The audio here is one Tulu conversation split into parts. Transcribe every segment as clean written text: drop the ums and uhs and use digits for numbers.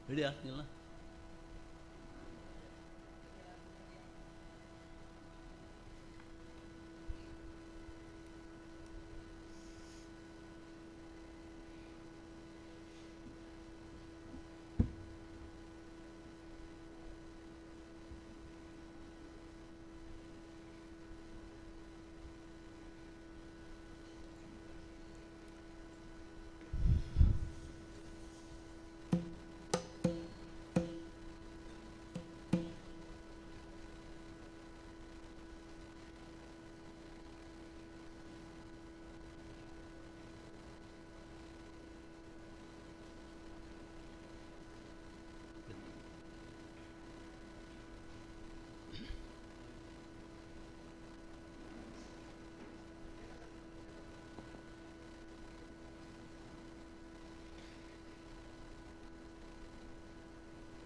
ರೆಡಿಯಾ ಇಲ್ಲ?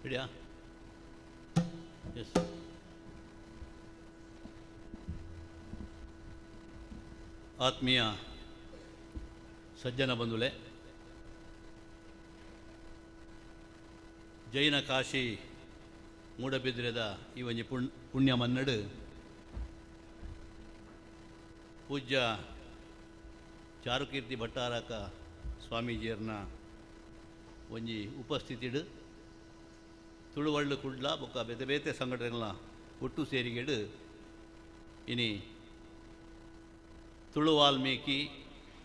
ರೆಡಿಯಾ? ಎಸ್. ಆತ್ಮೀಯ ಸಜ್ಜನ ಬಂಧುಲೆ, ಜೈನ ಕಾಶಿ ಮೂಡಬಿದ್ರೆದ ಈ ಒಂಜಿ ಪುಣ್ಯ ಮನ್ನಡು ಪೂಜ್ಯ ಚಾರುಕೀರ್ತಿ ಭಟ್ಟಾರಕ ಸ್ವಾಮೀಜಿಯರ್ನ ಒಂಜಿ ಉಪಸ್ಥಿತಿಡು ತುಳುವಳ್ಳು ಕುಡ್ಲ ಬೊಕ್ಕ ಬೇತೆ ಬೇತೆ ಸಂಘಟನೆಗಳ ಒಟ್ಟು ಸೇರಿಗೆಡು ಇನಿ ತುಳು ವಾಲ್ಮೀಕಿ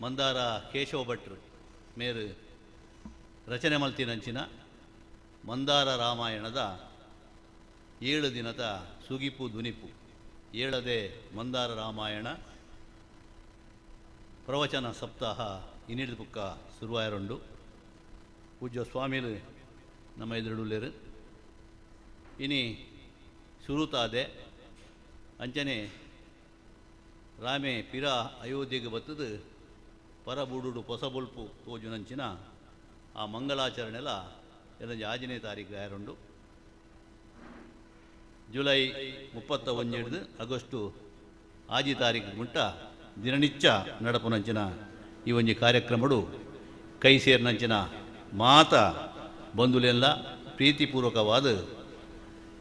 ಮಂದಾರ ಕೇಶವ ಭಟ್ರು ಮೇರು ರಚನೆ ಮಲ್ತಿನಂಚಿನ ಮಂದಾರ ರಾಮಾಯಣದ 7 ದಿನದ ಸುಗಿಪು ದುನಿಪು ಏಳದೆ ಮಂದಾರ ರಾಮಾಯಣ ಪ್ರವಚನ ಸಪ್ತಾಹ ಇನ್ನಿಡಿದ ಬುಕ್ಕ ಸುರುವಾಯರುಂಡು. ಪೂಜ್ಯ ಸ್ವಾಮಿಲು ನಮ್ಮ ಎದುರುಳ್ಳೇರು. ಇನಿ ಸುರುತಾದೆ ಅಂಚನೆ ರಾಮೆ ಪಿರ ಅಯೋಧ್ಯೆಗೆ ಬತ್ತದು ಪರಬೂಡುಡು ಪೊಸಬೊಲ್ಪು ತೋಜುನಂಚಿನ ಆ ಮಂಗಳಾಚರಣೆಲ ಎಲ್ಲ 5ನೇ ತಾರೀಕು ಆಯರುಂಡು. ಜುಲೈ 31 ಹಿಡಿದು ಆಗಸ್ಟು 5 ತಾರೀಕು ಮುಟ್ಟ ದಿನನಿತ್ಯ ನಡಪುನಂಚಿನ ಈ ಒಂಜಿ ಕಾರ್ಯಕ್ರಮಡು ಕೈ ಸೇರಿನಂಚಿನ ಮಾತ ಬಂಧುಲೆಲ್ಲ ಪ್ರೀತಿಪೂರ್ವಕವಾದ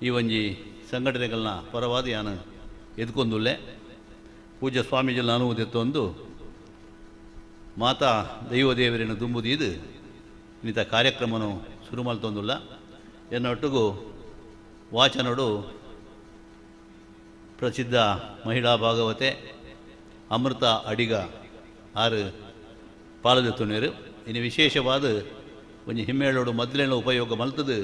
ಈ ಒಂಜಿ ಸಂಘಟನೆಗಳನ್ನ ಪರವಾದ ಯಾನು ಎದ್ಕೊಂದುಲ್ಲೆ. ಪೂಜ್ಯ ಸ್ವಾಮೀಜಿನ ಅನುಮತಿತ್ತೊಂದು ಮಾತಾ ದೈವದೇವರನ್ನು ದುಂಬುದೀದು ಇನ್ನಿತ ಕಾರ್ಯಕ್ರಮನು ಶುರು ಮಲ್ತೊಂದುಲ್ಲ. ಎನ್ನೊಟ್ಟಿಗೂ ವಾಚನೋಡು ಪ್ರಸಿದ್ಧ ಮಹಿಳಾ ಭಾಗವತೆ ಅಮೃತ ಅಡಿಗ ಆರು ಪಾಲದೆತ್ತುನೇರು. ಇನ್ನು ವಿಶೇಷವಾದ ಒಂಜಿ ಹಿಮ್ಮೇಳೋಡು ಮೊದಲೇನ ಉಪಯೋಗ ಮಲ್ತದು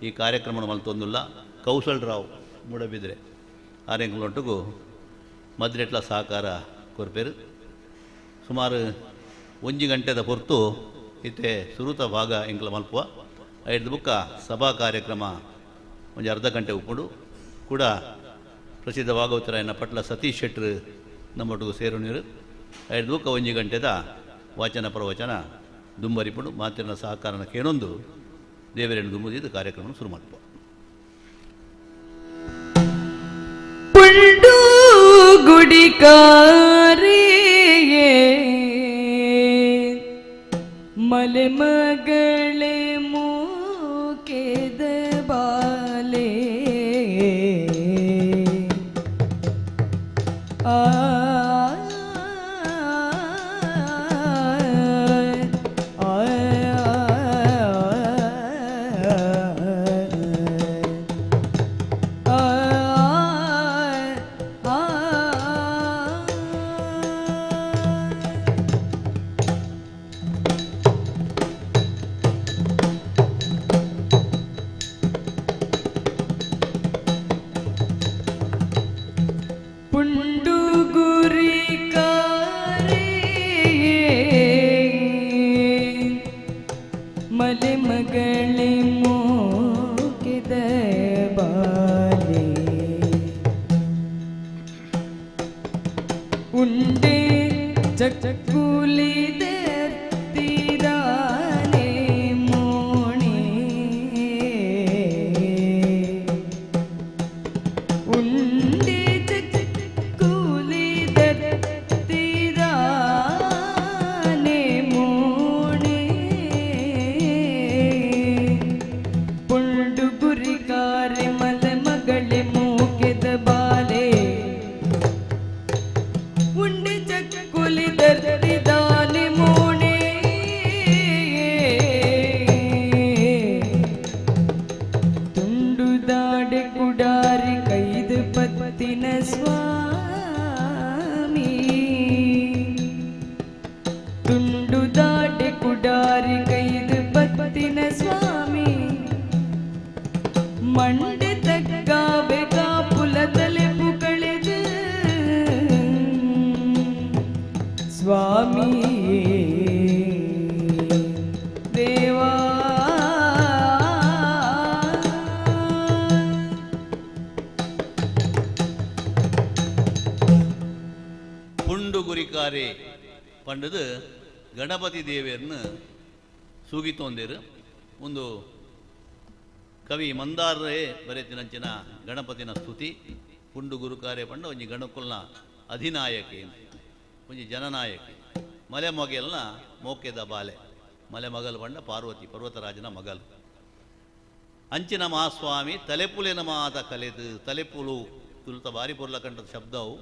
ಈ ಕಾರ್ಯಕ್ರಮ ಮಲ್ತೊಂದುಲ್ಲ. ಕೌಶಲ್ ರಾವ್ ಮೂಡಬಿದ್ರೆ ಆರೆಂಕುಲೊಟ್ಟಿಗೂ ಮದ್ರೆಟ್ಲ ಸಹಕಾರ ಕೊರ್ಪೇರು. ಸುಮಾರು 1 ಗಂಟೆದ ಹೊರತು ಇತ್ತೆ ಸುರುತ ಭಾಗ ಎಂಕ್ಲ ಮಲ್ಪುವ ಐದು ಬುಕ್ಕ ಸಭಾ ಕಾರ್ಯಕ್ರಮ ಒಂದು ಅರ್ಧ ಗಂಟೆ ಉಪ್ಪುಂಡು ಕೂಡ ಪ್ರಸಿದ್ಧ ಭಾಗವತರಾಯನ ಪಟ್ಲ ಸತೀಶ್ ಶೆಟ್ಟರು ನಮ್ಮೊಟ್ಟಿಗೂ ಸೇರುನೀರು. ಐದು ಬುಕ್ಕ 1 ಗಂಟೆದ ವಾಚನ ಪ್ರವಚನ ದುಂಬರಿಪುಂಡು. ಮಾತಿನ ಸಹಕಾರನ ಕೇನೊಂದು ದೇವರೇನು ದುಂಬುದಿದ್ದು ಕಾರ್ಯಕ್ರಮ ಶುರು ಮಲ್ಪುವ. ಪುಂಡು ಗುಡಿಕಾರಿಯೇ ಮಲೆ ಮಗಳೇ ಮೂಕೆದ ಬಾಲೆ ಆ ಪತ್ತಿನ ಸ್ವಾಮಿ ಮಂಡೆ ತಗ್ಗಾವೆ ಕಾಪುಲ ತಲೆಪು ಕಳೆದು ಸ್ವಾಮಿ ದೇವಾ ಪುಂಡು ಗುರಿಕಾರೆ ಪಂಡದು ಗಣಪತಿ ದೇವಿಯನ್ನು ಸೂಗಿತೊಂದಿರು. ಒಂದು ಕವಿ ಮಂದಾರೇ ಬರೆತಿನಂಚಿನ ಗಣಪತಿನ ಸ್ತುತಿ. ಪುಂಡು ಗುರುಕಾರೆ ಪಂಡ ಒಂಜಿ ಗಣಕುಲ್ನ ಅಧಿನಾಯಕೆ, ಒಂಜಿ ಜನನಾಯಕೆ. ಮಲೆ ಮಗೆಲ್ನ ಮೋಕೆದ ಬಾಲೆ, ಮಲೆ ಮಗಲು ಪಂಡ ಪಾರ್ವತಿ, ಪರ್ವತರಾಜನ ಮಗಲು. ಅಂಚಿನ ಮಹಾಸ್ವಾಮಿ ತಲೆಪುಲಿನ ಮಾತ ಕಲೆದು, ತಲೆಪುಲು ತುಳುತ ಬಾರಿ ಪೊರ್ಲ ಕಂಠದ ಶಬ್ದವು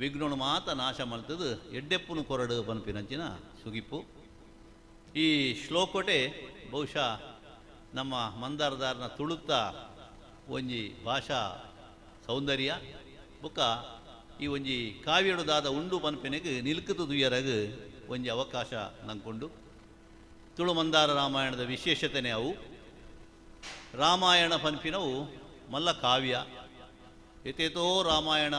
ವಿಘ್ನನು ಮಾತ ನಾಶ ಮಲ್ತದು ಎಡ್ಡೆಪ್ಪುನು ಕೊರಡು ಪನ್ಪಿನಂಚಿನ ಸುಗಿಪು. ಈ ಶ್ಲೋಕೋಟೆ ಬಹುಶಃ ನಮ್ಮ ಮಂದಾರದಾರನ ತುಳುತ್ತ ಒಂಜಿ ಭಾಷಾ ಸೌಂದರ್ಯ ಬೊಕ್ಕ ಈ ಒಂಜಿ ಕಾವ್ಯಡುದಾದ ಉಂಡು ಪನ್ಪಿನೆಗ್ ನಿಲ್ಕುತು ದುಯ್ಯರಗ್ ಒಂಜಿ ಅವಕಾಶ ನಂಕೊಂಡು. ತುಳು ಮಂದಾರ ರಾಮಾಯಣದ ವಿಶೇಷತೆನೇ ಅವು. ರಾಮಾಯಣ ಪನ್ಪಿನವು ಮಲ್ಲ ಕಾವ್ಯ. ಎತೇತೋ ರಾಮಾಯಣ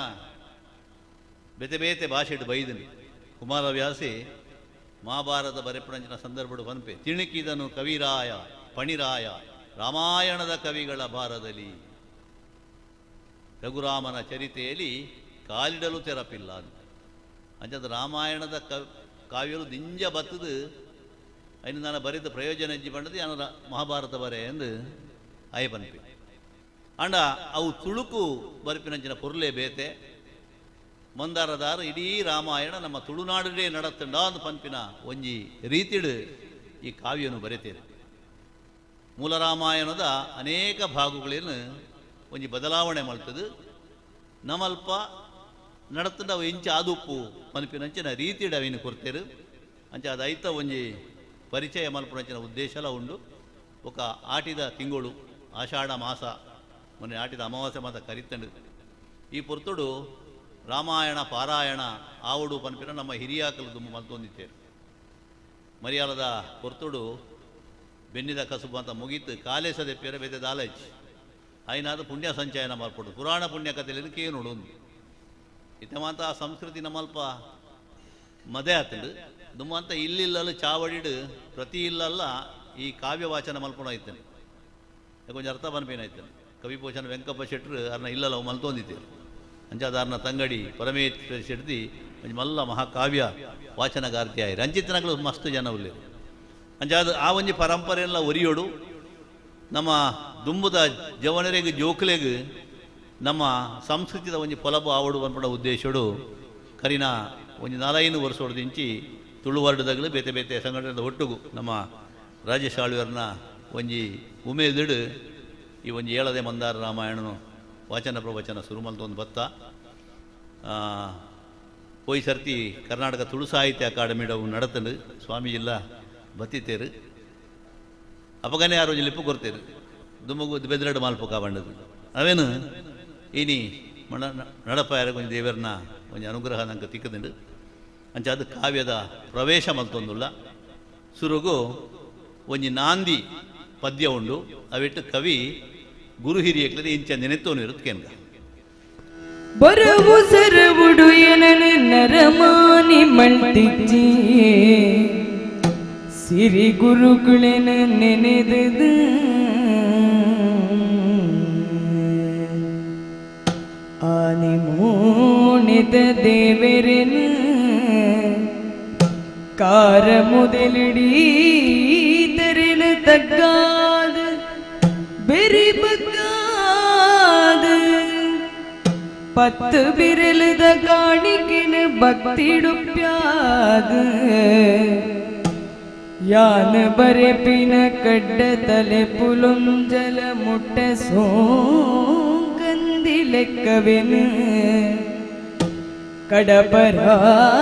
ಬೇತೆ ಬೇತೆ ಭಾಷೆಡ್ ಬೈದನು. ಕುಮಾರವ್ಯಾಸಿ ಮಹಾಭಾರತ ಬರೆಪಣಂಚಿನ ಸಂದರ್ಭಡು ಪನ್ಪೆ, ತಿಣುಕಿದನು ಕವಿರಾಯ ಪಣಿರಾಯ ರಾಮಾಯಣದ ಕವಿಗಳ ಭಾರದಲ್ಲಿ, ರಘುರಾಮನ ಚರಿತೆಯಲ್ಲಿ ಕಾಲಿಡಲು ತೆರಪಿಲ್ಲ ಅಂತ. ಅಂಚದ ರಾಮಾಯಣದ ಕಾವ್ಯಲು ದಿಂಜ ಬತ್ತದು ಅಯ್ಯ ನಾನು ಬರೆದ ಪ್ರಯೋಜನ ಹೆಜ್ಜೆ ಪಂಡದು ನಾನು ಮಹಾಭಾರತ ಬರೆ ಎಂದು ಆಯ ಪನ್ಪೆ. ಅಂಡ ಅವು ತುಳುಕು ಬರೆಪಿನಂಚಿನ ಪೊರ್ಲೆ ಬೇತೆ. ಮಂದಾರದಾರ ಇಡೀ ರಾಮಾಯಣ ನಮ್ಮ ತುಳುನಾಡೇ ನಡತ್ತಂಡ ಅಂದು ಪನ್ಪಿನ ಒಂಜಿ ರೀತಿಡು ಈ ಕಾವ್ಯನು ಬರೆತೇನೆ. ಮೂಲ ರಾಮಾಯಣದ ಅನೇಕ ಭಾಗಗಳನ್ನು ಒಂಜಿ ಬದಲಾವಣೆ ಮಾಡ್ತದೆ. ನಮ್ಮಲ್ಪ ನಡತ್ತಂಡ ಅವು ಇಂಚ ಆದುಪ್ಪು ಪನ್ಪಿನಂಚಿನ ರೀತಿಡು ಅವಿನ ಕೊರ್ತೇರು. ಅಂಚ ಅದು ಐತ ಒಂಜಿ ಪರಿಚಯ ಮಲ್ಪುನಂಚಿನ ಉದ್ದೇಶಲ ಉಂಡು. ఒక ಆಟಿದ ತಿಂಗಳು ಆಷಾಢ ಮಾಸ, ಮೊನ್ನೆ ಆಟಿದ ಅಮಾವಾಸ್ಯೆ ಮಾತ ಕರಿತಂಡು. ಈ ಪೊರ್ತುಡು ರಾಮಾಯಣ ಪಾರಾಯಣ ಆವಡು ಪನ್ಪಿನ ನಮ್ಮ ಹಿರಿಯಾಕಲು ದುಂಬು ಮಲ್ತೊಂದಿತ್ತೇರು. ಮರಿಯಾಲದ ಪೊರ್ತುಡು ಬೆನ್ನಿದ ಕಸುಬು ಅಂತ ಮುಗೀತು ಕಾಲೇಸ ದೆಪ್ಪಿಯರ ಬೇತೆ ದಾಲಜ್ ಐನಾದ ಪುಣ್ಯ ಸಂಚಯನ ಮಾರ್ಪಡು ಪುರಾಣ ಪುಣ್ಯ ಕಥೆಯಲ್ಲಿ ಕೇನುಡು ಇತ್ತ ಮಾತ ಆ ಸಂಸ್ಕೃತಿ ನಮ್ಮಲ್ಪ ಮದೆ ಆತಂಡು. ದುಮ್ಮಂತ ಇಲ್ಲಿಲ್ಲಲು ಚಾವಡಿಡು ಪ್ರತಿ ಇಲ್ಲಲ್ಲ ಈ ಕಾವ್ಯ ವಾಚನ ಮಲ್ಪಣ ಐತೇನೆ. ಕೊಂಚ ಅರ್ಥ ಪನ್ಪೇನಾಯ್ತೇನೆ. ಕವಿಪೋಷಣ ವೆಂಕಪ್ಪ ಶೆಟ್ರು ಅರ್ನ ಇಲ್ಲಲ್ಲ ಮಲ್ತೊಂದಿತ್ತೇರು. ಅಂಚಾದಾರನ ತಂಗಡಿ ಪರಮೇಶ್ವರ ಶೆಟ್ಟಿ ಒಂಜಿ ಮಲ್ಲ ಮಹಾಕಾವ್ಯ ವಾಚನಗಾರ್ತಿ ಆಯಿರು. ಅಂಚಿತನಗಳು ಮಸ್ತ್ ಜನ ಉಲ್ಲೇರು. ಅಂಚಾದ ಆ ಒಂಜಿ ಪರಂಪರೆಲ್ಲ ಒರಿಯೋಡು ನಮ್ಮ ದುಂಬುದ ಜವನರಿಗೆ ಜೋಕ್ಲೆಗ್ ನಮ್ಮ ಸಂಸ್ಕೃತಿದ ಒಂಜಿ ಪೊಲಬು ಆವಡು ಪನ್ಪುನ ಉದ್ದೇಶಡು ಕರಿನ ಒಂಜಿ 4-5 ವರ್ಷದಿಂಚಿ ತುಳುವರ್ಡದಾಗಲೂ ಬೇತೆ ಬೇತೆ ಸಂಘಟನೆದ ಒಟ್ಟುಗು ನಮ್ಮ ರಾಜೇಶ್ ಆಳ್ವರ್ನ ಒಂಜಿ ಉಮೇದಿಡು ಈ ಒಂಜಿ ಏಳದೆ ಮಂದಾರ ರಾಮಾಯಣನು ವಾಚನ ಪ್ರವಚನ ಶುರು ಮಲ್ತೊಂದು ಬತ್ತ. ಪೋಯಿ ಸರ್ತಿ ಕರ್ನಾಟಕ ತುಳು ಸಾಹಿತ್ಯ ಅಕಾಡೆಮಿಡವು ನಡತಂಡು ಸ್ವಾಮೀಜಿಲ್ಲ ಬತ್ತಿತ್ತೇರು. ಅಪಗನೆ ಆ ರೋಜು ಲಿಪ್ಪು ಕೊರ್ತೇರು ದುಮ್ಮಗು ಬೆದರಡು ಮಾಲ್ಪುಕ ಬಂಡದು ಅವೇನು ಇನಿ ಮಣ ನಡಪಾಯರ ಒಂಜಿ ದೇವರನ್ನ ಒಂಜಿ ಅನುಗ್ರಹ ನಂಗೆ ತಿಕ್ಕದಿಂಡು. ಅಂಚ ಅದು ಕಾವ್ಯದ ಪ್ರವೇಶ ಮಲ್ತೊಂದುಲ್ಲ. ಸುರುಗು ಒಂಜಿ ನಾಂದಿ ಪದ್ಯ ಉಂಡು. ಅವಿಟ್ಟು ಕವಿ ಗುರು ಹಿರಿಯಕ್ಲದೆ ಇಂಚ ನೆನೆತ್ತೋನು ಇರುತ್ತೇನ್ಗ. ಬರವು ಸರವುಡು ಎನನು ನರಮಾನಿ ಮಲ್ತಿಜ್ಜಿ ಸಿರಿ ಗುರುಗಳನ ನೆನೆದದು ಆನಿ ಮೂಣಿದ ದೇವರನ ಕಾರ முதலிடி தரின தக்காது ಬೆರಿ ಬಗ್ಗಾದ 10 ಬಿರಲದ ಕಾಣಿಕೆನ ಭಕ್ತಿಡುಪ್ಯಾದ ಯಾನ ಬರೆಪಿನ ಕಡ್ಡ ತಲೆ ಪುಲುಂಜಲ ಮುಟ್ಟ ಸೋಂಕಂದಿ ಲೆಕ್ಕವೆನು ಕಡಪರಾಜುಗು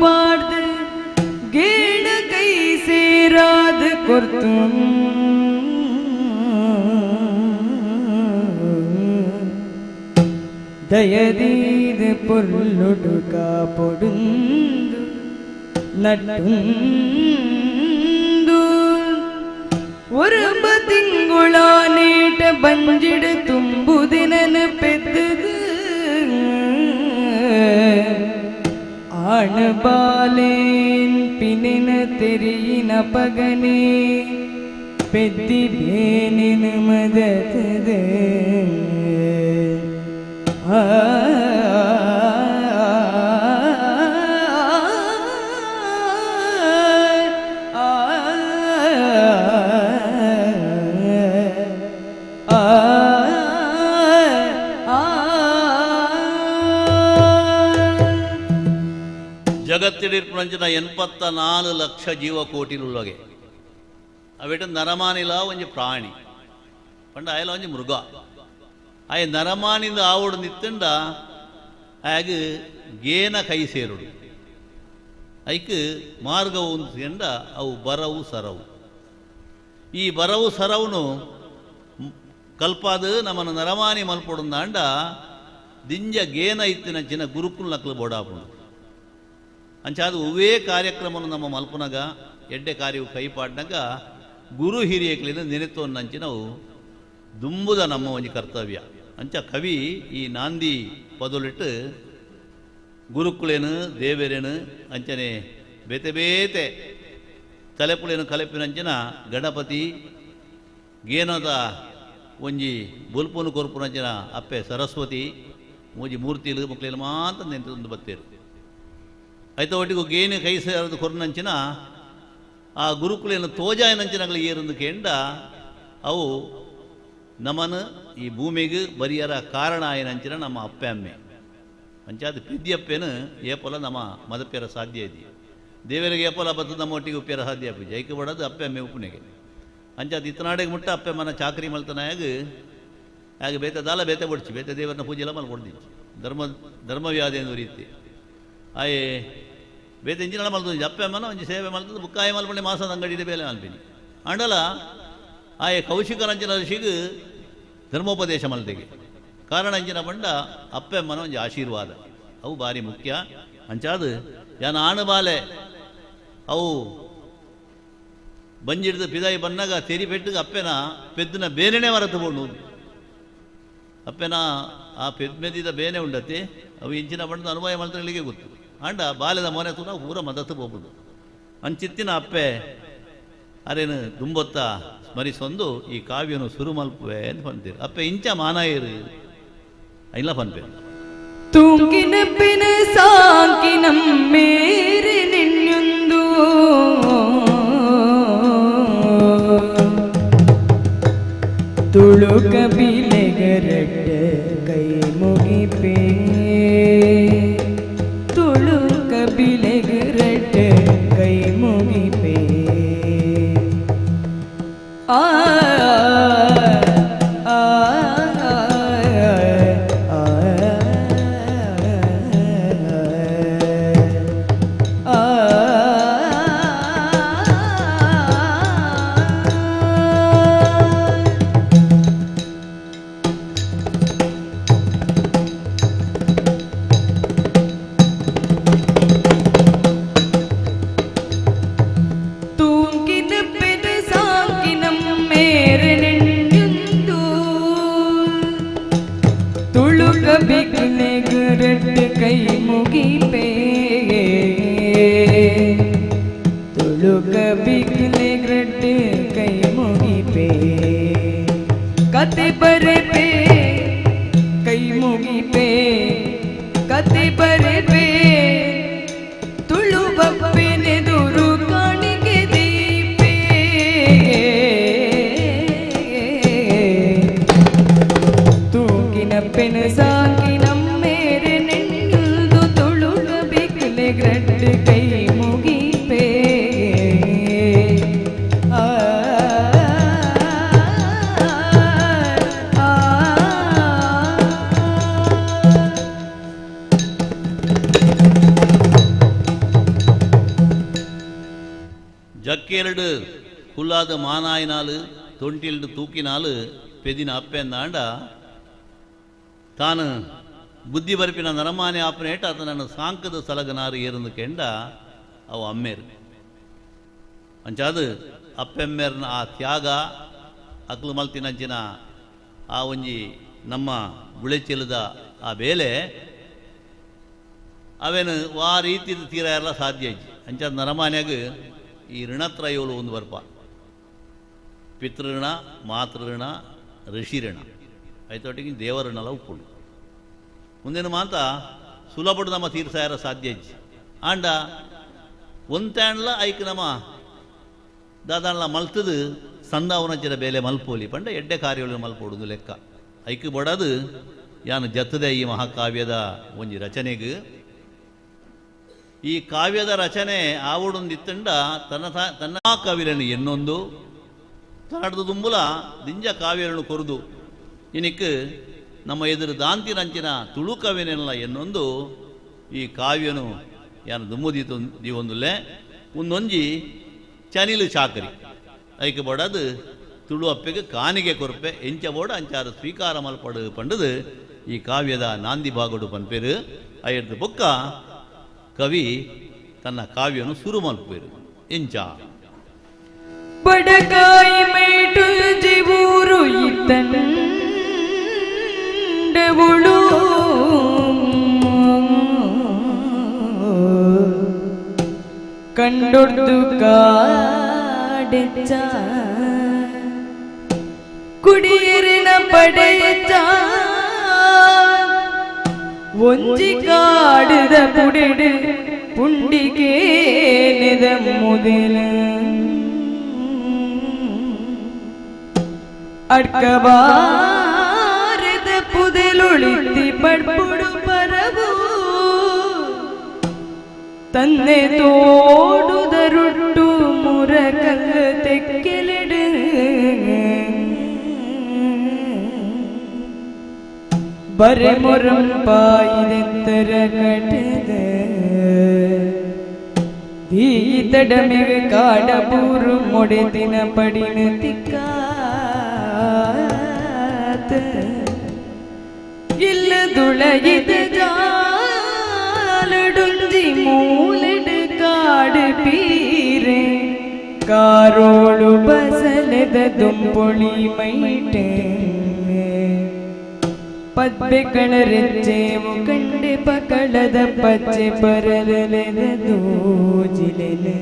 ಪಾಡ್ದ ಗೇಣ ಕೈ ಸೇರಾದ ಕೊರ್ತು ದಯದೀದ ಪೊರ್ಲುಡು ಕಾಪೊಡುಂದು ನಟ್ಟುಂದು ಬಂಜಿಡು ತುಂಬುದಿನನ ಪೆದ್ದದು ಆಣ ಬಾಲೇನ್ ಪಿನಿನ ತೆರಿಯಿನ ಪಗನೆ ಪೆದ್ದಿ ಬೇನಿನ ಮದತದ ಆ ಜಗತ್ತಿಡಿರ್ಪುಣಂಚಿನ 84 ಲಕ್ಷ ಜೀವಕೋಟಿಲುಳ್ಳಗೆ ಅವೆಟ ನರಮಾನಿಲ ಒಂಜಿ ಪ್ರಾಣಿ ಪಂಡ ಆಯಲ ಒಂಜಿ ಮೃಗ ಆಯ ನರಮಾನಿಂದ ಆವಡು ನಿತ್ತಂಡ ಆಗ ಗೇನ ಕೈ ಸೇರುಡು ಐಕ್ ಮಾರ್ಗವು ಎಂಡ ಅವು ಬರವು ಸರವು ಈ ಬರವು ಸರವುನು ಕಲ್ಪಾದ ನಮ್ಮನ್ನು ನರಮಾನಿ ಮಲ್ಪೊಡುಂದಾಂಡ ದಿಂಜ ಗೇನ ಇತ್ತಿನಂಚಿನ ಗುರುಕುಲ್ ನಕ್ಲು ಬೋಡಾಪುಂಡು ಅಂಚಾದ ಒವ್ವೇ ಕಾರ್ಯಕ್ರಮನು ನಮ್ಮ ಮಲ್ಪುನಗ ಎಡ್ಡೆ ಕಾರ್ಯವು ಕೈಪಾಡ್ನಾಗ ಗುರು ಹಿರಿಯಕ್ಲಿಂದ ನೆನೆತೋನ್ನಂಚಿನವು ದುಂಬುದ ನಮ್ಮ ಒಂಜಿ ಕರ್ತವ್ಯ. ಅಂಚ ಕವಿ ಈ ನಾಂದಿ ಪದೊಲಿಟ್ಟು ಗುರುಕುಲೇನು ದೇವರೇನು ಅಂಚನೆ ಬೇತೆ ಬೇತೆ ತಲೆಪುಲೇನು ಕಲೆಪಿನಂಚಿನ ಗಣಪತಿ ಗೇನದ ಒಂಜಿ ಬೊಲ್ಪುನು ಕೊರ್ಪುನಂಚಿನ ಅಪ್ಪೆ ಸರಸ್ವತಿ ಮೂಜಿ ಮೂರ್ತಿಲು ಮಕ್ಕಳು ಮಾತ್ರ ನೆಂತು ಬತ್ತೇರು. ಐತ ಒಟ್ಟಿಗೂ ಗೇನು ಕೈ ಸೇರದು ಕೊರ್ನಂಚಿನ ಆ ಗುರುಕುಲೇನು ತೋಜಾಯನಂಚಿನಗಳು ಏರಂದು ಕೇಂಡ ಅವು ನಮನ ಈ ಭೂಮಿಗೆ ಬರಿಯರ ಕಾರಣ ಆಯನಂಚಿನ ನಮ್ಮ ಅಪ್ಪೆ ಅಮ್ಮೆ ಅಂಚಾದ ಪಿದ್ಯಪ್ಪೇನು ಏಪೊಲ ನಮ್ಮ ಮದಪ್ಯರ ಸಾಧ್ಯ ಇದೆ. ದೇವರಿಗೆ ಏಪೊಲ ಬತ್ತದ ನಮ್ಮ ಒಟ್ಟಿಗೆ ಉಪ್ಪಿಯರ ಸಾಧ್ಯ ಅಪ್ಪು ಜೈಕ ಬಡೋದು ಅಪ್ಪೆ ಅಮ್ಮೆ ಉಪ್ಪುನೆಗೆ ಅಂಚಾದ ಇತ್ತನಾಡಿಗೆ ಮುಟ್ಟ ಅಪ್ಪೆ ಮನ ಚಾಕರಿ ಮಲ್ತನಾಗ ಆಗ ಬೇತೆ ದಾಲ ಬೇತೆ ಬಡ್ಚಿ ಬೇತೆ ದೇವರನ್ನ ಪೂಜೆ ಎಲ್ಲ ಮಲ್ಕೊಡ್ದಿಚ್ಚಿ ಧರ್ಮ ಧರ್ಮವ್ಯಾಧಿ ಎಂದು ರೀತಿ ಆಯೆ ಬೇತೆ ಇಂಜಿನ ಮಲ್ತು ಅಪ್ಪೆ ಅಮ್ಮನ ಒಂಜಿ ಸೇವೆ ಮಲ್ತದ ಬುಕ್ಕಾಯ ಮಲ್ಪಂಡೆ ಮಾಸದ ಅಂಗಡಿ ಬೇಲೆ ಮಲ್ಪಿನಿ ಅಂಡಲ ಆಯೆ ಕೌಶಿಕರಂಚಿನ ಋಷಿಗೆ ಧರ್ಮೋಪದೇಶ ಮಲ್ತೆಗೆ ಕಾರಣ ಅಂಚಿನ ಬಂಡ ಅಪ್ಪೆ ಅಮ್ಮನ ಒಂಜಿ ಆಶೀರ್ವಾದ ಅವು ಭಾರಿ ಮುಖ್ಯ. ಅಂಚಾದು ಯಾನ ಆಣು ಬಾಲೆ ಅವು ಬಂಜಿಡ್ದು ಪಿದಾಯಿ ಬನ್ನಾಗ ತೆರಿ ಪೆಟ್ಟಿಗೆ ಅಪ್ಪೆನ ಪೆದ್ದನ ಬೇನೆನೇ ಮರತು ಬೋಂಡು ಅಪ್ಪೆನ ಆ ಪೆದ್ಮೆದಿದ ಬೇನೆ ಉಂಡತಿ ಅವು ಇಂಚಿನ ಬಣ್ಣದ ಅನುಭವ ಮಲ್ತಗಳಿಗೆ ಗೊತ್ತು. ಆಂಡ ಬಾಲ್ಯದ ಮೊನೆ ತೂನ ಪೂರ ಮದತ್ತು ಹೋಗ್ಬೋದು ಅಂಚಿತ್ತಿನ ಅಪ್ಪೆ ಅರೇನು ದುಂಬೊತ್ತ ಸ್ಮರಿಸೊಂದು ಈ ಕಾವ್ಯನು ಸುರು ಮಲ್ಪುವೆ ಅಂತ ಪಂತೀರು. ಅಪ್ಪೆ ಇಂಚ ಮಾನಾಯರು ಇಲ್ಲ ಪನ್ಪೆ ತೂಕಿನ ಪಿನ ಸಾಕಿನ ಮೇರೆ ನಿನ್ಯೊಂದು ತುಳುಕ ಬಿಲೆಗರಡ್ಡ ಕೈ ಮುಗಿಪೇ ತುಳುಕ ಬಿಲೆಗರಡ್ಡ ಕೈ ಮುಗಿಪೇ ಆ ಆ ಕೈ ಮುಗಿಪೇ ತುಳುಕ ಬಿಗ್ಲೆ ಕೈ ಮುಗಿಪೇ ಕತೆ ಬರೆಪೇ ಕೈ ಮುಗಿಪೇ ಕತೆ ಬರೆಪೇ ತುಳುವಪ್ಪೆನೆದುರು ಕಾಣಿಕೆ ದೀಪೇ ತೂಕಿನ ಪೆನ ಸಾಕಿನ ಮೇರೆ ನೆಂದು ತುಳುಕ ಬಿಗ್ಲೆ ಕೈ ಮುಗಿಪೇ ಆ ಜಕ್ಕೆರಡು ಕುಲ್ಲಾದ ಮಾನಾಯಿನಾಲು ತೊಂಟಿಲ್ಡು ತೂಕಿನಾಲು ಪೆದಿನ ಅಪ್ಪೆಂದಾಂಡ ತಾನು ಬುದ್ಧಿ ಬರಪಿನ ನರಮಾನೆ ಆಪನೇಟ ಆತನನ್ನು ಸಾಂಕದ ಸಲಗನಾರು ಏರಂದು ಕೆಂಡ ಅವು ಅಮ್ಮೇರು. ಅಂಚಾದು ಅಪ್ಪೆಮ್ಮೇರ್ನ ಆ ತ್ಯಾಗ ಅಕ್ಲು ಮಲ್ತಿನಂಚಿನ ಆ ಒಂಜಿ ನಮ್ಮ ಬುಳೆಚಿಲದ ಆ ಬೇಲೆ ಅವೇನು ವಾ ರೀತಿದ ತೀರ ಎಲ್ಲ ಸಾಧ್ಯ ಇಜ್ಜಿ. ಅಂಚ ನರಮಾನ್ಯಾಗ ಈ ಋಣತ್ರಯೋಲು ಒಂದು ಬರ್ಪ, ಪಿತೃಋಣ, ಮಾತೃಋಣ, ಋಷಿಋಣ, ಐತೊಟ್ಟಿಗೆ ದೇವಋಣಲ ಉಪ್ಪುಂಡು. ಮುಂದಿನ ಮಾತ ಸುಲಭಡು ನಮ್ಮ ತೀರ್ಸಾಯರ ಸಾಧ್ಯ ಇಜ್ಜಿ. ಆಂಡ ಒಂತಾಂಡ್ಲ ಐಕ್ ನಮ್ಮ ದಾದಾಂಡ್ಲ ಮಲ್ತದು ಸಂದಾವನಂಚಿನ ಬೇಲೆ ಮಲ್ಪೋಲಿ ಪಂಡ ಎಡ್ಡೆ ಕಾರ್ಯಗಳು ಮಲ್ಪೋಡುದು ಲೆಕ್ಕ. ಐಕ್ ಬಡದು ಯಾನು ಜತ್ತದೆ ಈ ಮಹಾಕಾವ್ಯದ ಒಂಜಿ ರಚನೆಗೆ. ಈ ಕಾವ್ಯದ ರಚನೆ ಆವಡೊಂದಿತ್ತಂಡ ತನ್ನ ತನ್ನ ಕವಿರನ್ನು ಎನ್ನೊಂದು ತನ್ನದು ದುಂಬುಲ ದಿಂಜ ಕಾವ್ಯರನ್ನು ಕೊರದು ಇನಿಕ್ ನಮ್ಮ ಎದುರು ದಾಂತಿನಂಚಿನ ತುಳು ಕವಿನೆಲ್ಲ ಎನ್ನೊಂದು ಈ ಕಾವ್ಯನು ಯಾನು ದುಮ್ಮುದೀತು ದೀವೊಂದುಲ್ಲೆ ಒಂದೊಂಜಿ ಚನಿಲು ಚಾಕರಿ ಐಕೆ ಬಡದು ತುಳು ಅಪ್ಪೆಗೆ ಕಾನಿಗೆ ಕೊರಪೆ ಎಂಚ ಬೋಡ ಅಂಚಾರ ಸ್ವೀಕಾರ ಮಲ್ಪಡು ಪಂಡದು ಈ ಕಾವ್ಯದ ನಾಂದಿ ಬಾಗಡು ಪನ್ಪೇರು. ಐದು ಬೊಕ್ಕ ಕವಿ ತನ್ನ ಕಾವ್ಯನು ಸುರು ಮಲ್ಪೇರು ಎಂಚ ಬಡಕಾಯಿ ಮೇಟು ಜಿವೂರು ಇತ್ತಂಡವುಳು ಕಂಡೊಡ್ದು ಕಾಡೆಚ್ಚ ಕುಡಿಯರಿನ ಪಡೆಯಚ್ಚ ಒಂಜಿ ಕಾಡುದ ಪುಡಿಡು ಪುಂಡಿಗೆ ನೆದ ಮುದಿಲ ಅಡ್ಕಬಾರದ ಪುದೆಲೊಳಿತಿ ಪಡ್ಪುಡು ಪರವು ತನ್ನೆ ತೋಡುದರುಟ್ಟು ಮುರಕಲ್ಲು ತೆಕ್ಕೆಲೆಡು ಬರೆ ಮೊರಂಪಾಯಿದೆತ್ತರ ಕಟದ தீத்தடமிகு காடபூரு மொடைதின படின திக்காத்து இல்லதுளையிது ஜாலடுஞ்சி மூலடு காடு பீரே காரோಳು ಬಸಲೆದ ದುಂಪೊಳಿ ಮೈಟೆ ಪದ್ದೆ ಕಣರೆಚ್ಚೇವು ಕಂಡೆ ಪಕಳದ ಪಚ್ಚೆ ಪರಲೆದ ದೋಜಿಲೆಲೆ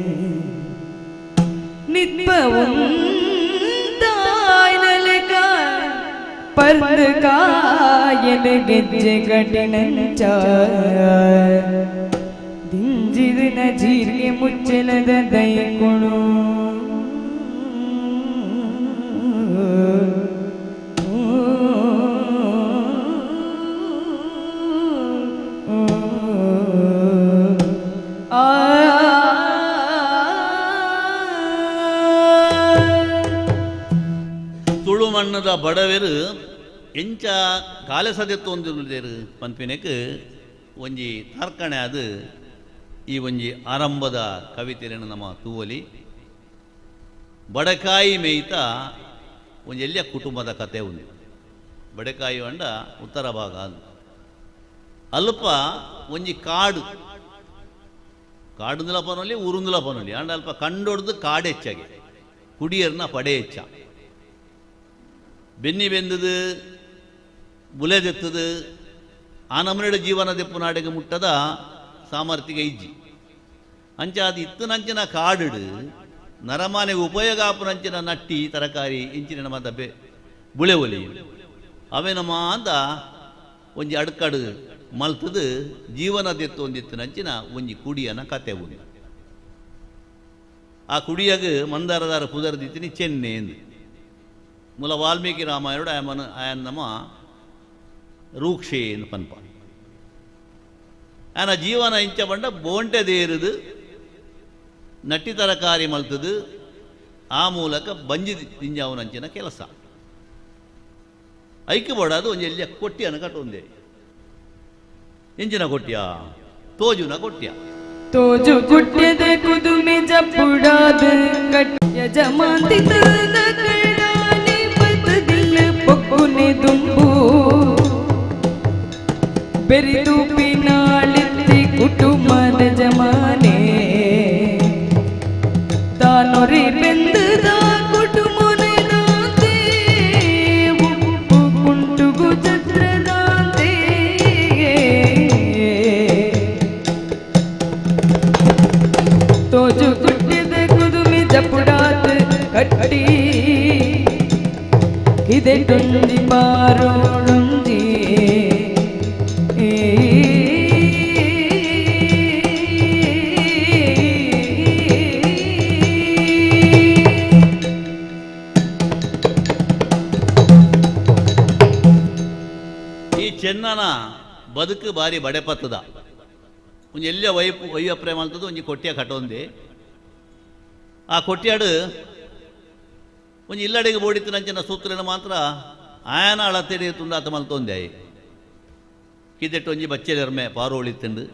ನಿತ್ಪವುಂತಾಯ್ನಲೆಕ ಪರ್ದು ಕಾಯನ ಗೆಜ್ಜೆ ಕಠಿಣಂಚ ದಿಂಜಿದಿನ ಜೀರಿಗೆ ಮುಚ್ಚಲದ ದೈಕುಣು ತುಳುಮಣ್ಣದ ಬಡವೆರು ಎಂಚ ಕಾಲೆ ಸದೆತ್ತು ಒಂದಿರು ಪನ್ಪಿನೆಕ್ ಒಂಜಿ ತಾರ್ಕಣೆ ಅದು ಈ ಒಂಜಿ ಆರಂಭದ ಕವಿತೆಯನ್ನು ನಮ್ಮ ತೂವಲಿ. ಬಡಕಾಯಿ ಮೇಯ್ತ ಒಂಜಿ ಎಲ್ಲಿಯ ಕುಟುಂಬದ ಕತೆ ಉಂದು. ಬಡಕಾಯಿ ಅಂಡ ಉತ್ತರ ಭಾಗ ಅದು ಅಲ್ಪ ಒಂಜಿ ಕಾಡು, ಕಾಡುಂದಲ ಪನೊಲಿ ಊರುಂದಲ ಪನೊಲಿ ಅಂಡ ಅಲ್ಪ ಕಂಡೊಡ್ದು ಕಾಡು ಹೆಚ್ಚಾಗಿ ಕುಡಿಯರ್ನ ಪಡೆ ಹೆಚ್ಚ ಬೆನ್ನಿ ಬೆಂದದು ಬುಲೆದೆತ್ತದು ಆ ನಮನೆಡ ಜೀವನ ದೆಪ್ಪು ನಾಡಿಗೆ ಮುಟ್ಟದ ಸಾಮರ್ಥ್ಯ ಇಜ್ಜಿ. ಅಂಚ ಅದು ಇತ್ತನಂಚಿನ ಕಾಡುಡು ನರಮಾನೆಗೆ ಉಪಯೋಗ ಆಪುನಂಚಿನ ನಟ್ಟಿ ತರಕಾರಿ ಇಂಚಿನ ನಮ್ಮ ಬೆ ಬುಳೆ ಒಲಿ ಅವೇನಮ್ಮ ಅಂತ ಒಂಜಿ ಅಡ್ಕಡು ಮಲ್ತದು ಜೀವನ ದೆತ್ತು ಒಂದಿತ್ತನಂಚಿನ ಒಂಜಿ ಕುಡಿಯನ ಕತೆ ಉಂದು. ಆ ಕುಡಿಯಾಗ ಮಂದಾರದಾರ ಪುದರ್ದಿತ್ತಿನಿ ಚೆನ್ನೆ ಎಂದು ಮೂಲ ವಾಲ್ಮೀಕಿ ರಾಮಾಯಣ ಆಯಮನ ಆಯನ್ನಮ ರೂಕ್ಷೆ ಎಂದು ಪನ್ಪ. ಆಯನ ಜೀವನ ಇಂಚ ಬಂಡ ಬೋಂಟೆ ದೇರುದು ನಟ್ಟಿ ತರಕಾರಿ ಮಲ್ತದು ಆ ಮೂಲಕ ಬಂಜಿ ತಿಂಜಾವನಂಚಿನ ಕೆಲಸ ಐಕ್ಯ ಬೋಡಾದು ಒಂಜಿ ಎಲ್ಲಿಯ ಕೊಟ್ಟಿಯನ್ನು ಕಟ್ಟೊಂದೆ ಇಂಚಿನ ಕೊಟ್ಟಿಯ ತೋಜುನ ಕೊಟ್ಟಿಯ ತೋಜು ಕುಟ್ಯದ ಕುದುಮೆ ಜಪ್ಪುಡಾದ ಕಟ್ ಯಜಮಾಂತಿ ತದ ಕಡಾನೆ ಪತದಿಲ್ಲ ಪೊಕ್ಕುನೆ ದುಂಬು ಬೆರಿದು ಪಿನಾಳಿತ್ತಿ ಕುಟುಂಬದ ಜಮಾನೆ ತಾನೊರಿ ಬೆಂದದ ಕುಟುಂಬನೆ ದಾತೆ ಉಪ್ಪು ಕಿದೆಟೊಂಜಿ ಪಾರೋಣೊಂಜಿ ಈ ಚೆನ್ನನ ಬದುಕು ಬಾರಿ ಬಡೆಪತ್ತದ ಒಂಜಿ ಎಲ್ಲ ವೈಪ್ ವಯ್ಯ ಪ್ರೇಮ ಅಂತದ್ದು ಒಂಜಿ ಕೊಟ್ಟಿಯ ಕಟ್ಟೊಂದೆ ಆ ಕೊಟ್ಟಿಯಾಡು ಒಂಜಿ ಇಲ್ಲಡೆಗೆ ಬೋಡಿತ್ತು ನಂಚಿನ ಸೂತ್ರನ ಮಾತ್ರ ಆಯನ ಅಳತೆಡೆ ತುಂಡಾತ ಮಲ್ತೊಂದೆ ಆಯಿ ಕಿದೆಟ್ಟು ಒಂಜಿ ಬಚ್ಚೆಲೆರ್ಮೆ ಪಾರೋಳಿತ್ತುಂಡು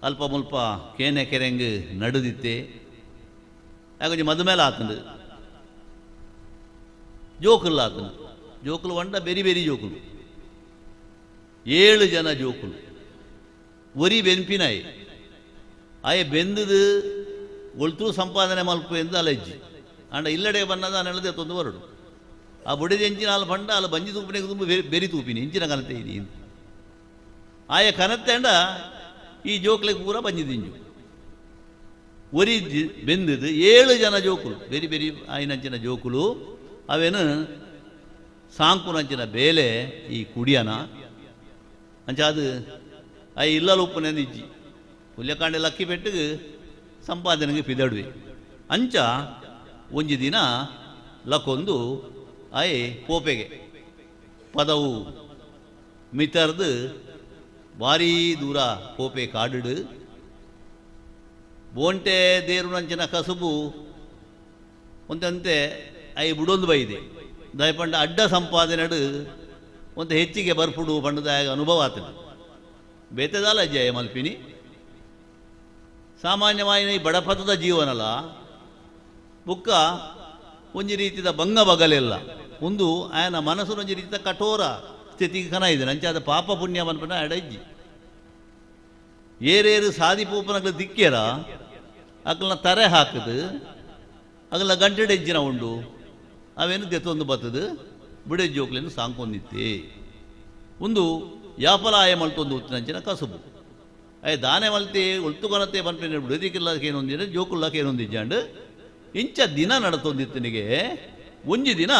ಅಲ್ಪ ಮುಲ್ಪ ಕೇನೆ ಕೆರೆಂಗ್ ನಡುದಿತ್ತೆ ಆಗೊಂಜಿ ಮದುಮೇಲೆ ಆತಂಡು ಜೋಕುಲ್ ಆತಂಡು ಜೋಕುಲು వంಡ ಬೆರಿ ಬೆರಿ ಜೋಕುಲು 7 ಜನ ಜೋಕುಲು ಒರಿ ಬೆನ್ಪಿನಾಯಿ ಆಯೆ ಬೆಂದದು ಒಳ್ತು ಸಂಪಾದನೆ ಮಲ್ಪು ಎಂದು ಅಲೆಜ್ಜಿ ಅಂಡ ಇಲ್ಲಡೆ ಬನ್ನದ ನೆಲದೆ ತೊಂದು ಬರಡು ಆ ಬುಡಿದ ಎಂಚಿನ ಅಲ್ಲ ಪಂಡ ಅಲ್ಲ ಬಂಜಿ ತೂಪಿನ ತುಂಬ ಬೆರಿ ತೂಪಿನಿ ಎಂಚಿನ ಕನತೆ ಇನಿ ಆಯ ಕನತೆ ಅಂಡ ಈ ಜೋಕ್ಲೆಗೆ ಪೂರ ಬಂಜಿ ದಿಂಜು ಒರಿ ಬೆಂದದು 7 ಜನ ಜೋಕುಲು ಬೆರಿ ಬೆರಿ ಆಯಿನಂಚಿನ ಜೋಕುಲು ಅವೇನು ಸಾಂಕುನಂಚಿನ ಬೇಲೆ ಈ ಕುಡಿಯನ ಅಂಚ ಅದು ಆ ಇಲ್ಲಲು ಉಪ್ಪುನೆಂದು ಇಜ್ಜಿ ಹುಲ್ಯಕಾಂಡೆ ಲಕ್ಕಿ ಪೆಟ್ಟಿಗೆ ಸಂಪಾದನೆಗೆ ಪಿದಡುವೆ ಅಂಚ ಒಂಜಿ ದಿನ ಲಕ್ಕೊಂದು ಆಯ್ ಪೋಪೆಗೆ ಪದವು ಮಿತರ್ದು ಭಾರೀ ದೂರ ಪೋಪೆ ಕಾಡುಡು ಬೋಂಟೆ ದೇರುನಂಚಿನ ಕಸುಬು ಒಂದಂತೆ I ಬುಡೊಂದು ಬೈದೆ ದಯಪಂಡ ಅಡ್ಡ ಸಂಪಾದನೆಡು ಒಂದು ಹೆಚ್ಚಿಗೆ ಬರ್ಪುಡು ಪಂಡದ ಅನುಭವ ಆತನು ಬೇತೆದಾಲ ಜಯ ಮಲ್ಪಿನಿ ಸಾಮಾನ್ಯವಾಗಿ ಈ ಬಡಪತದ ಜೀವನಲ ಬುಕ್ಕ ಒಂಜಿ ರೀತಿಯ ಭಂಗ ಬಗಲೆಲ್ಲ ಒಂದು ಆಯನ ಮನಸ್ಸು ಒಂಜಿ ರೀತಿಯ ಕಠೋರ ಸ್ಥಿತಿಗೆ ಕನ ಇದೆ ನಂಚಾದ ಪಾಪ ಪುಣ್ಯ ಮನ್ಪನ ಅಡಜ್ಜಿ ಏರೇರು ಸಾದಿಪೂಪನಗಳ ದಿಕ್ಕೇರ ಅಕಲ್ನ ತರೆ ಹಾಕದು ಅಗಲ ಗಂಟೆಡೆಜ್ಜಿನ ಉಂಡು ಅವೇನು ದೆತ್ತೊಂದು ಬತ್ತದು ಬಿಡೆ ಜೋಕ್ಲೇನು ಸಾಂಕೊಂದಿತ್ತೆ ಒಂದು ಯಾಪಲಾಯ ಮಲ್ತೊಂದು ಉತ್ತಿನಂಚಿನ ಕಸುಬು ಅಯ್ಯ ದಾನೆ ಮಲ್ತೆ ಒಲ್ತುಕೊನತೆ ಪನ್ಪಿನ ಬಿಡದಿಕ್ಕಿಲ್ಲಕೇನೊಂದಿನ ಜೋಕುಲ್ಲಕೇನೊಂದಿಜ್ಜಾಂಡ್ ಇಂಚ ದಿನ ನಡತೊಂದಿತ್ತನಿಗೆ ಒಂಜಿ ದಿನ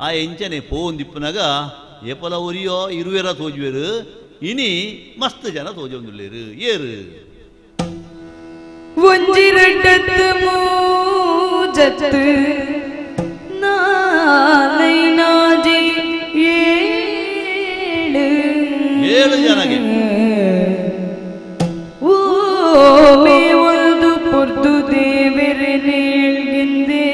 ಆ ಎಂಚನೆ ಪೋಂದಿಪ್ಪನಾಗ ಏಪಲ ಒರಿಯೋ ಇರುವೆರ ತೋಜುವೆರು ಇನಿ ಮಸ್ತ್ ಜನ ತೋಜೊಂದುಲ್ಲೇರು ಏರು ಒಂಜಿ ರಡ್ಡತ್ತು ಮೂಜತ್ತು ನಾಲೈನಾಜಿ ಏಳು ಏಳು ಜನಗೆ ಓಮೆ ಒಂದು ಪೊರ್ತು ದೇವರೆ ನೇಳ್ಗೆಂದೇ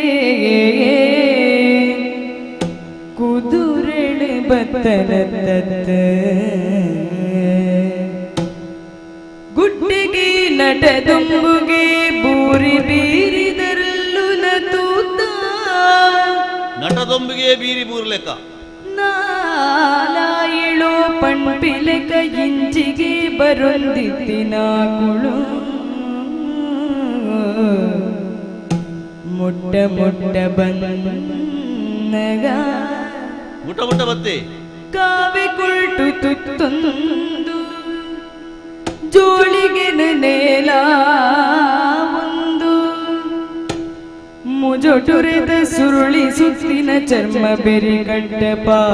ಕುದುರೆಳು ಬತ್ತನತ್ತ ಗುಡ್ಡಿಗೆ ನಟದುಂಬುಗೆ ಬೂರಿ ಬೀರಿದರಲ್ಲು ತೂತ ನಟದೊಂಬಿಗೆ ಬೀರಿ ಬೂರ್ಲೆಕ್ಕ ನಾಲಾಯಿಳೋ ಪಂಪಿಲೆಕ ಇಂಚಿಗೆ ಬರೊಂದಿತ್ತಿನ ಕುಳು ಮುಟ್ಟ ಮುಟ್ಟ ಬಂದಗ ಮುಟ್ಟ ಮುಟ್ಟ ಬತ್ತಿ ಕಾವೆ ಕುಲ್ಟು ತುತ್ತೊಂದು ಜೋಳಿಗೆ ನೆಲ ಒಂದು ಮುಜೊಟುರೆದ ಸುರುಳಿ ಸುತ್ತಿನ ಚರ್ಮ ಬೆರಿ ಕಟ್ಟ ಪಾಡೊಂದು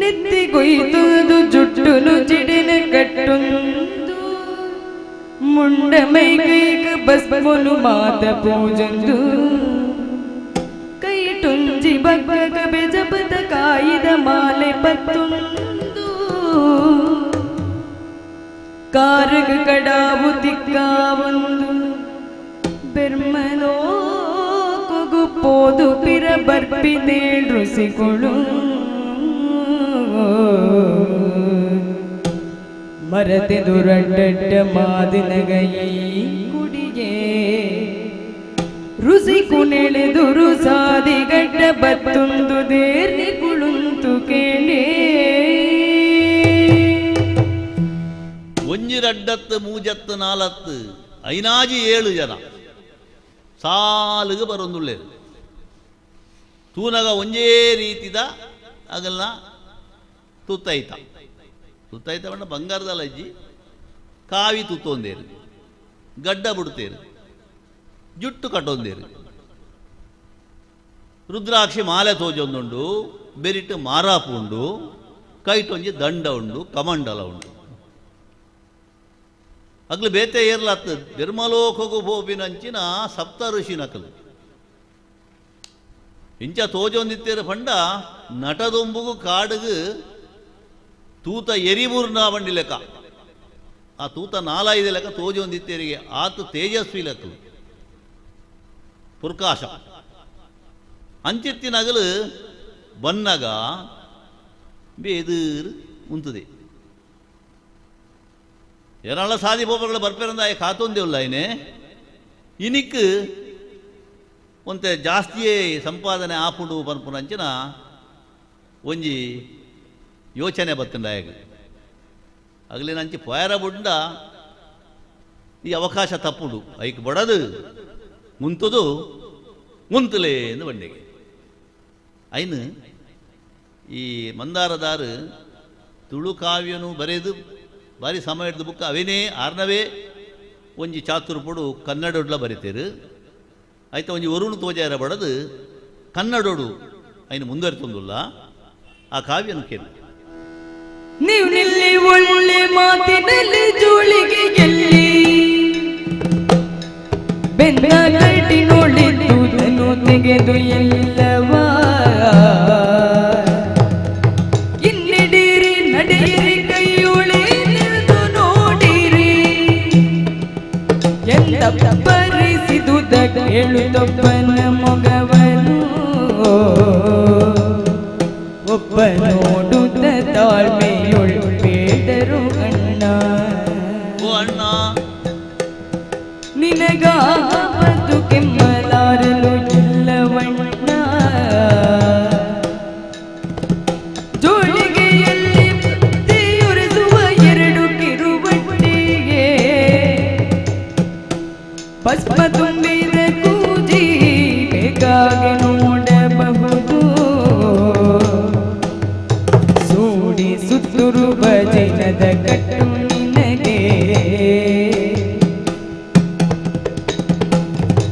ನೆತ್ತಿಗೊಯ್ತುದು ಜುಟ್ಟುನು ಜಿಡಿನ ಕಟ್ಟೊಂದು ಮುಂಡ ಮೈಕೈಕ ಬಸ್ಮನು ಮಾತ ಪೂಜಂದು ಕೈ ಟುಂಜಿ ಬಗ್ಗಗ ಬೆಜಬದ ಕಾಯಿದ ಮಾಲೆ ಪತ್ತೊಂದು ಕಾರಗ ಕಡಾವು ತಿಕ್ಕಾವೊಂದು ಬೆರ್ಮಲೋ ಕೊಗು ಪೋದು ಪಿರ ಬರ್ಪಿದೇಳ್ ರುಸಿಕೊಳು ಮರತೆದುರಡ್ಡ ಮಾದಿನಗೈ ಕುಡಿಯೇ ರುಸಿ ಕುನೆಳೆದುರು ಸಾದಿಗಡ್ಡ ಬತ್ತೊಂದು ದೇರ್ನಿ ಕುಳುಂತು ಕೇಳೇ. ಒಂಜಿರಡ್ಡತ್ತು ಮೂಜತ್ತು ನಾಲತ್ತು ಐನಾಜಿ 7 ಜನ ಸಾಲಿಗೆ ಬರೊಂದುಳ್ಳೇರು. ತೂನಗ ಒಂಜೇ ರೀತಿದ ಅಗಲ್ನ ತುತ್ತೈತ ತುತ್ತೈತ ಬಣ್ಣ ಬಂಗಾರದಲ್ಲ ಅಜ್ಜಿ ಕಾವಿ ತುತ್ತೊಂದೇರು ಗಡ್ಡ ಬಿಡ್ತೇರು ಜುಟ್ಟು ಕಟ್ಟೊಂದೇರು ರುದ್ರಾಕ್ಷಿ ಮಾಲೆ ತೋಜೊಂದುಂಡು ಬೆರಿಟ್ಟು ಮಾರಾಪು ಉಂಡು ಕೈಟೊಂಜಿ ದಂಡ ಉಂಡು ಕಮಂಡಲ ಉಂಡು ಅಗ್ಲು ಬೇತೆ ಏರ್ಲಾತ್ ಬೆರ್ಮಲೋಕಗು ಪೋಪಿನಂಚಿನ ಸಪ್ತ ಋಷಿ ನಕಲು ಇಂಚ ತೋಜೊಂದಿತ್ತೇರು ಪಂಡ ನಟದೊಂಬುಗು ಕಾಡುಗು ತೂತ ಎರಿಮೂರ್ನ ಬಂಡಿ ಲೆಕ್ಕ ಆ ತೂತ ನಾಲಾಯ್ದ ಲೆಕ್ಕ ತೋಜೊಂದಿತ್ತೇರಿಗೆ ಆತು ತೇಜಸ್ವಿ ಲೆಕ್ಕಲು ಪುರ್ಕಾಶ ಅಂಚಿತ್ತಿನಗಲು ಬನ್ನಗ ಬೇದೀರು ಉಂತದೆ ಏನಾಳ ಸಾದಿ ಪೋಪಗಳ ಬರ್ಪೇರಂದ ಆಯ ಕಾತೊಂದೇವಲ್ಲ ಆಯ್ನೆ ಇನಿಕ್ ಒಂತೆ ಜಾಸ್ತಿಯೇ ಸಂಪಾದನೆ ಆಪುಂಡು ಪನ್ಪುನಂಚಿನ ಒಂಜಿ ಯೋಚನೆ ಬತ್ತಂಡಾಯಗ ಅಗಲಿನಂಚಿ ಪೋಯರ ಬುಂಡ ಈ ಅವಕಾಶ ತಪ್ಪುಡು ಐಕ್ ಬಡದು ಮುಂತುದು ಮುಂತುಲೇ ಎಂದು ಬಂಡೆಗೆ ಐನು ಈ ಮಂದಾರದಾರು ತುಳು ಕಾವ್ಯನು ಬರೆದು ಭಾರಿ ಸಮಯ ಹಿಡ್ದು ಬುಕ್ ಅವೇನೇ ಆರ್ನವೇ ಒಂಜಿ ಚಾತುರ್ಪುಡು ಕನ್ನಡೊಡ್ಲ ಬರಿತೇರು ಆಯ್ತು ಒಂಜಿ ಒರುಣು ತೋಜಾರ ಬಡದು ಕನ್ನಡೋಡು ಐನು ಮುಂದುವರಿತೊಂದುಲ್ಲ ಆ ಕಾವ್ಯನು ಕೇಳಿ. ನೀವು ನಿಲ್ಲಿ ಒಳ್ಳೆ ಮಾತಿನಲ್ಲಿ ಜೋಳಿಗೆ ಗೆಲ್ಲಿ ಬೆನ್ನ ಕಟ್ಟಿ ನೋಡಿದ್ದುದನ್ನು ತೆಗೆದು ಎಲ್ಲವ ಇನ್ನಿಡೀರಿ ನಡೆಯಿರಿ ಕೈಯೊಳೆ ನಿಂತು ನೋಡಿರಿ ಎಂತ ಪರಿಸಿದುದ ಕೇಳುತ್ತೊಬ್ಬನ ಮೊಗವನು ಒಬ್ಬ ನೋಡುತ್ತ ತಾಳ್ಮೆಯೊಳು ಬೇಡರು ಅಣ್ಣ. ಓ ಅಣ್ಣ, ನಿನಗಾವತ್ತು ಕೆಮ್ಮಲಾರಲು ಎಲ್ಲವಣ್ಣ ಜೋಳಿಗೆಯಲ್ಲಿ ಬುತ್ತಿಯುರಿಸುವ ಎರಡು ಕಿರುಬಟ್ಟಿಗೆ ಭಸ್ಮ ತುಂಬಿದ ಕೂಜಿ ಬೇಕಾಗಿ ನೋಡಬಹುದು ಸೂಡಿ ಸುತ್ತುರುವ ಜಿನದ ಕಟ್ಟು ನಿನಗೆ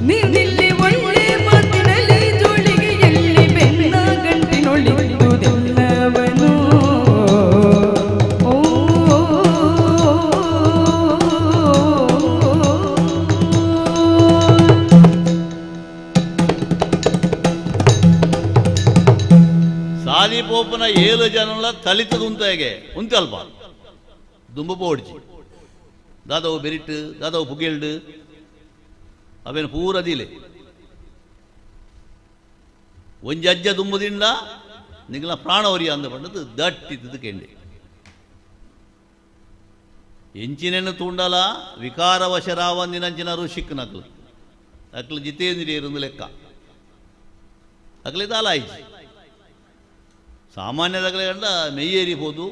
ನೀನಿಲ್ಲಿ ಒಳ್ಳೆ ಮಾತಿನಲ್ಲಿ ಜೋಳಿಗೆ ಎಲ್ಲಿ ಬೆನ್ನ ಗಂಟಿನೊಳಿದುದೆಲ್ಲವನು ಓ ಸಾಲಿಪೋಪನ ಏಳು ಜನಲ ತಲಿತದ ಉಂತಾಗೆ ಉಂತಲ್ಪ ದುಂಬು ಪೋಡ್ಜಿ ದಾದವು ಬೆರಿಟ್ಟು ದಾದವು ಪುಗೆಲ್ಡು ಅವೇನು ಪೂರ ದಿಲೆ ಒಂಜಿ ಅಜ್ಜ ದುಂಬುದಿಂದ ನಿಗಲ ಪ್ರಾಣ ಒರಿಯ ಅಂದ ಪಂಡದು ದಟ್ಟಿದ್ದು ಕೆಂಡೆ ಎಂಚಿನೆನ್ನು ತೂಂಡಲ ವಿಕಾರವಶರಾವಂದಿನಂಚಿನ ಋಷಿಕ್ ನಕಲು ಅಕ್ಲು ಜಿತೇಂದ್ರಿಯರೊಂದು ಲೆಕ್ಕ ಅಕ್ಲೆ ದಾಲಾಯ್ಜಿ ಸಾಮಾನ್ಯದಾಗಲೇ ಕಂಡ ಮೆಯ್ಯೇರಿ ಹೋದು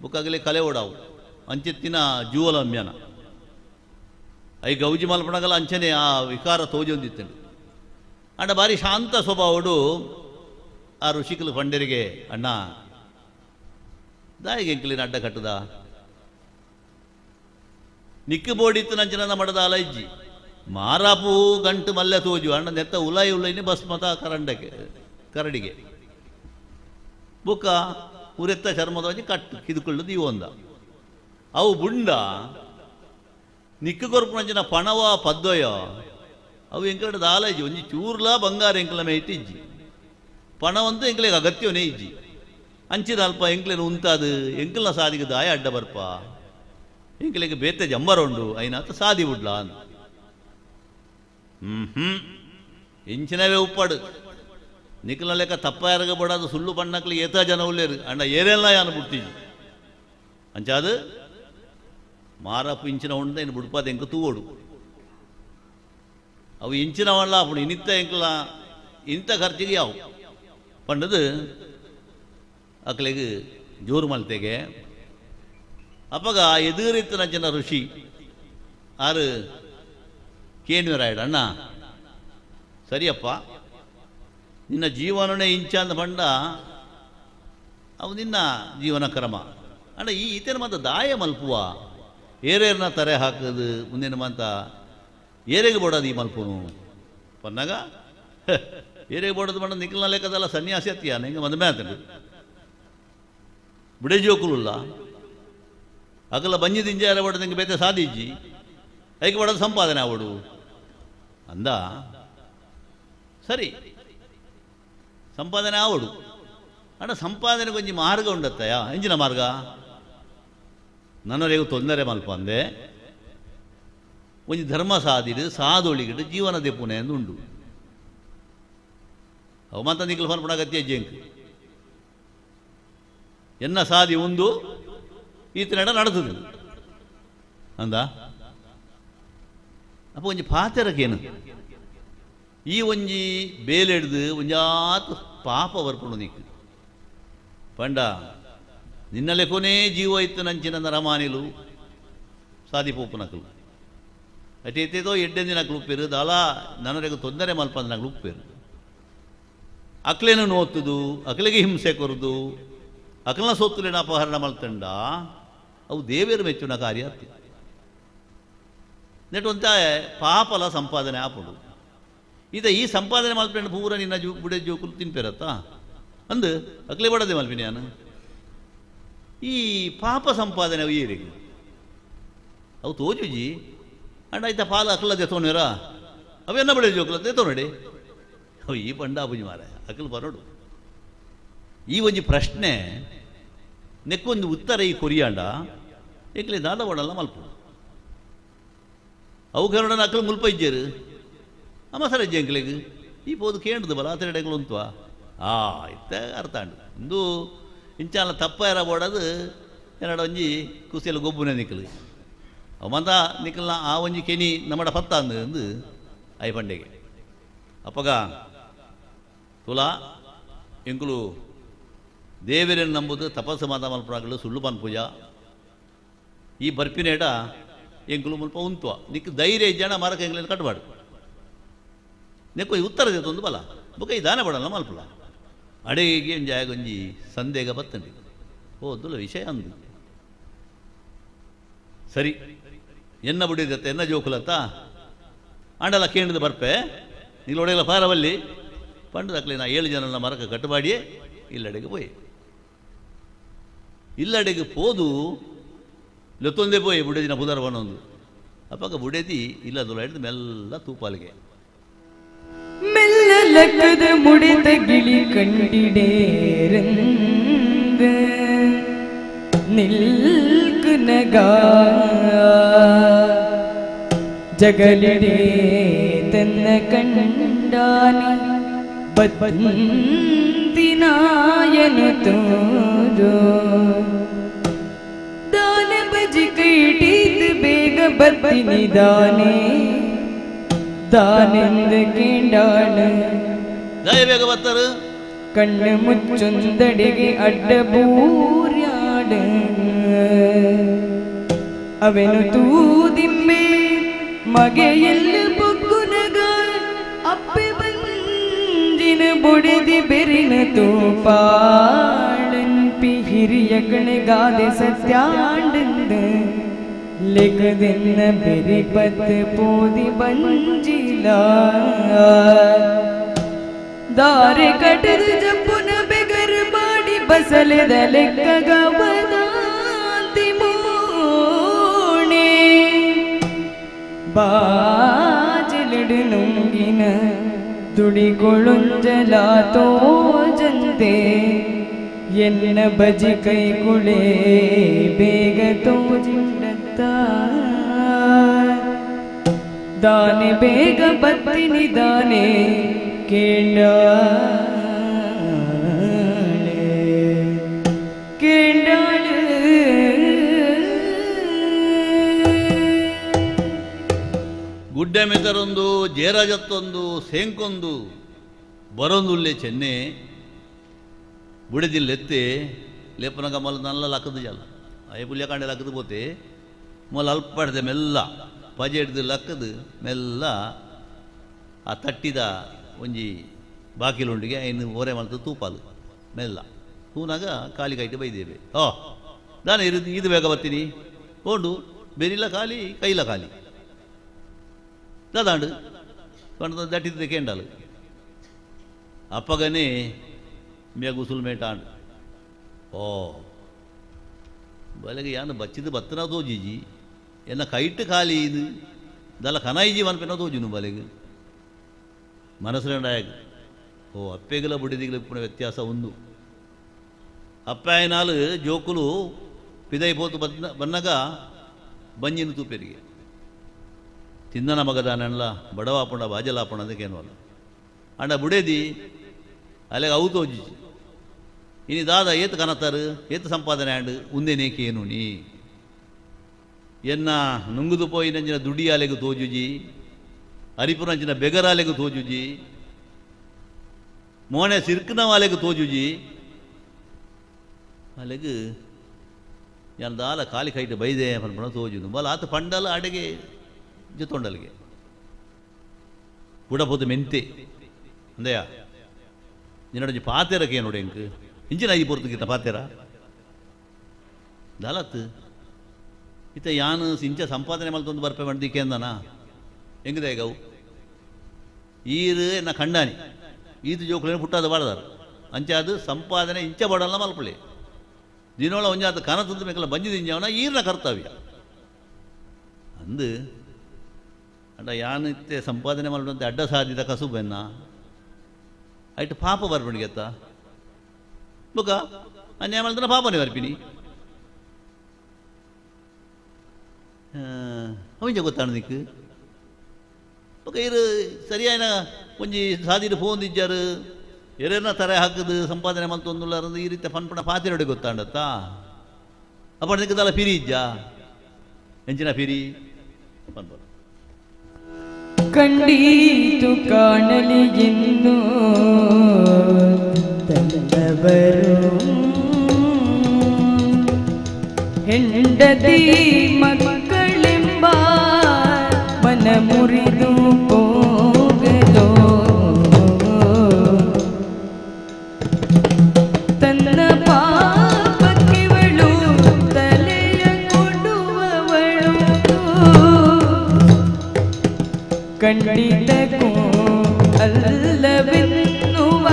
ಬುಕ್ಕಾಗಲೇ ಕಲೆ ಓಡಾವು ಅಂಚೆತ್ತಿನ ಜೂವಲಮ್ಯನ I ಗೌಜಿ ಮಲ್ಪಣಗಲ ಅಂಚನೆ ಆ ವಿಕಾರ ತೋಜೊಂದಿತ್ತಂಡು ಅಂಡ ಭಾರಿ ಶಾಂತ ಸ್ವಭಾವಡು ಆ ಋಷಿಕಲು ಪಂಡರಿಗೆ ಅಣ್ಣ ದಾಯಿಗೆ ಎಂಕಲಿನ ಅಡ್ಡ ಕಟ್ಟದ ನಿಕ್ಕು ಬೋಡಿತ್ತು ನಂಚಿನ ಮಡದ ಅಲೈಜ್ಜಿ ಮಾರಾಪು ಗಂಟು ಮಲ್ಲೆ ತೋಜು ಅಣ್ಣ ನೆತ್ತ ಉಲಾಯಿ ಉಲೈನಿ ಬಸ್ಮತ ಕರಂಡಕ್ಕೆ ಕರಡಿಗೆ ಬುಕ್ಕ ಉರೆತ್ತ ಚರ್ಮದ ಒಂಜಿ ಕಟ್ಟು ಕಿದುಕೊಳ್ಳುದು ಇವು ಅವು ಬುಂಡ ನಿಕ್ಕು ಕೊರ್ಪುನಂಚಿನ ಪಣವ ಪದ್ದೊಯ ಅವು ಎಂಕಲಡ ದಾಲೈಜಿ ಒಂಜಿ ಚೂರ್ಲ ಬಂಗಾರ ಎಂಕಲ ಮೇಯ್ತು ಇಜ್ಜಿ ಪಣವಂತೂ ಎಂಕಲಿಗೆ ಅಗತ್ಯವನೇ ಇಜ್ಜಿ ಅಂಚಿನ ಅಲ್ಪ ಎಂಕ್ಲೆನ ಉಂತಾದು ಎಂಕಲ್ನ ಸಾದಿಗೆ ದಾಯ ಅಡ್ಡ ಬರ್ಪ ಎಂಕಲಿಗೆ ಬೇತೆ ಜಂಬರ ಉಂಡು ಐನಾತ ಸಾದಿ ಬುಡ್ಲ ಅಂದ ಹ್ಮ್ ಹ್ಮ್ ಇಂಚಿನವೇ ಉಪ್ಪಾಡು ನಿಕ್ಕಲ ಲೆಕ್ಕ ತಪ್ಪ ಯಾರಿಗ ಬಡದು ಸುಳ್ಳು ಬಣ್ಣಕ್ಲಿ ಏತ ಜನ ಉಳ್ಳೇರು ಅಣ್ಣ ಏರೆಲ್ಲ ಯಾನು ಬಿಡ್ತೀಜಿ ಅಂಚಾದು ಮಾರಪ್ಪು ಇಂಚಿನ ಉಂಡ ಇನ್ನು ಬುಡ್ಪಾದ ಎಂಕ ತೂವೋಡು ಅವು ಇಂಚಿನ ವಲ್ಲ ಅప్పుడు ಇನಿತ್ತ ಎಂಕಲ ಇಂಥ ಖರ್ಚಿಗೆ ಯಾವು ಪಂಡದು ಅಕ್ಲೆಗ್ ಜೋರು ಮಲ್ತೆಗೆ ಅಪ್ಪಗ ಎದುರಿತ್ತನ ಜನ ಋಷಿ ಆರು ಕೇನ್ವರಾಯ್ಡು ಅಣ್ಣ ಸರಿಯಪ್ಪ ನಿನ್ನ ಜೀವನನೇ ಇಂಚ ಅಂದ ಪಂಡ ಅವು ನಿನ್ನ ಜೀವನ ಕ್ರಮ ಅಣ್ಣ ಈ ಈತನ ಮಾತ ದಾಯ ಮಲ್ಪುವ ಏರೇರ್ನ ತರೆ ಹಾಕೋದು ಮುಂದಿನ ಮಾತ ಏರೆಗೆ ಬೋಡದು ಈ ಮಲ್ಪುನು ಪನ್ನಾಗ ಏರೆಗೆ ಬೋಡದು ಪಂಡ ನಿಖಲ್ನ ಲೆಕ್ಕದಲ್ಲ ಸನ್ಯಾಸಿ ಅತ್ತಿಯ ಹಿಂಗೆ ಮದುವೆ ಆತಂಡು ಬಿಡೆ ಜೋಕುಲುಲ್ಲ ಅಗಲ ಬಂಜಿ ದಿಂಜಾರ ಬೋಡದು ಹಿಂಗೆ ಬೇತೆ ಸಾಧಿಜ್ಜಿ ಐಕೆ ಬೋಡದು ಸಂಪಾದನೆ ಅವಡು ಅಂದ. ಸರಿ ಸಂಪಾದನೆ ಆವಡು ಅಣ್ಣ ಸಂಪಾದನೆ ಕೊಂಚ ಮಾರ್ಗ ಉಂಡತ್ತಯ್ಯ ಎಂಜಿನ ಮಾರ್ಗ ನನ್ನವರೆಗೂ ತೊಂದರೆ ಮಲ್ಪಂದೆ ಒಂಜಿ ಧರ್ಮ ಸಾದಿಡು ಸಾದೊಳಿಗಿಡು ಜೀವನ ದೆಪ್ಪುನೆ ಎಂದು ಉಂಡು. ಅವು ಮಾತ ನಿಖಲ್ ಫರ್ಪಣ ಗತ್ಯ ಜಂಕ್ ಎನ್ನ ಸಾದಿ ಉಂದು ಈತನಡ ನಡೆದದು ಅಂದ. ಅಪ್ಪ ಒಂಜಿ ಪಾತೆರಕೇನು ಈ ಒಂಜಿ ಬೇಲೆಡ್ದು ಒಂಜಾತ್ ಪಾಪ ಬರ್ಪುಂಡು ನಿಕ್ ಪಂಡ ನಿನ್ನಲೆ ಕೊನೆ ಜೀವ ಇತ್ತು ನಂಚಿನ ನರಮಾನಿಲು ಸಾದಿ ಪೋಪುನಕಲು ಅಟೇತೇದೋ ಎಡ್ಡೆಂದಿನಕಲು ಉಪ್ಪೇರು ದಾಲ ನನರೆಗೂ ತೊಂದರೆ ಮಲ್ಪಂದಿನಕಲು ಉಪ್ಪೇರು ಅಕ್ಲೇನು ನೋತ್ತುದು ಅಕ್ಲಿಗೆ ಹಿಂಸೆ ಕೊರದು ಅಕ್ಲನ ಸೊತ್ತುಲೇನ ಅಪಹರಣ ಮಲ್ತಂಡ ಅವು ದೇವೇರು ಮೆಚ್ಚುನ ಕಾರ್ಯ ಅತ್ತಿ ನೆಟ್ ಪಾಪಲ ಸಂಪಾದನೆ ಆಪುಡು. ಈತ ಈ ಸಂಪಾದನೆ ಮಲ್ಪೆಂಡು ಪೂರ ನಿನ್ನ ಜೂ ಬುಡೆ ಜೋಕುಲು ತಿನ್ಪೇರತ್ತ ಅಂದು ಅಕ್ಲೆ ಬಡದೆ ಮಲ್ಪಿನಿ ನಾನು ಈ ಪಾಪ ಸಂಪಾದನೆ ಅವು ಏರಿಗೆ ಅವು ತೋಜುಜಿ ಅಂಡ ಆಯ್ತಾ ಪಾಲ ಅಕ್ಲದೆ ತೋನೇರ ಅವೆನ್ನ ಬಡೆ ಜೋಕುಲದೆ ತೋನಡಿ ಅವು ಈ ಪಂಡ ಅಬುಜಿ ಮಾರ ಅಕ್ಲು ಬರೋಡು. ಈ ಒಂಜಿ ಪ್ರಶ್ನೆ ನೆಕ್ಕೊಂದು ಉತ್ತರ ಈ ಕೊರಿಯಾಂಡ ಏಕ್ಲೆ ದಾದ ಬಡಲ್ಲ ಮಲ್ಪು ಅವು ಕರುಡನ ಅಕ್ಲು ಮುಲ್ಪ ಇಜ್ಜೇರು ಅಮ್ಮ ಸರ ಅಂಕ್ಲೆಗ್ ಈ ಪೋದು ಕೇಂಡ್ದು ಬಲ ಆತರೆಡೆಗಳು ಉಂತ್ವಾ ಆ ಇತ್ತ ಅರ್ಥ ಅಂಡು ಇಂದು ಇಂಚಾಲ ತಪ್ಪ ಎರ ಬೋಡದು ಎನ್ನಡ ಒಂಜಿ ಕುಸಿಯಲ್ಲಿ ಗೊಬ್ಬುನೆ ನಿಕ್ಕಲು ಅವ ಮಂತ ನಿಕ್ಕಲ್ನ ಆ ಒಂಜಿ ಕೆನಿ ನಮ್ಮಡ ಪತ್ತ ಅಂದು ಅಂದು I ಪಂಡೆಗೆ ಅಪ್ಪಗ ತುಲಾ ಎಂಕುಲು ದೇವರನ್ನು ನಂಬುದು ತಪಸ್ಸು ಮಾತ ಮಲ್ಪುನಾಕಲು ಸುಳ್ಳು ಪನ್ ಪೂಜಾ ಈ ಬರ್ಪಿನೇಡ ಎಂಕುಲು ಮುಲ್ಪ ಉಂತ್ವ ನಿಕ್ ಧೈರ್ಯ ಜನ ಮರಕ ಎಂಗ್ಲೇನು ಕಟ್ಟಬಾಡು ನೆಕ್ಕು ಉತ್ತರ ಒಂದು ಬಲ ಬುಕ್ಕ ಈ ದಾನ ಬಡಲ್ಲ ಮಲ್ಪುಲ ಅಡೆಗೆ ಒಂಜಿ ಸಂದೇಗ ಬತ್ತಂಡಿ ಓ ವಿಷಯ ಅಂದು. ಸರಿ ಎನ್ನ ಬುಡಿದತ್ತ ಎನ್ನ ಜೋಕುಲತ್ತ ಆಂಡಲ ಕೇಂದ್ರದ ಬರ್ಪೆ ನೀಲೊಡೆಯಲ್ಲ ಪಾರವಲ್ಲಿ ಪಂಡದಕ್ಲೆ ನಾ 7 ಜನನ ಮರಕ ಕಟ್ಟುಬಾಡಿಯೇ ಇಲ್ಲಡೆಗೆ ಪೋಯೆ. ಇಲ್ಲಡೆಗೆ ಪೋದು ಲೊತ್ತೊಂದೇ ಪೋಯೆ ಬುಡೇದಿನ ಪುದರ್ ಬನ್ನೊಂದು ಅಪ್ಪಗ ಬುಡೇದಿ ಇಲ್ಲದೊಳ ಹಿಡಿದು ಮೆಲ್ಲ ತೂಪಾಲಿಗೆ ಮೆಲ್ಲ ಲಕ್ಕದ ಮುಡಿತ ಗಿಳಿ ಕಂಡಿಡೇರಂದ ನಿಲ್ಕುನಗ ಜಗಲಿಡೇ ತನ್ನ ಕಂಡಾನಿ ಬದ್ಬಂತಿನಾಯನು ತೋದು ದಾನ ಬಜಿ ಕೈಟೀತ್ ಬೇಗ ಬತ್ತಿನಿ ದಾನೆ ದಾನೆಂದ ಕೇಂಡಾಳ ದಯ ಬೇಗ ಬತ್ತರು ಕಣ್ಣು ಮುಚ್ಚೊಂದಡೆಗೆ ಅಡ್ಡ ಬೂರ್ಯಾಡ ಅವೆನು ತೂದಿಮ್ಮೆ ಮಗೆಯೆಲ್ಲ ಬೊಗ್ಗುನಗ ಅಪ್ಪೆ ಬಂಜಿನ ಬೊಡೆದಿ ಬೆರಿನ ತೂಪಾಳನ್ಪಿ ಹಿರಿಯ ಕಣಗಾದೆ ಸತ್ಯಾಂಡಂದ ಲೆಗದೆನ್ನ ಬೆರಿ ಪತ್ ಪೋದಿ ಬಂಜಿಲ ದಾರೆ ಕಟದ ಜಪ್ಪುನ ಬೆಗರ್ ಮಾಡಿ ಬಸಲೆದ ಲೆಕ್ಕಗವದಾಂತಿ ಮೋಣೆ ಬಾಜಲಿಡು ನುಂಗಿನ ತುಡಿಗೊಳುಂಜಲ ತೋಜಂತೆ ಎನ್ನ ಬಜಿ ಕೈಕುಳೆ ಬೇಗ ತೋಜಿಂಡತ್ತ ದಾನೆ ಬೇಗ ಬತ್ತಿನಿ ದಾನೆ ಕೇಂಡಾಳೆ ಕೇಂಡಾಳೆ. ಗುಡ್ಡೆ ಮೆತರೊಂದು ಜೇರಾಜತ್ತೊಂದು ಸೇಂಕೊಂದು ಬರೊಂದುಲ್ಲೆ ಚೆನ್ನೆ ಬುಡದಿಲ್ಲೆತ್ತೆ ಲೇಪನ ಕಮಲ ನಲ್ಲ ಲಕ್ಕದು ಜಲ ಅಯ್ಯ ಪುಲ್ಯ ಕಾಂಡೆ ಲಕ್ಕದು ಪೋತೆ ಮೊಲ ಅಲ್ಪಡ್ದೆ ಮೆಲ್ಲ ಪಜೆ ಹಿಡ್ದು ಲಕ್ಕದು ಮೆಲ್ಲ ಆ ತಟ್ಟಿದ ಒಂಜಿ ಬಾಕಿಲುಂಡಿಗೆ ಇನ್ನು ಓರೆ ಮಲ್ತು ತೂಪಾಲು ಮೆಲ್ಲ ತೂನಾಗ ಖಾಲಿ ಕೈಟ್ ಬೈದೇವೆ. ಓ ನಾನು ಇರು ಇದು ಬೇಗ ಬರ್ತೀನಿ ಓಂಡು ಬೆರಿಲ್ಲ ಖಾಲಿ ಕೈಲ ಖಾಲಿ. ದಾದಾಂಡು ಪಂಡ ದಟ್ಟಿದ್ದೆ ಕೇಂಡಾಲು ಅಪ್ಪಗನೇ ಮೇ ಗುಸುಲ್ ಮೇಟಾಂಡು. ಓ ಬಲೆಗೆ ಯಾನು ಬಚ್ಚಿದ್ದು ಬತ್ತನ ತೋಜಿಜಿ ಎನ್ನ ಕೈಟ್ ಖಾಲಿ ಇದು ದಲ ಕನಾಯಿಜಿ ಮನ್ಪೆನ ತೋಜುನು ಬಲೆಗೆ ಮನಸ್ಸಿನ. ಓ ಅಪ್ಪೆಗಲ ಬುಡಿದಿಗಲ ಇಪ್ಪುನ ವ್ಯತ್ಯಾಸ ಉಂದು. ಅಪ್ಪಾಯನಾಲು ಜೋಕುಲು ಪಿದೈ ಪೋತು ಬನ್ನಗ ಬಂಜಿನ ತೂಪೆರಿಗೆ ತಿಂದನ ಮಗದಾನಲ್ಲ ಬಡವಾಪುಂಡ ಬಾಜಲಾಪುಂಡ ಅದಕ್ಕೇನು ಅಂಡ ಬುಡೇದಿ ಅಲ್ಲಿಗೆ ಅವು ತೋಜಿಜಿ. ಇನಿ ದಾದ ಏತು ಕನತಾರು ಏತು ಸಂಪಾದನೆ ಆಂಡ್ ಉಂದೇನೇಕೇನು ನೀ ಎನ್ನ ನುಂಗುದು ಪೋಯಿನಂಚಿನ ದುಡಿಯಾಲೆಗು ತೋಜುಜಿ, ಅರಿಪುನಂಚಿನ ಬೆಗರಾಲೆಗು ತೋಜುಜಿ, ಮೋನೆ ಸಿರ್ಕನವಾಲೆಗು ತೋಜುಜಿ. ಅಲೆಗು ಯಾನ್ ದಾಲ ಖಾಲಿ ಕೈಟ್ ಬೈದೆ ಪನ್ಪುಣ ತೋಜುನು ಬಲ ಆತ ಪಂಡಲ ಅಡೆಗೆ ಜೊತೊಂಡಲಿಗೆ ಕುಡಪೋತು ಮೆಂತೆ ಅಂದೆಯಾ ನಿನ್ನೊಂಜಿ ಪಾತೆರಕ್ಕೆ ನೋಡಿ ಎಂಕ್ ಇಂಚಿನ I ಪೊರ್ತುಗಿತ್ತ ಪಾತೆರ ದಾಲತ್ ಇತ್ತ ಯಾನು ಇಂಚ ಸಂಪಾದನೆ ಮಲ್ತೊಂದು ಬರ್ಪೆ ಮಂಡಿಕೇಂದನ ಹೆಂಗಿದೆ ಗವು ಈರು ಎನ್ನ ಖಂಡಾನಿ ಈತು ಜೋಕುಲೇನು ಪುಟ್ಟಾದ ಬಾಡದಾರು ಅಂಚೆ ಅದು ಸಂಪಾದನೆ ಇಂಚ ಬಾಡಲ್ಲ ಮಲ್ಪಳೆ ದಿನೋಳ ಒಂಜಾತ ಕನ ತಂದು ಮೇಕಲ ಬಂಜಿದಿಂಜವನ ಈರ್ನ ಕರ್ತವ್ಯ ಅಂದು ಅಂಡ ಯಾನಿತ್ತೆ ಸಂಪಾದನೆ ಮಲ್ಪಂತೆ ಅಡ್ಡ ಸಾಧಿದ ಕಸುಬೆನ್ನ ಐಟ್ ಪಾಪ ಬರ್ಪಣಿಗೆತ್ತ ಬುಕ ಅನ್ಯಾಯ ಮಲ್ತನ ಪಾಪನೇ ಬರ್ಪಿನಿ ಅವಿಂಚ ಗೊತ್ತಾಣ ನಿಕ್ಕು ಬೊಕ ಇರು ಸರಿಯಾಯಿನ ಒಂಜಿ ಸಾದಿಡು ಫೋನ್ ಇಜ್ಜಾರು ಎರೇನ ತರೆ ಹಾಕದು ಸಂಪಾದನೆ ಮಲ್ತೊಂದುಲ್ಲಾರಂದು ಈ ರೀತಿ ಪನ್ಪಣ ಪಾತಿರಡೆ ಗೊತ್ತಾಂಡತ್ತಾ ಅಪ್ಪ ನಿಕ್ಕದಲ್ಲ ಪಿರಿ ಇಜ್ಜ ಎಂಚಿನ ಪಿರಿ ಪನ್ಪಣ ಕಂಡೀತು ಕಾಣಲಿ ಇನ್ನು ತಂದವರು ಹೆಂಡತಿ ಮಕ್ಕಳೆಂಬ ಮನ ಮುರಿದು ಹೋಗಲೋ ತನ್ನ ಪಾಪಕ್ಕಿವಳು ತಲೆಯ ಕೊಡುವವಳು ಖಂಡಿತಕ್ಕೂ ಅಲ್ಲವೆನ್ನುವ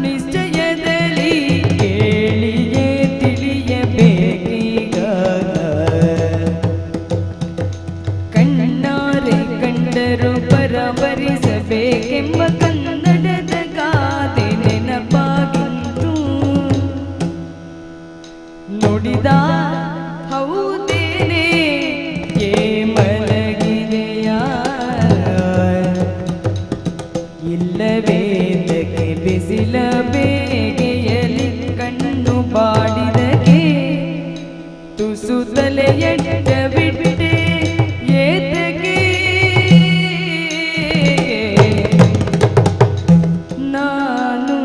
ನಿಶ್ಚಯದಲ್ಲಿ ಕೇಳಿಯೇ ತಿಳಿಯಬೇಕೀಗ. ಕಣ್ಣಾರೆ ಕಂಡರು ಪರವರಿಸಬೇಕೆಂಬ ಕನ್ನಡದ ಗಾದೆ ನೆನಪಾಗಿತ್ತು. ನುಡಿದ ಹೌದೇನೆ ಏ ಮಲಗಿದೆಯಾ ಇಲ್ಲವೇದಕ್ಕೆ ಬಿಸಿಲ ಬೇಗೆಯಲಿ ಕಣ್ಣು ಬಾಡಿದಕ್ಕೆ ತುಸು ತಲೆಯಡ್ಡ ಬಿಟ್ಟೆ ಏತಕ್ಕೆ. ನಾನು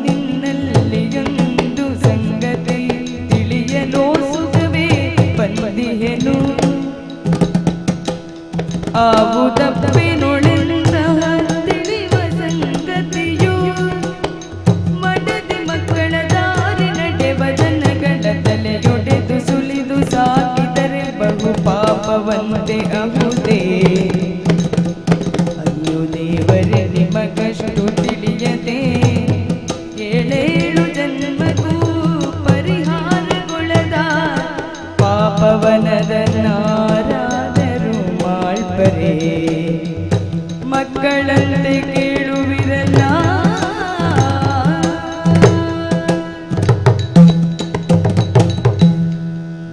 ನಿನ್ನಲ್ಲಿಯೊಂದು ಸಂಗತಿ ತಿಳಿಯಲೋ ಸುಖವೇ ಬಂದಿಹೆನು. ಆವುದಪ್ಪಿನೊಳೆಂತಹ ತಿಳಿವ ಸಂಗತಿಯು ಮಡದಿ ಮಕ್ಕಳ ದಾರಿ ನಡೆವ ಜನಗಳ ತಲೆಯೊಡೆದು ಸುಲಿದು ಸಾಕಿದರೆ ಬಹು ಪಾಪವಂತೆ ಅಹುದೇ. ಅಯ್ಯೋ ದೇವರೇ ನಿಮಗಷ್ಟು ತಿಳಿಯದೆ ಏಳೇಳು ಜನ್ಮಕ್ಕೂ ಪರಿಹಾರಗೊಳ್ಳದ ಪಾಪವನದ ನಾರಾದರೂ ಮಾಳ್ಪರೆ ಮಕ್ಕಳಂತೆ ಕೇಳುವಿರಲ್ಲ.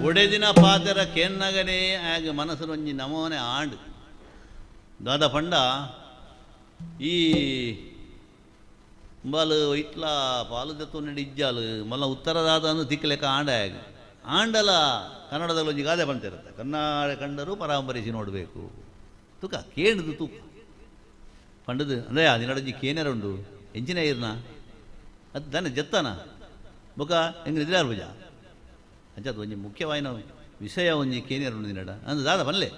ಒಡೆದಿನ ಪಾತೆರ ಕೆನ್ನಗನೇ ಆಗ ಮನಸ್ಸು ಒಂಜಿ ನಮೋನೆ ಆಂಡ್ ದಾದ ಪಂಡ ಈ ಅಂಬಾಲು ಇಟ್ಲ ಪಾಲು ದತ್ತು ಇಜ್ಜಾಲು ಮಲ್ಲ ಉತ್ತರದಾದ ಅಂದು ತಿಕ್ಕಲೆಕ್ಕ ಆಂಡ ಆಗ ಆಂಡಲ ಕನ್ನಡದಲ್ಲಿ ಒಂಜಿ ಗಾದೆ ಬಂತಿರುತ್ತೆ ಕನ್ನಡ ಕಂಡರೂ ಪರಾಂಬರಿಸಿ ನೋಡಬೇಕು ತುಕ ಕೇಂಡ್ದು ತೂಕ ಪಂಡದು ಅಂದರೆ ಅದಿನಡಂಜಿ ಕೇನರ ಉಂಡು ಎಂಚಿನ ಇರ್ನ ಅದು ದಾನೆ ಜತ್ತನ ಬೊಕ ಎಂಗ್ ನಿದ್ರಾರ್ ಭುಜ ಅಂಚಾದ ಒಂಜಿ ಮುಖ್ಯವಾಯಿನ ವಿಷಯ ಒಂಜಿ ಕೇನಿಯರ್ ಉಂಡು ದಿನಡ ಅಂದು ದಾದ ಬನ್ಲೆ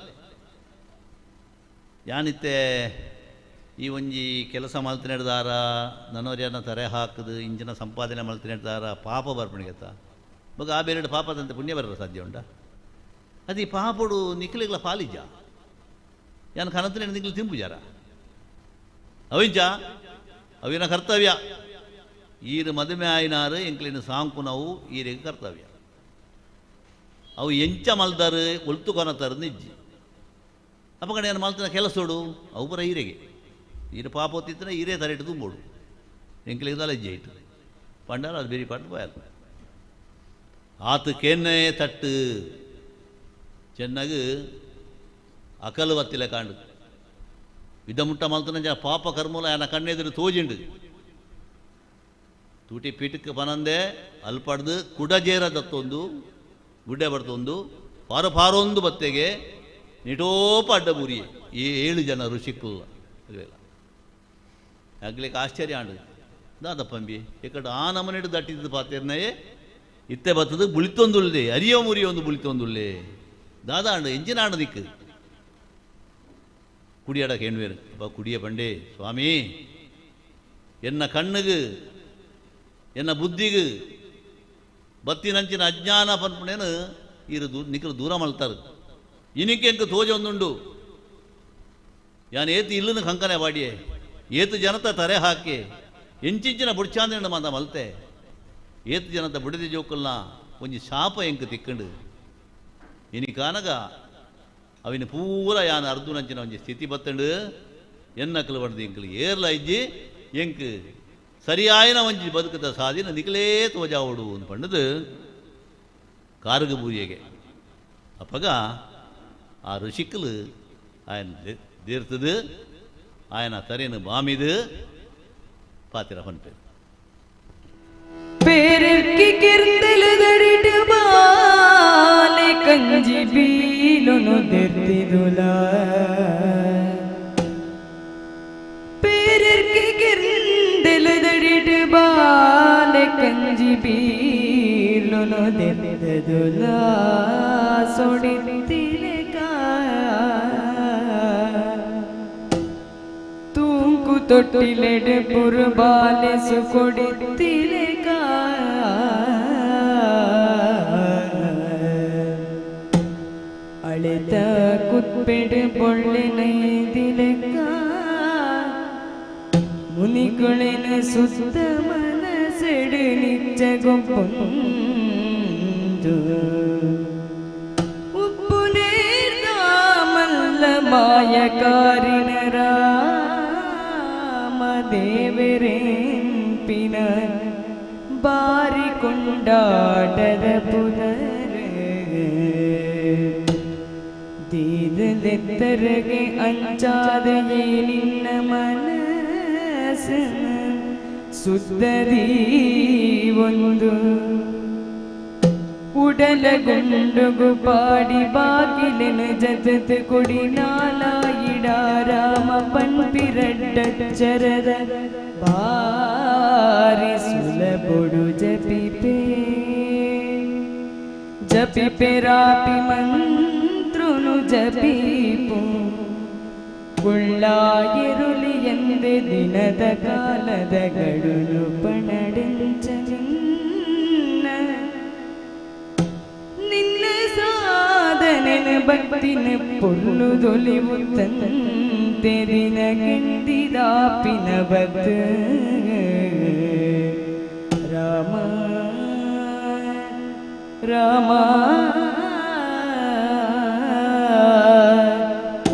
ಯಾನಿತ್ತೆ ಈ ಒಂಜಿ ಕೆಲಸ ಮಲ್ತಿನೆಡ್ದಾರ ನನೋರ್ಯನ ತರೆ ಹಾಕದು ಇಂಚಿನ ಸಂಪಾದನೆ ಮಲ್ತಿನೆಡ್ದಾರ ಪಾಪ ಬರ್ಪಣಿಗೆತ್ತ ಬೊಕ ಆ ಬೇರೆ ಪಾಪದಂತೆ ಪುಣ್ಯ ಬರಲ್ಲ ಸಾಧ್ಯ ಉಂಟಾ ಅದು ಈ ಪಾಪಡು ನಿಖಲಿಗಳ ಪಾಲಿಜ ಯಾನ್ ಕನತನೆ ನಿಕ್ಲು ತಿಂಪುಜಾರ ಅವಿಂಚ ಅವಿನ ಕರ್ತವ್ಯ ಈರು ಮದುವೆ ಆಯಿನಾರು ಎಂಕ್ಲಿನ ಸಾಂಕುನವು ಈರಿಗೆ ಕರ್ತವ್ಯ ಅವು ಎಂಚ ಮಲ್ದಾರು ಒಲ್ತು ಕೊನತಾರು ನಿಜ್ಜಿ ಅಪ್ಪಕಡೆ ಏನು ಮಲ್ತಿನ ಕೆಲಸೋಡು ಅವು ಪುರ ಈರೆಗೆ ಈರು ಪಾಪ ಹೊತ್ತಿತ್ತನ ಈರೇ ತರೆಟ್ಟು ತುಂಬೋಡು ಎಂಕ್ಲಿಗೆ ತಲೆಜ್ಜೆ ಇಟ್ಟು ಪಂಡಾರ ಅದು ಬೇರೆ ಪಾட்டு ಬಾಯಲ್ಲ ಆತು ಕೆನ್ನೆ ತಟ್ಟು ಚೆನ್ನಾಗಿ ಅಕಲು ವತ್ತಿಲ ಕಾಂಡು ವಿಧ ಮುಟ್ಟ ಮಲ್ತನ ಜನ ಪಾಪ ಕರ್ಮೂಲ ಆಯನ ಕಣ್ಣೆದುರು ತೋಜಿಂಡು ತೂಟಿ ಪೀಠಕ್ಕೆ ಪನಂದೆ ಅಲ್ಪಡ್ದು ಕುಡಜೇರ ದತ್ತೊಂದು ಗುಡ್ಡೆ ಬರ್ತೊಂದು ಪಾರ ಪಾರೊಂದು ಬತ್ತೆಗೆ ನಿಟೋಪ ಅಡ್ಡಬೂರಿ ಈ 7 ಜನ ಋಷಿಕುಲ್ಲ ಅಲ್ವೇಲ ಆಗ್ಲಿಕ್ಕೆ ಆಶ್ಚರ್ಯ ಆಂಡು ದಾದಪ್ಪಂಬಿ ಎಕ್ಕಡ ಆ ನಮನೆಡು ದಟ್ಟಿದ್ದು ಪಾತೇರ್ನಯೇ ಇತ್ತೆ ಬತ್ತದು ಬುಳಿತೊಂದುಳ್ಳೆ ಅರಿಯೋ ಮುರಿಯೊಂದು ಬುಳಿತೊಂದುಳ್ಳೆ ದಾದಾ ಆಂಡು ಎಂಜಿನ ಆಂಡು ದಿಕ್ಕು ಕುಡಿಯಾಡ ಕೇಣ್ವೇರು ಅಪ್ಪ ಕುಡಿಯ ಪಂಡೆ ಸ್ವಾಮಿ ಎನ್ನ ಕಣ್ಣಿಗೆ ಎನ್ನ ಬುದ್ಧಿಗೆ ಬತ್ತಿನಂಚಿನ ಅಜ್ಞಾನ ಪನ್ಪುಣೇನು ಇರು ನಿಕ್ಕಲು ದೂರ ಮಲ್ತಾರೆ ಇನಿಕೆ ಎಂಕ ತೋಜ ಒಂದುಂಡು ಯಾನ್ ಏತು ಇಲ್ಲನ ಕಂಕನೆ ಬಾಡಿಯೆ ಏತು ಜನತ ತರೆ ಹಾಕಿ ಎಂಚಿಂಚಿನ ಬುಡ್ಚಾಂದಿನ ಮಾತ ಮಲ್ತೆ ಏತು ಜನತ ಬುಡಿದ ಜೋಕಲ್ನ ಒಂಜಿ ಶಾಪ ಎಂಕ ತಿಕ್ಕಂಡು ಇನಿಕಾನಗ ಅವಿನ ಪೂರ ಯಾನ್ ಅರ್ಧುನಂಚಿನ ಒಂಜಿ ಸ್ಥಿತಿ ಬತ್ತಂಡು ಎನ್ನಕಲು ಬಡ್ದು ಎಂಕಲು ಏರ್ಲ ಇಜ್ಜಿ ಎಂಕ್ ಸರಿಯಾಯನ ಒಂಜಿ ಬದುಕದ ಸಾಧಿನ ನಿಕಲೇ ತೋಜಾವಡು ಅಂತ ಪಂಡದು ಕಾರುಗ ಬೂರಿಯಗೆ ಅಪ್ಪಗ ಆ ಋಷಿಕಲು ఆయన ದೇರ್ತದು ఆయన ತರೇನು ಬಾಮಿದು ಪಾತಿರ ಹೊನ್ಪೇರು പേരക്ക് കിർന്തലുതടിട്ട് ബാലെ ಕಂಜಿ ಬೀಲುನು ದೆರ್ತಿದುಲ പേരക്ക് കിർന്തലുതടിട്ട് ബാലെ ಕಂಜಿ ಬೀಲುನು ದೆರ್ತಿದುಲ ಸೊಡಿತಿಲೆಕ ತೂಂಕು ತೊಟ್ಟಿಲೆಡೆ ಪುರ್ಬಾಲೆ ಸುಕೊಡಿತಿಲೆಕ ಅಳೆತ ಕುತ್ಪೆಡೆ ಪೊಳ್ಳೆ ನೈದಿಲೆಕ ಮುನಿಕೊಳೆನ ಸುತ್ತ ಮನಸೆಡೆ ನಿಚ್ಚಗೊಪ್ಪೊಂದು ಉಪ್ಪು ನೇರ್ದ ಮಲ್ಲ ಮಾಯಕಾರಿನ ರಾಮ ದೇವರೇಂಪಿನ ಬಾರಿ ಕೊಂಡಾಟದ ಪುದರ ದೀದಲೆತ್ತರಗೆ ಅಂಚಾದ ನಿನ್ನ ಮನಸ್ಸು ಸುದ್ದದಿ ಒಂದು ಉಡಲ ಗುಂಡುಗು ಪಾಡಿ ಬಾಗಿಲಿನ ಜತತ್ ಕೊಡಿ ನಾಲಾಯಿಡ ರಾಮ ಪನ್ಪಿರಡ್ಡಚ್ಚರದ ಬಾರಿ ಸುಲಭೊಡು ಜಪಿಪೇ ಜಪಿಪೆ ರಾಪಿ ಮಂತ್ರುನು ಜಪಿಪು ಕುಳ್ಳಾಯಿರುಳಿ ಎಂದೆ ದಿನದ ಕಾಲದ ಗಡುನು ಪಣಡೆಂಚ ನಿನ್ನ ನಿನ್ನ ಸಾಧನೆನ ಭಕ್ತಿನ ಪೊಳ್ಳು ದೊಲಿವುತ್ತಂತೆ ದಿನ ಗೆಂದಿದಾಪಿನ ಬತ್ ರಾಮ ರಾಮ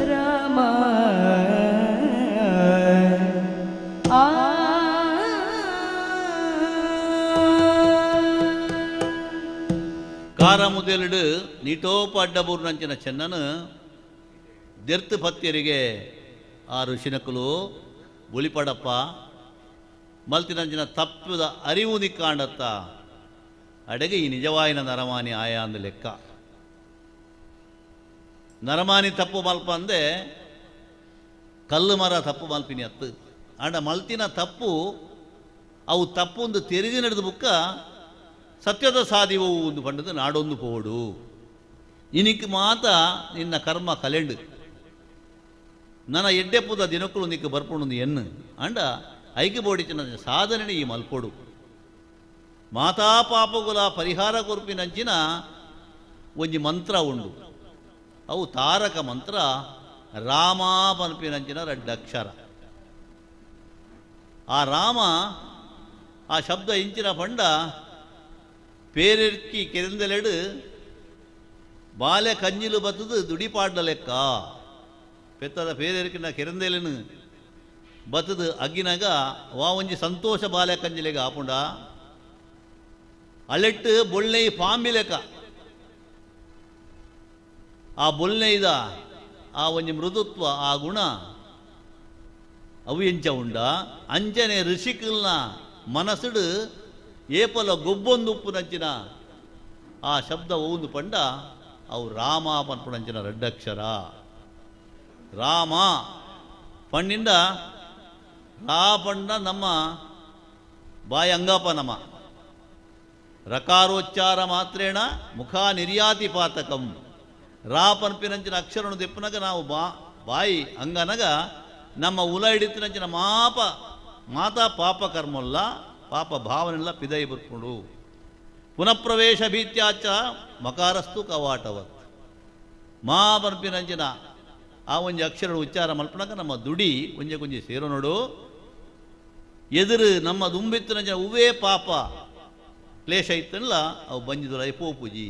ರಾಮ ಆ ಕಾರ ಮುದೆಲುಡು ನೀಟೋಪ ಅಡ್ಡಬೂರ್ನಂಚಿನ ಚೆನ್ನನು ದೆರ್ತು ಪತ್ತಿಯರಿಗೆ ಆ ಋಷಿನಕುಲು ಬುಳಿಪಡಪ್ಪ ಮಲ್ತಿನಂಚಿನ ತಪ್ಪುದ ಅರಿವು ನಿಕ್ಕಾಂಡತ್ತ ಅಡೆಗೆ ಈ ನಿಜವಾಯಿನ ನರಮಾನಿ ಆಯ ಅಂದ ಲೆಕ್ಕ. ನರಮಾನಿ ತಪ್ಪು ಮಲ್ಪ ಅಂದೆ ಕಲ್ಲು ಮರ ತಪ್ಪು ಮಲ್ಪಿನಿ ಅತ್ತು ಆಂಡ ಮಲ್ತಿನ ತಪ್ಪು ಅವು ತಪ್ಪೊಂದು ತೆರೆದು ನಡೆದ ಬುಕ್ಕ ಸತ್ಯದ ಸಾದಿವು ಒಂದು ಪಂಡದು ನಾಡೊಂದು ಪೋಡು ಇನಿಕ್ ಮಾತ ನಿನ್ನ ಕರ್ಮ ಕಲೆಂಡು ನನ್ನ ಎಡ್ಡೆಪ್ಪುದ ದಿನಕ್ಕೂ ನಿಕ್ಕ ಬರ್ಪುಂಡು ಎನ್ನು ಅಂಡ ಐಕ್ಯ ಬೋಡಿಚಿನ ಸಾಧನೆ ಈ ಮಲ್ಪೊಡು ಮಾತಾ ಪಾಪಗುಲ ಪರಿಹಾರ ಕೊರ್ಪಿನಂಚಿನ ಒಂಜಿ ಮಂತ್ರ ಉಂಡು ಅವು ತಾರಕ ಮಂತ್ರ ರಾಮ ಪನ್ಪಿನಂಚಿನ ರಡ್ಡಕ್ಷರ. ಆ ರಾಮ ಆ ಶಬ್ದ ಇಂಚಿನ ಪಂಡ ಪೇರೆರ್ಕಿ ಕೆರಿಂದಲೆಡು ಬಾಲೆ ಕಂಜಿಲು ಬತ್ತದು ದುಡಿಪಾಡ್ಲ ಲೆಕ್ಕ. ಪೆತ್ತದ ಪೇರೆರ್ಕಿನ ಕೆರಂದೆಲೆನು ಬತ್ತದು ಅಗ್ಗಿನಾಗ ವಾ ಒಂಜಿ ಸಂತೋಷ ಬಾಲೆ ಕಂಜಿಲೆಗ ಆಪುಂಡ ಅಲೆಟ್ಟು ಬೊಳ್ಳೆಯಿ ಪಾಂಬಿ ಲೆಕ್ಕ. ಆ ಬೊಲ್ನೆಯ್ದ ಆ ಒಂಜಿ ಮೃದುತ್ವ ಆ ಗುಣ ಅವು ಎಂಚ ಉಂಡ. ಅಂಚನೆ ಋಷಿಕಲ್ನ ಮನಸ್ಸುಡು ಏಪಲ ಗೊಬ್ಬೊಂದು ಉಪ್ಪುನಂಚಿನ ಆ ಶಬ್ದ ಒಂದು ಪಂಡ ಅವು ರಾಮ ಪನ್ಪುನಂಚಿನ ರಡ್ಡಕ್ಷರ. ರಾಮ ಪಣ್ಣಿಂದ ರಾ ಪಂಡ ನಮ್ಮ ಬಾಯಿ ಅಂಗಪ್ಪ ನಮ್ಮ ರಕಾರೋಚ್ಚಾರ ಮಾತ್ರೇಣ ಮುಖ ನಿರ್ಯಾತಿ ಪಾತಕಂ. ರಾ ಪನ್ಪಿನಂಚಿನ ಅಕ್ಷರವನ್ನು ದೆಪ್ಪುನಗ ನಾವು ಬಾಯಿ ಅಂಗನಗ ನಮ್ಮ ಉಲ ಹಿಡಿತಿನಂಚಿನ ಮಾಪ ಮಾತಾ ಪಾಪ ಕರ್ಮಲ್ಲ ಪಾಪ ಭಾವನೆಲ್ಲ ಪಿದೈ ಬರ್ಕೊಂಡು ಪುನಃಪ್ರವೇಶ ಭೀತ್ಯಾಚ ಮಕಾರಸ್ತು ಕವಾಟವತ್. ಮಾ ಪನ್ಪಿನಂಚಿನ ಆ ಒಂಜಿ ಅಕ್ಷರ ಉಚ್ಚಾರ ಮಲ್ಪನಗ ನಮ್ಮ ದುಡಿ ಒಂಜೆ ಕೊಂಜಿ ಸೇರೋ ನೋಡು ಎದುರು ನಮ್ಮ ದುಂಬಿತ್ತಿನಂಚಿನ ಉವೇ ಪಾಪ ಕ್ಲೇಶ ಇತ್ತಲ್ಲ ಅವು ಬಂಜಿದುಲ ಪೋಪುಜಿ.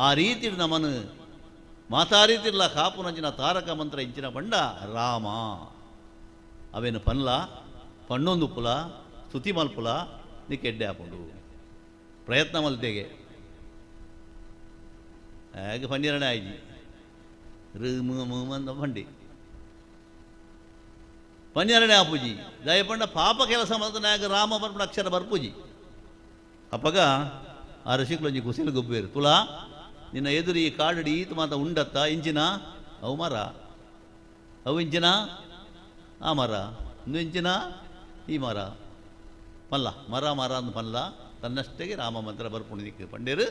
ಆ ರೀತಿ ನಮ್ಮನು ಮಾತಾ ರೀತಿಲ್ಲ ಕಾಪುನಂಚಿನ ತಾರಕ ಮಂತ್ರ ಇಂಚಿನ ಪಂಡ ರಾಮ. ಅವೇನು ಪನ್ಲ ಪಣ್ಣೊಂದು ಪುಲ ಸ್ತುತಿ ಮಲ್ಪುಲ ನೀ ಕೆಡ್ಡೆ ಹಾಕೊಂಡು ಪ್ರಯತ್ನ ಮಲ್ತೆಗೆ ಆಗ ಪನ್ನೀರಣೆ ಆಯ್ಜಿ ರು ಮ ಬಂಡಿ ಪನ್ನೀರಣೆ ಆಪುಜಿ ದಯಪಂಡ ಪಾಪ ಕೆಲಸ ಮಲ್ತನಾಗ ರಾಮ ಬರ್ಪುಣ ಅಕ್ಷರ ಬರ್ಪುಜಿ. ಅಪ್ಪಗ ಆ ಋಷಿಕುಲೊಂಜಿ ಕುಸಿಲು ಗೊಬ್ಬೇರು ತುಲಾ ನಿನ್ನ ಎದುರು ಈ ಕಾಡಡಿ ಈತ ಮಾತ ಉಂಡತ್ತ ಇಂಚಿನ ಅವು ಮರ ಅವು ಇಂಚಿನ ಆ ಮರ ಇಂದು ಇಂಚಿನ ಈ ಮರ ಪಲ್ಲ ಮರ ಮರ ಅಂದು ಪಲ್ಲ ತನ್ನಷ್ಟೇ ರಾಮ ಮಂತ್ರ ಬರ್ಪುಣಿದಿಕ್ಕೆ ಪಂಡೇರು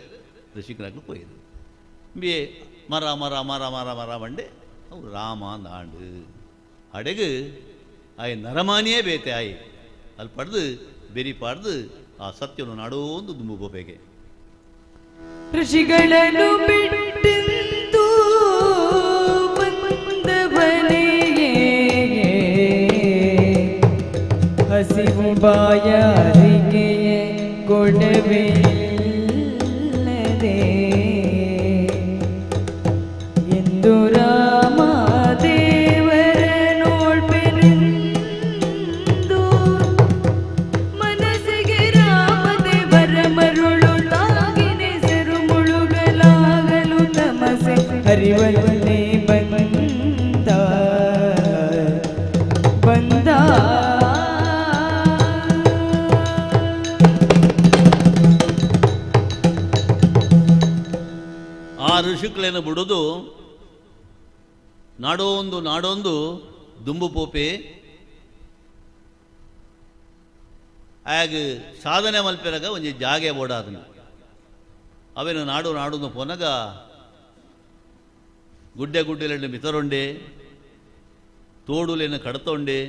ಋಷಿಕನಾಗ್ಲು ಪೋಯಿರು ಬಿ ಮರ ಮರ ಮರ ಮರ ಮರ ಬಂಡೆ ಅವು ರಾಮ ಅಂದ ಆಂಡು ಅಡೆಗು ಆಯ್ ನರಮಾನಿಯೇ ಬೇತೆ ಆಯ್ ಅಲ್ಲಿ ಪಡೆದು ಬೆರಿ ಪಾಡ್ದು ಆ ಸತ್ಯವನ್ನು ನಾಡೋಂದು ದುಂಬು ಬೋಪೆಗೆ. ಋಷಿಗಳನ್ನು ಬಿಟ್ಟಿಂದು ಬಂದವನೇ ಹಸಿವು ಬಾಯಾರಿಕೆಯ ಕೊಡವಿಲ್ಲದೆ ಎಂದು ರಾಮ ದೇವರ ನೋಡ್ಪೆನೆಂದು ಮನಸ್ಸಿಗೆ ರಾಮ ದೇವರ ಮರುಳು ತಾಗಿನೆಸರು ಮುಳುಗಲಾಗಲು ತಮಸೆ ಹರಿವಲ್ಲೇ ಬಂದ ಬಂದ. ಆ ಋಷಿಕಳನ್ನು ಬಿಡೋದು ನಾಡೋಂದು ನಾಡೊಂದು ದುಂಬು ಪೋಪೆ ಆಗ ಸಾಧನೆ ಮಲ್ಪೆರಗ ಒಂಜಿ ಜಾಗೆ ಬೋಡಾದನು ಅವೇನು ನಾಡು ನಾಡೊಂದು ಪೋನಗ ಗುಡ್ಡೆ ಗುಡ್ಡೆಲೆಣ್ಣು ಮಿತರೊಂಡೆ ತೋಡುಲೇನು ಕಡತೊಂಡೆ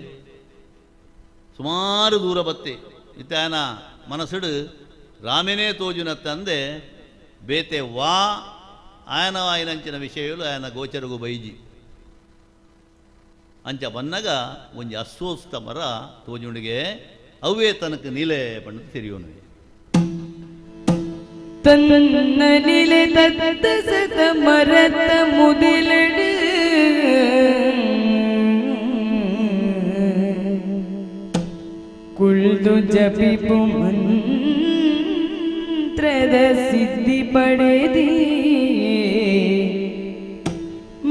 ಸುಮಾರು ದೂರ ಬತ್ತೆ ಇತ್ತಾನ ಮನಸ್ಸುಡು ರಾಮೇನೇ ತೋಜುನ ತಂದೆ ಬೇತೆ ವಾ ಆಯನ ಆಯನಂಚಿನ ವಿಷಯಗಳು ಆಯನ ಗೋಚರಗು ಬೈಜಿ ಅಂಚ ಬನ್ನಗ ಒಂಜಿ ಅಸ್ವಸ್ಥ ಮರ ತೋಜುಂಡಿಗೆ ಅವೇ ತನಕ ನೀಲೆ ಬಣ್ಣದ ತೆರೆಯೋನು. ತನ್ನ ನಿಲೆ ತತ್ತ ಸತ ಮರತ ಮುದಿಲಡು ಕುಳ್ದು ಜಪಿಪು ಮಂತ್ರದ ಸಿದ್ಧಿ ಪಡೆದಿ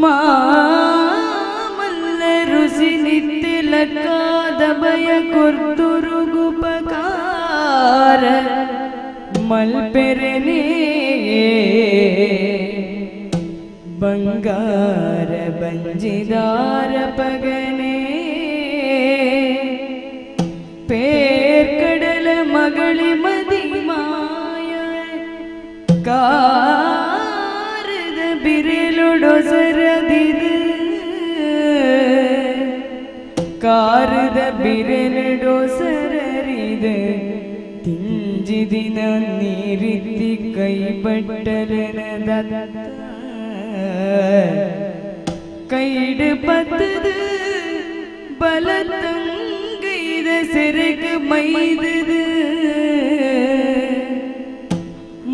ಮಾಮಲ್ಲ ಋಷಿ ನಿತ್ಯಲಕ್ಕಾದ ಭಯ ಕೊರ್ತುರುಗುಪಕಾರ ಮಲ್ಪೆರನೇ ಬಂಗಾರ ಬಂಜಿದಾರ ಪಗನೇ ಪೇರ್ಕಡಲ ಮಗಳಿ ಮದಿ ಮಾಯ ಕಾರದ ಬಿರೆಲುಡೊಸರದಿದು ಕಾರದ ಬಿರೆಲುಡೊಸರರಿದು ತಿಂಜಿದಿನ ನೀರಿತ್ತಿ ಕೈ ಬಟ್ಟಲನ ದತ್ತ ಕೈಡು ಪತ್ತದು ಬಲತಂಗೈದ ಸೆರಗು ಮೈದದು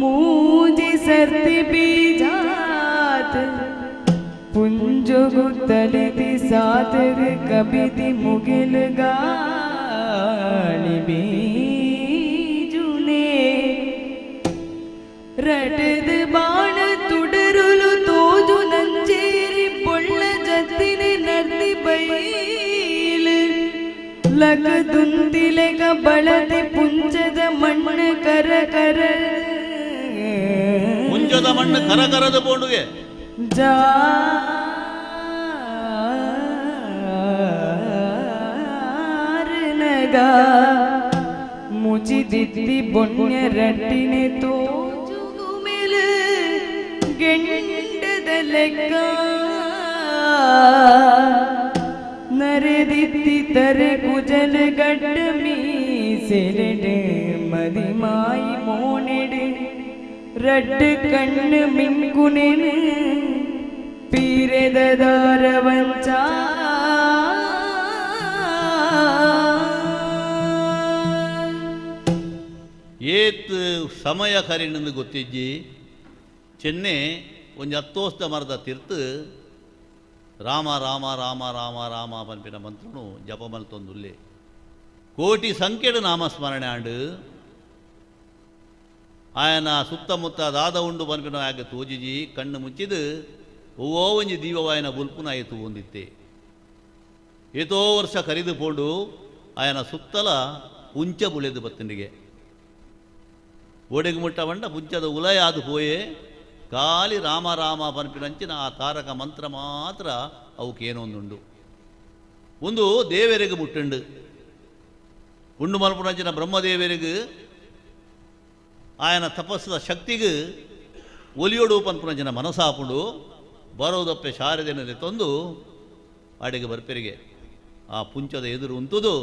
ಮೂಜಿ ಸರ್ತಿ ಬೀಜಾತ ಪುಂಜೊಗು ತಲೆದಿ ಸಾತರು ಕಬಿದಿ ಮುಗಿಲು ಗಾಳಿ ಬೀಜುನೆ ರಟದು ಬಾಣ ತುಡರುಲು ತೋಜು ನಂಜೇರಿ ಪೊಳ್ಳ ಜತ್ತಿನ ನರ್ತಿ ಬೈಲು ಲಗದುಂದಿಲೆಗ ಬಳದೆ ಪುಂಜದ ಮಣ್ಣು ಕರ ಕರ ಪುಂಜದ ಮಣ್ಣು ಕರ ಕರದ ಪೋಂಡುಗೆ ಜಾರನಗ ಮುಚಿದಿತ್ತಿ ಬೊಣ್ಯ ರಟ್ಟಿನೆ ತೋಜುಗು ಮೇಲು ಗೆಂಡದ ಲೆಕ್ಕ ನರೆದಿತ್ತಿ ತರೆ ಕುಜಲ ಗಡ್ಡ ಮೀಸೆಲೆಡು ಮದಿಮಾಯಿ ಮೋನೆಡು ರಡ್ಡು ಕಣ್ಣು ಮಿಂಕುನೆನು ಪೀರೆದ ದಾರವಂಚ ಏತ್ ಸಮಯ ಕರಿಣಂದು ಗೊತ್ತಿಜ್ಜಿ ಚೆನ್ನೆ ಒಂಜಿ ಅತ್ತೋಸ್ತ ಮರದ ತಿರ್ತು ರಾಮ ರಾಮ ರಾಮ ರಾಮ ರಾಮ ಪನ್ಪಿನ ಮಂತ್ರನು ಜಪ ಮಲ್ತೊಂದುಲ್ಲೆ ಕೋಟಿ ಸಂಖ್ಯೆಡು ನಾಮಸ್ಮರಣೆ ಆಂಡು ಆಯನ ಸುತ್ತಮುತ್ತ ದಾದ ಉಂಡು ಪನ್ಪಿನ ಆಗ ತೋಜಿಜಿ ಕಣ್ಣು ಮುಚ್ಚಿದು ಒವ್ವೋ ಒಂಜಿ ದೀಪವಾಯನ ಬುಲ್ಪುನಾಯಿತು ಹೊಂದಿತ್ತೆ. ಏತೋ ವರ್ಷ ಕರಿದು ಪೋಂಡು ಆಯನ ಸುತ್ತಲ ಉಂಚ ಬುಳೆದು ಬತ್ತನಿಗೆ ಓಡೆಗೆ ಮುಟ್ಟ ಬಂಡ ಪುಂಚದ ಉಲಯಾದು ಪೋಯೆ ಖಾಲಿ ರಾಮ ರಾಮ ಪನ್ಪಿನಂಚಿನ ಆ ತಾರಕ ಮಂತ್ರ ಮಾತ್ರ ಅವಕ್ಕೇನೊಂದುಂಡು ಒಂದು ದೇವರಿಗೆ ಮುಟ್ಟುಂಡು ಉಂಡು ಮಲ್ಪುನಂಚಿನ ಬ್ರಹ್ಮದೇವರಿಗೆ ಆಯನ ತಪಸ್ಸದ ಶಕ್ತಿಗೆ ಒಲಿಯೋಡು ಪನ್ಪುನಂಚಿನ ಮನಸ್ಸಾಪುಂಡು ಬರೋದಪ್ಪೆ ಶಾರದೆನಲ್ಲಿ ತಂದು ಅಡಿಗೆ ಬರ್ಪೆರಿಗೆ ಆ ಪುಂಚದ ಎದುರು ಉಂತುದು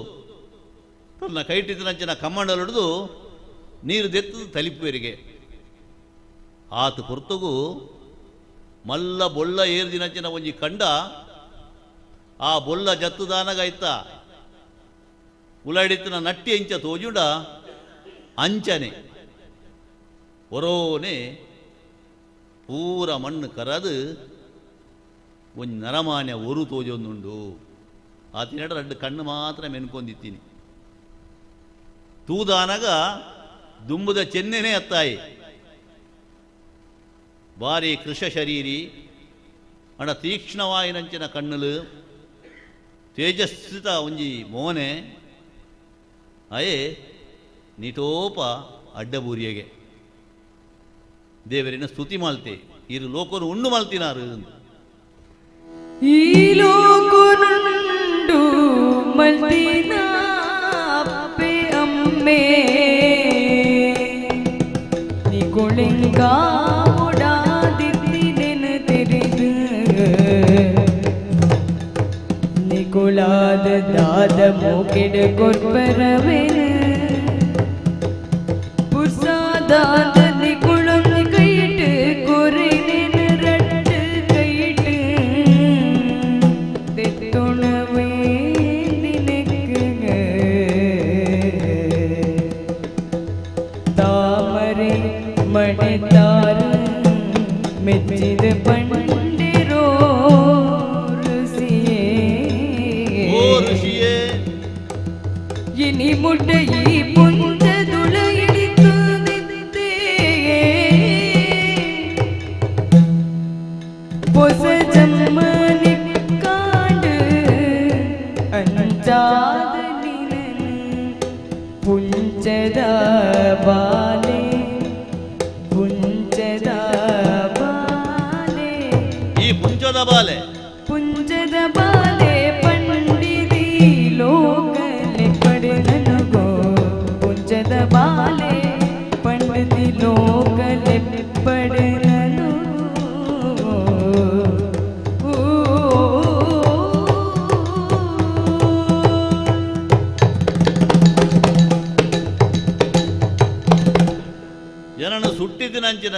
ತನ್ನ ಕೈಟಿದ್ದನಂಚಿನ ಕಮ್ಮಂಡಲಿಡಿದು ನೀರು ದೆತ್ತದು ತಲಿಪುವೆರಿಗೆ ಆತ ಪೊರ್ತುಗು ಮಲ್ಲ ಬೊಳ್ಳ ಏರ್ದಿನಂಚಿನ ಒಂಜಿ ಕಂಡ ಆ ಬೊಳ್ಳ ಜತ್ತುದಾನಗಾಯ್ತ ಉಲಾಡಿತ್ತಿನ ನಟ್ಟಿ ಅಂಚ ತೋಜುಂಡ ಅಂಚನೆ ಒರೋನೆ ಪೂರ ಮಣ್ಣು ಕರದು ಒಂಜಿ ನರಮಾನ್ಯ ಒರು ತೋಜೊಂದುಂಡು ಆತಿನಡ ರಡ್ಡು ಕಣ್ಣು ಮಾತ್ರ ಮೆನ್ಕೊಂದಿತ್ತೀನಿ ತೂದಾನಗ ದುಂಬುದ ಚೆನ್ನೆನೇ ಅತ್ತಾಯಿ ಭಾರಿ ಕೃಷ ಶರೀರಿ ಅಣ ತೀಕ್ಷ್ಣವಾಯಿನಂಚಿನ ಕಣ್ಣುಲು ತೇಜಸ್ವಿತ ಒಂಜಿ ಮೋನೆ ಅಯೇ ನಿಟೋಪ ಅಡ್ಡಬೂರಿಯಗೆ ದೇವರಿನ ಸ್ತುತಿ ಮಾಲ್ತೆ ಇರು ಲೋಕನು ಉಂಡು ಮಾಲ್ತಿನಾರು. ಈ ಲೋಕನುಂಡು ಮಲ್ತಿನಾಪೆ ಅಮ್ಮೆ ನಿಕೊಳೆಂಗಾವುಡಾದಿತ್ತಿನೆನು ತೆರೆದು ನಿಕೊಳಾದ ದಾದ ಮೋಕೆಡ ಕೊರ್ಪರವೆನು ಪುರ್ಸಾದಾದ ನಿಕೊಳೊಂದು ಕೈಟ್ ಕೊರೆನೆನು ರಟ್ಟು ಕೈಟ್ தெத்துணவே நினைக்குங்க தாமரை மடித்தார் மெச்சித பண்டிரோ ருசியே ಓ ಋಷಿಯೇ இனி முட்டையை புஞ்சதுளையிடித்து நித்தேயே பொச ಜಮ್ಮನಿಕ್ಕಾಂಡು ಅಂಚಾದ ನಿನನು ಪುಂಚದ ಬಾಲೆ ಪುಂಚದ ಬಾಲೆ ಈ ಪುಂಚದ ಬಾಲೆ ಪುಂಜದ ಬಾಲೆ ಪಂಡಿದಿ ಲೋಕಲೆ ಪಡೆದನುಗೋ ಪುಂಜದ ಬಾಲೆ ಪಂಡಿತಿ ಲೋಕಲೆ ಪಡೆದನು. ಜನನ ಸುಟ್ಟಿದ್ದಿನಂಚಿನ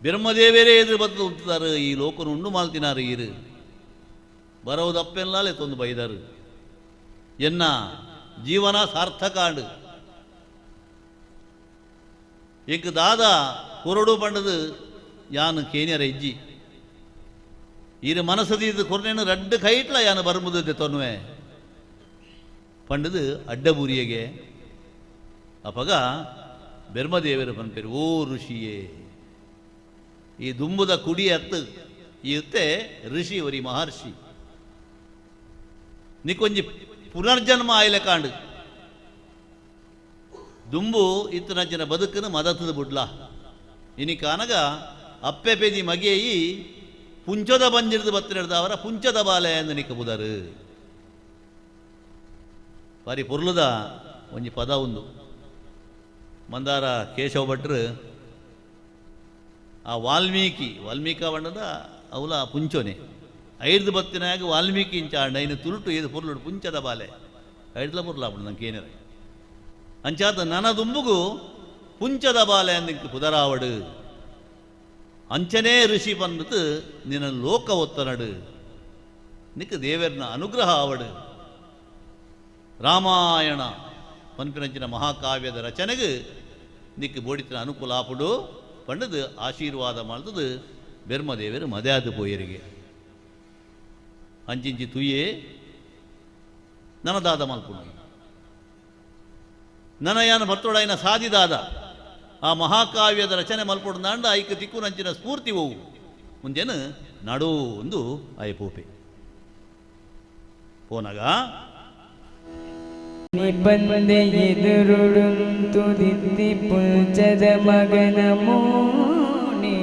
ಬ್ರಹ್ಮದೇವರೇ ಎದುರು ಬತ್ತು ಉಂಟುದಾರು ಈ ಲೋಕನು ಉಂಡು ಮಾಲ್ತಿನಾರು ಈರು ಬರವುದಪ್ಪೆಲ್ಲಾಲೆ ತೊಂದು ಬೈದಾರು ಎನ್ನ ಜೀವನ ಸಾರ್ಥಕಾಂಡು ಎಂಕ್ ದಾದ ಕೊರಡು ಪಂಡದು ಯಾನು ಕೇನ್ಯರ ಇಜ್ಜಿ ಈರು ಮನಸ್ಸದೀದು ಕೊರ್ನೇನು ರಡ್ಡು ಕೈಟ್ಲ ಯಾನು ಬರ್ಮುದತೆ ತೊನ್ನುವೆ ಪಂಡದು ಅಡ್ಡಬುರಿಯಗೆ ಅಪಗ ಬೆರ್ಮದೇವರು ಪನ್ಪೇರು ಓ ಋಷಿಯೇ ಈ ದುಂಬುದ ಕುಡಿ ಅತ್ತು ಈ ಋಷಿ ಒರಿ ಮಹರ್ಷಿ ನಿಕೊಂಜಿ ಪುನರ್ಜನ್ಮ ಆಯ್ಲೆ ಕಾಂಡು ದುಂಬು ಇತ್ತನಂಚಿನ ಬದುಕನ್ನು ಮದತದ ಬುಡ್ಲ ಇನಿ ಕಾನಗ ಅಪ್ಪೆ ಪೆದಿ ಮಗೆಯಿ ಪುಂಚದ ಬಂಜಿರ್ದು ಬತ್ತಿನವರ ಪುಂಚದ ಬಾಲೆ ಎಂದು ನಿಕ್ಕ ಬುದರು ಬಾರಿ ಪೊರ್ಲುದ ಒಂಜಿ ಪದ ಒಂದು ಮಂದಾರ ಕೇಶವ ಭಟ್ರು ಆ ವಾಲ್ಮೀಕಿ ವಾಲ್ಮೀಕ ಬಣ್ಣದ ಅವಲ ಪುಂಚೋನೆ ಐದು ಬತ್ತಿನಾಗ ವಾಲ್ಮೀಕಿ ಇಂಚಾಂಡ ಐನು ತುರುಟು ಏದು ಪೊರ್ಲುಡು ಪುಂಚದ ಬಾಲೆ ಐದ್ಲ ಪೊರ್ಲ ಆಪುಂಡು ನಂಗೆ ಏನಾರ ಅಂಚಾತ ನನ ದುಂಬುಗು ಪುಂಚದ ಬಾಲೆ ಅಂದಿಕ್ ಪುದರಾವಡು ಅಂಚನೇ ಋಷಿ ಪನ್ನುತ್ತು ನಿನ್ನ ಲೋಕ ಒತ್ತನಡು ನಿಕ್ಕ ದೇವರನ ಅನುಗ್ರಹ ಆವಡು ರಾಮಾಯಣ ಪನ್ಪಿನಂಚಿನ ಮಹಾಕಾವ್ಯದ ರಚನೆಗೆ ನಿಕ್ಕ ಬೋಡಿತನ ಅನುಕೂಲ ಆಪುಡು ಪಂಡದು ಆಶೀರ್ವಾದ ಮಾಡ್ತದು ಬೆರ್ಮದೇವರು ಮದ್ಯಾದ ಪೋಯರಿಗೆ ಅಂಚಿಂಚಿ ತುಯ್ಯೇ ನನದಾದ ಮಲ್ಪುಂಡು ನನಯಾನ ಭರ್ತೋಡಾಯಿನ ಸಾದಿದಾದ ಆ ಮಹಾಕಾವ್ಯದ ರಚನೆ ಮಲ್ಪೊಡು ಐಕ ತಿಕ್ಕುನಂಚಿನ ಸ್ಫೂರ್ತಿ ಹೋವು ಮುಂಜಾನೆ ನಡು ಒಂದು ಆಯಪೋಪೆ ಪೋನಗ ನಿಬಂದೆ ಎದುರುಡುಂತುದಿತ್ತಿ ಪುಂಚದ ಮಗನ ಮೋನೆ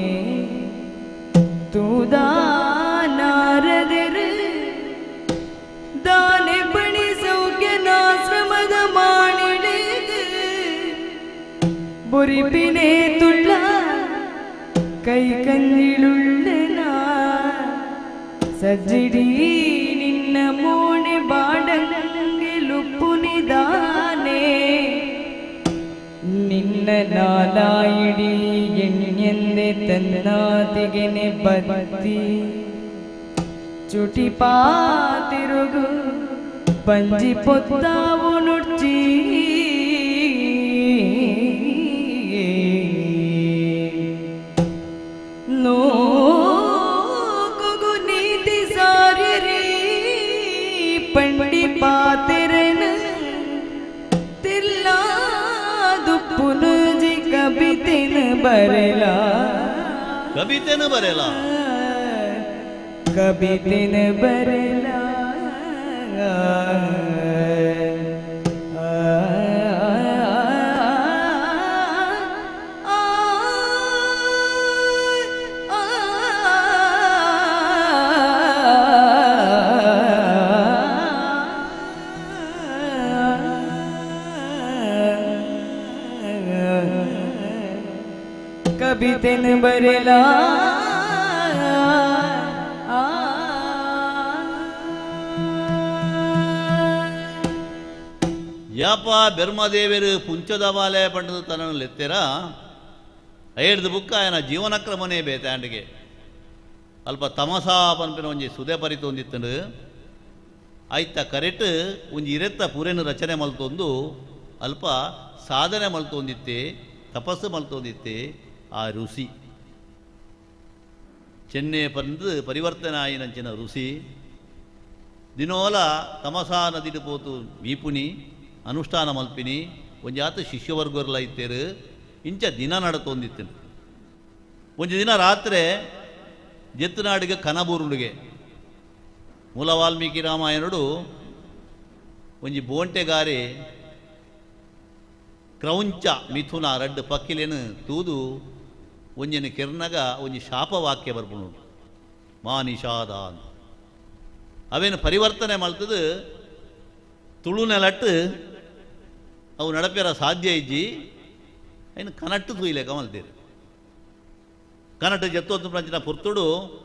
ತೂದಾನಾರದರು ದಾನೆ ಬಣಿ ಸೌಖ್ಯನಾಶ್ರಮದ ಮಾಣಿಡಿಗೆ ಬೊರಿಪಿನೇ ತುಳ್ಳ ಕೈ ಕಂದಿಳುಳ್ಳನ ಸಜ್ಜಿಡಿ ನಿನ್ನ ಮೋಣೆ ಬಾಡಂಗೆಲುಪ್ಪುನಿದಾನೆ ನಿನ್ನ ನಾಲಾಯಿಡಿ ಎಣ್ಣೆಂದೆ ತನ್ನಾತಿಗೆನೆ ಬತ್ತಿ ಚುಟಿಪಾತಿರುಗು ಪಂಜಿ ಪೊತ್ತಾವು ನುಡ್ಚಿ ನೋಕುಗು ನೀತಿ ಸಾರಿ ಪಂಡಿ ಪಾತಿರನ ತಿಲ್ಲಾದು ಪುನಜಿ ಕವಿತೆನ ಬರಲ ಕವಿತೆನ ಬರಲ ಕವಿತೆನ ಬರಲ ಕವಿತೆನ ಬರಲ ಯಾಪ ಬೆರ್ಮದೇವರು ಪುಂಚದ ಬಾಲೆ ಪಂಡದು ತನ್ನನ್ನು ಲೆತ್ತೆರ ಐಡ್ದು ಬುಕ್ಕ ಆಯನ ಜೀವನಕ್ರಮನೇ ಬೇತಾಂಡಿಗೆ ಅಲ್ಪ ತಮಸಾ ಪನ್ಪಿನ ಒಂಜಿ ಸುದೆ ಪರಿತೊಂದಿತ್ತಂಡು ಆಯ್ತ ಕರೆಟ್ ಒಂಜಿ ಇರೆತ್ತ ಪೂರೆನು ರಚನೆ ಮಲ್ತೊಂದು ಅಲ್ಪ ಸಾಧನೆ ಮಲ್ತೊಂದಿತ್ತೆ ತಪಸ್ಸು ಮಲ್ತೊಂದಿತ್ತೆ ಆ ಋಷಿ ಚೆನ್ನೆ ಪಂದು ಪರಿವರ್ತನೆ ಆಯಿನಂಚಿನ ಋಷಿ ದಿನೋಲ ತಮಸಾ ನದಿಡು ಪೋತು ಮೀಪುನಿ ಅನುಷ್ಠಾನ ಮಲ್ಪಿನಿ ಒಂಜಾತ ಶಿಷ್ಯವರ್ಗರ್ಲ ಇತ್ತೇರು ಇಂಚ ದಿನ ನಡತೊಂದಿತ್ತು ಒಂಜಿ ದಿನ ರಾತ್ರಿ ಜೆತ್ತನಾಡಿಗೆ ಕನಬೂರುಡಿಗೆ ಮೂಲ ವಾಲ್ಮೀಕಿ ರಾಮಾಯಣಡು ಒಂಜಿ ಬೋಂಟೆಗಾರಿ ಕ್ರೌಂಚ ಮಿಥುನ ರಡ್ಡು ಪಕ್ಕಿಲೇನು ತೂದು ಒಂಜಿನ ಕಿರ್ನಗ ಒಂಜಿ ಶಾಪವಾಕ್ಯ ಬರ್ಪುಂಡು ಮಾ ನಿಷಾದ ಅಂತ. ಅವೇನು ಪರಿವರ್ತನೆ ಮಾಡ್ತದು ತುಳುನೆಲಟ್ಟು ಅವು ನಡಪೇರ ಸಾಧ್ಯ ಇಜ್ಜಿ ಐನು ಕನಟ್ಟು ತೂಯಿಲೆ ಮಲ್ತೇರು ಕನಟ್ಟು ಜತ್ತೊತ್ತು ಪ್ರಂಚಿನ ಪೊರ್ತುಡು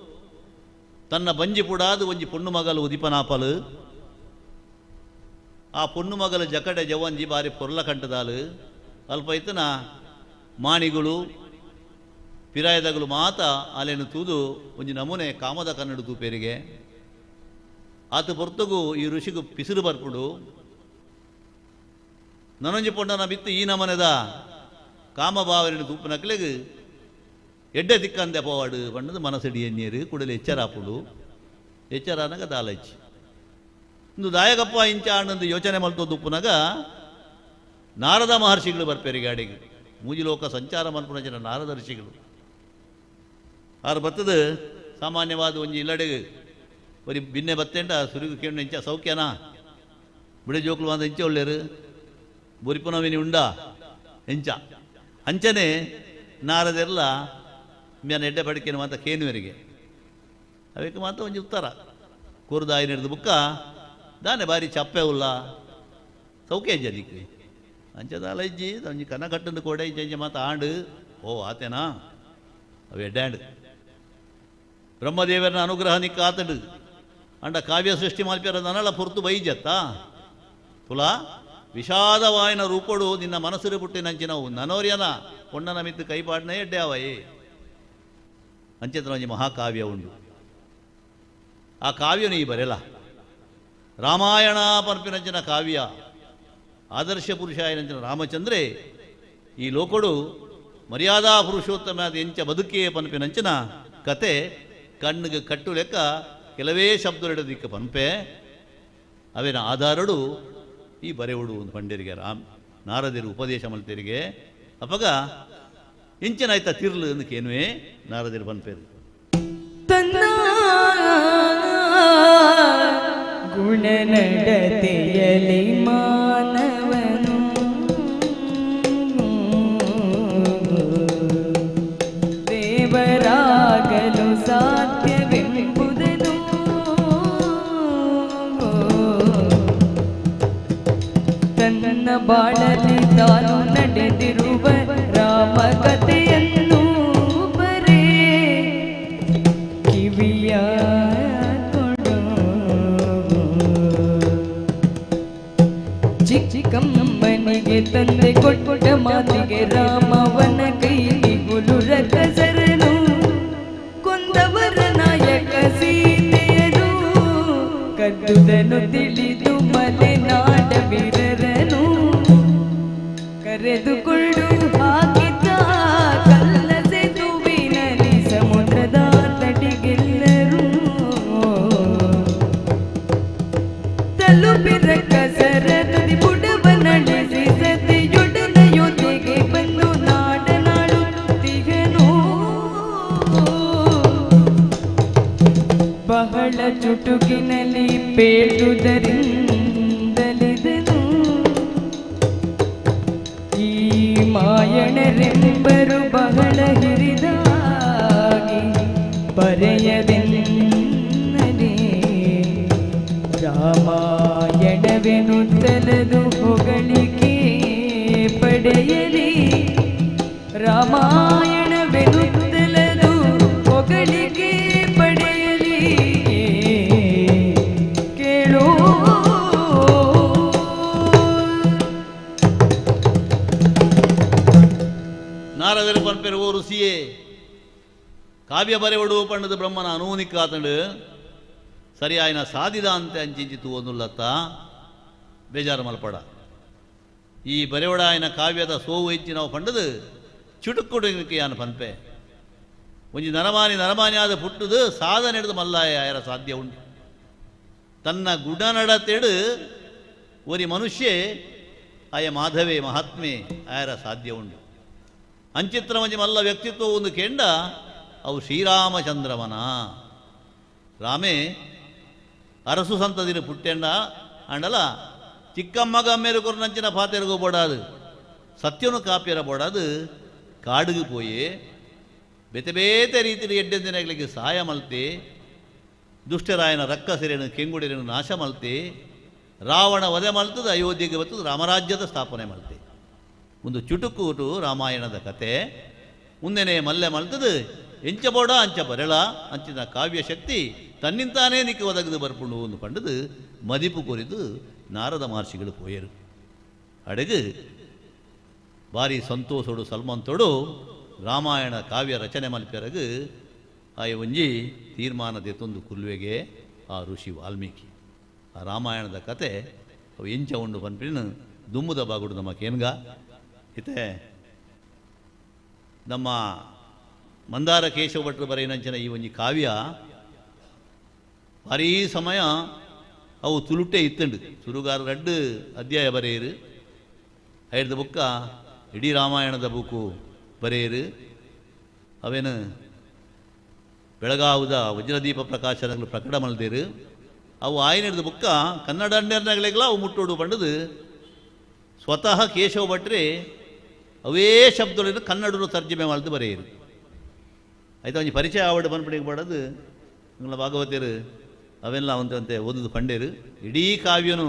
ತನ್ನ ಬಂಜಿ ಪುಡಾದು ಒಂಜಿ ಪೊಣ್ಣು ಮಗಲು ಉದಿಪನಾಪಲು ಆ ಪೊಣ್ಣು ಮಗಲು ಜಕಡೆ ಜವಂಜಿ ಬಾರಿ ಪೊರ್ಲ ಕಂಟದಾಲು ಅಲ್ಪ ಐತನ ಮಾಣಿಗಳು ಪಿರಾಯದಗಲು ಮಾತ ಆಲೆನು ತೂದು ಒಂಜಿ ನಮೂನೆ ಕಾಮದ ಕನ್ನಡ ತೂಪೇರಿಗೆ ಆತ ಪೊರ್ತುಗು ಈ ಋಷಿಗು ಪಿಸಿರು ಬರ್ಪುಡು ನನೊಂಜಿ ಪೊಂಡನ ಬಿತ್ತು ಈ ನಮನೆದ ಕಾಮಭಾವನೆ ತೂಪುನಕ್ಲೆಗ್ ಎಡ್ಡೆ ತಿಕ್ಕಂದೆ ಪೋವಾಡು ಪಂಡದು ಮನಸ್ಸಡಿ ಎಣ್ಣೀರು ಕುಡಲಿ ಎಚ್ಚರಾಪುಡು ಎಚ್ಚರಾನಗ ದಾಲಚ್ಚಿ ಇಂದು ದಾಯಕಪ್ಪ ಇಂಚ ಆನಂದು ಯೋಚನೆ ಮಲ್ತೋ ತುಪ್ಪುನಗ ನಾರದ ಮಹರ್ಷಿಗಳು ಬರ್ಪೇರಿಗೆ ಅಡಿಗೆ ಮೂಜಿಲೋಕ ಸಂಚಾರ ಮಲ್ಪುನ ಜನ ನಾರದ ಋಷಿಗಳು ಆರು ಬರ್ತದ ಸಾಮಾನ್ಯವಾದ ಒಂಜಿ ಇಲ್ಲಡೆಗೆ ಬರೀ ಬಿನ್ನೆ ಬತ್ತೆಂಡ ಸುರಿಗು ಕೇಂದ್ರ ಇಂಚ ಸೌಖ್ಯನಾ ಬಿಡೆ ಜೋಕ್ಲು ಅಂದ ಇಂಚ ಒಳ್ಳೇರು ಬೊರಿಪುನವಿನಿ ಉಂಡಾ ಎಂಚ ಅಂಚನೆ ನಾರದೆಲ್ಲ ಮೇನ ಎಡ್ಡೆ ಪಡಿಕೆನ ಮಾತ ಕೇನುವರಿಗೆ ಅವಕ್ಕೆ ಮಾತ್ರ ಒಂಜಿ ಉತ್ತರ ಕೋರುದಾಯಿ ನಡೆದು ಬುಕ್ಕ ದಾನೆ ಬಾರಿ ಚಪ್ಪೆ ಉಲ್ಲ ಸೌಖ್ಯ ಜನಿಕ್ ಅಂಚದಾಲ ಇಜ್ಜಿ ಒಂಜಿ ಕನ ಕಟ್ಟಂದು ಕೋಡೆ ಇಂಚ ಇಂಚ ಮಾತ ಆಂಡು ಓ ಆತೇನಾ ಅವು ಎಡ್ಡಾಂಡು ಬ್ರಹ್ಮದೇವರನ ಅನುಗ್ರಹ ನಿಕ್ಕ ಆತಂಡು ಅಂಡ ಕಾವ್ಯ ಸೃಷ್ಟಿ ಮಲ್ಪ್ಯಾರ ನನಲ ಪೊರ್ತು ಬೈಜತ್ತಾ ತುಲಾ ವಿಷಾದವಾಯನ ರೂಪಡು ನಿನ್ನ ಮನಸ್ಸಿರು ಪುಟ್ಟಿನಂಚಿನವು ನನೋರ್ಯನ ಪೊಣ್ಣನ ಮಿತ್ತು ಕೈಪಾಡ್ನೇ ಎಡ್ಡೆ ಅವಯೇ ಅಂಚೆತ್ರ ಒಂಜಿ ಮಹಾಕಾವ್ಯ ಉಂಡು ಆ ಕಾವ್ಯ ನೀ ಬರೆಲ ರಾಮಾಯಣ ಪರ್ಪಿನಂಚಿನ ಕಾವ್ಯ ಆದರ್ಶ ಪುರುಷ ಏನಂಚಿನ ರಾಮಚಂದ್ರೆ ಈ ಲೋಕಡು ಮರ್ಯಾದಾ ಪುರುಷೋತ್ತಮ ಎಂಚ ಬದುಕೇ ಪನ್ಪಿನಂಚಿನ ಕತೆ ಕಣ್ಣಿಗೆ ಕಟ್ಟು ಲೆಕ್ಕ ಕೆಲವೇ ಶಬ್ದಗಳಿಡೋದಿಕ್ಕ ಪನ್ಪೆ ಅವೇನ ಆಧಾರಡು ಈ ಬರೆವುಡು ಒಂದು ಪಂಡಿರಿಗೆ ರಾಮ್ ನಾರದಿರು ಉಪದೇಶ ಮಲ್ತೇರಿಗೆ ಅಪಗ ಇಂಚಿನಾಯ್ತ ತಿರ್ಲು ಅಂದಕ್ಕೇನುವೆ ನಾರದಿರು ಪನ್ಪೇರು ತನ್ನ ಗುಣನಡತೆಯಲಿ ಮಾನವನು ದೇವರಾಗಲು ಸಾಧ್ಯವೆಂಬುದನು ತನ್ನ ಬಾಳಲಿ ತಾನು ನಡೆದಿರುವ ರಾಮ ಕಥೆಯನ್ನು ಬರೇ ಕಿವಿಯ ಕೊಡು ಚಿಕ್ಕಮ್ಮನಿಗೆ ತಂದೆ ಕೊಟ್ಟ ಮಾತಿಗೆ ರಾಮವನ ಕೈಲಿ ಗುಲು ರಕಸರನು ಕೊಂದವರ ನಾಯಕ ಸೀತೆಯನು ಕದ್ದುದನು ತಿಳಿದು ಮಲೆನಾಡ ವೀರರನು ಕರೆದುಕೊಂಡು ಹಾಕಿದ್ದ ಕಲ್ಲ ಸೇತುವಿನಲ್ಲಿ ಸಮುದ್ರದ ತಟಿಗೆಲ್ಲರೂ ತಲುಪಿದ ಕಸರ ತುದಿ ಬುಡವ ನಡೆಸಿ ಸತಿಯೊಡನ ಯೋಧೆಗೆ ಬಂದು ನಾಡನಾಡುತ್ತಿಗನು ಬಹಳ ಚುಟುಕಿನಲ್ಲಿ ಪೇಳುವುದರಿಂದಲಿದನು ಈ ಮಾಯಣರೆಂಬರು ಬಹಳ ಹಿರಿದಾಗಿ ಬರೆಯದೆನ್ನಲಿ ರಾಮಾಯಣವೆನ್ನುತ್ತಲದು ಹೊಗಳಿಕೆ ಪಡೆಯಲಿ ರಾಮಾಯಣವೆನ್ನುತ್ತಲದು ಹೊಗಳಿಕೆ ಪಡೆಯಲಿ ಕೇಳೋ ನಾರದರು ಪನ್ಪೆರು ಓ ಋಷಿಯೇ ಕಾವ್ಯ ಬರೆವಡು ಪಂಡದ ಬ್ರಹ್ಮನ ಅನೂನಿಕ್ಕಾತಂಡು ಸರಿ ಆಯ್ನ ಸಾಧಿದ ಅಂತೆ ಅಂಚಿಂಚಿತು ಒಂದುಲ್ಲತ್ತ ಬೇಜಾರು ಮಲ್ಪಡ ಈ ಬರೆವಡ ಆಯ್ನ ಕಾವ್ಯದ ಸೋವು ಹೆಚ್ಚಿ ನಾವು ಪಂಡದು ಚುಟುಕುಡುವಿಕೆ ಯಾನು ಪನ್ಪೆ ಒಂಜಿ ನರಮಾನಿ ನರಮಾನಿ ಆದ ಪುಟ್ಟುದು ಸಾಧನೆ ಹಿಡಿದು ಮಲ್ಲಾಯ ಆಯರ ಸಾಧ್ಯ ಉಂಟು ತನ್ನ ಗುಣನಡತೆಡು ಒರಿ ಮನುಷ್ಯೆ ಆಯ ಮಾಧವೇ ಮಹಾತ್ಮೆ ಆಯರ ಸಾಧ್ಯ ಉಂಟು ಅಂಚಿತ್ರ ಮಂಜಿ ಮಲ್ಲ ವ್ಯಕ್ತಿತ್ವ ಒಂದು ಕೆಂಡ ಅವು ಶ್ರೀರಾಮಚಂದ್ರವನ ರಾಮೇ ಅರಸು ಸಂತದಿರು ಪುಟ್ಟೆಂಡ ಅಂಡಲ ಚಿಕ್ಕಮ್ಮಗ ಅಮ್ಮೇರು ಕೊರನಂಚಿನ ಪಾತೆರುಗು ಬೋಡಾದು ಸತ್ಯನು ಕಾಪ್ಯರ ಬೋಡಾದು ಕಾಡಿಗೆ ಪೋಯಿ ಬೇತೆ ಬೇತೆ ರೀತಿಯಲ್ಲಿ ಎಡ್ಡೆಂದಿನಗಳಿಗೆ ಸಹಾಯ ಮಲ್ತಿ ದುಷ್ಟರಾಯನ ರಕ್ಕಸಿರೇನು ಕೆಂಗುಡಿರೇನು ನಾಶ ಮಲ್ತಿ ರಾವಣ ವಧೆ ಮಲ್ತದ ಅಯೋಧ್ಯೆಗೆ ಬರ್ತದೆ ರಾಮರಾಜ್ಯದ ಸ್ಥಾಪನೆ ಮಲ್ತಿ ಒಂದು ಚುಟುಕೂಟು ರಾಮಾಯಣದ ಕತೆ ಮುಂದೆನೆ ಮಲ್ಲೆ ಮಲ್ತದು ಎಂಚ ಬೋಡ ಅಂಚ ಬರೆಳ ಅಂಚಿನ ಕಾವ್ಯ ಶಕ್ತಿ ತನ್ನಿಂತಾನೇ ನಿಕ್ಕ ಒದಗದು ಬರ್ಪುಂಡು ಒಂದು ಪಂಡದು ಮದಿಪು ಕೊರಿದು ನಾರದ ಮಹರ್ಷಿಗಳು ಪೋಯರು ಅಡಗು ಭಾರಿ ಸಂತೋಷೋಡು ಸಲ್ಮಂತೋಡು ರಾಮಾಯಣ ಕಾವ್ಯ ರಚನೆ ಮಲ್ಪೆರಗು ಆಯ ಒಂಜಿ ತೀರ್ಮಾನ ದೆತ್ತೊಂದು ಕುಲ್ವೆಗೆ ಆ ಋಷಿ ವಾಲ್ಮೀಕಿ. ಆ ರಾಮಾಯಣದ ಕತೆ ಅವು ಎಂಚ ಉಂಡು ಪನ್ಪಿನ ದುಮ್ಮುದ ಬಾಗುಡು ನಮ್ಮ ಕೇನ್ಗ. ಇತ್ತೆ ನಮ್ಮ ಮಂದಾರ ಕೇಶವ ಭಟ್ರು ಬರೆಯಿನಂಚಿನ ಈ ಒಂಜಿ ಕಾವ್ಯ ಭಾರೀ ಸಮಯ ಅವು ತುಳುಟೆ ಇತ್ತಂಡು. ಸುರುಗಾರ ರಡ್ಡು ಅಧ್ಯಾಯ ಬರೆಯರು, ಐಡ್ದ ಬುಕ್ಕ ಇಡೀ ರಾಮಾಯಣದ ಬುಕ್ಕು ಬರೆಯರು. ಅವೇನು ಬೆಳಗಾವುದ ವಜ್ರದೀಪ ಪ್ರಕಾಶನಗಳು ಪ್ರಕಟ ಮಲ್ದೇರು. ಅವು ಆಯನಿಡ್ದ ಬುಕ್ಕ ಕನ್ನಡ ಅಣ್ಣರ್ನಗಳಿಗೆಲ್ಲ ಅವು ಮುಟ್ಟೋಡು ಪಂಡದು ಸ್ವತಃ ಕೇಶವ ಭಟ್ರೆ ಅವೇ ಶಬ್ದಗಳನ್ನು ಕನ್ನಡರು ತರ್ಜಮೆ ಮಾಡಿದು ಬರೆಯರು. ಆಯ್ತು, ಒಂಜಿ ಪರಿಚಯ ಆವಡ್ ಪನ್ಪಣಿಗೆ ಪಡೋದು ನಿಂಗಳ ಭಾಗವತರು ಅವೆಲ್ಲ ಅವಂತಂತೆ ಓದುದು ಪಂಡೇರು. ಇಡೀ ಕಾವ್ಯನು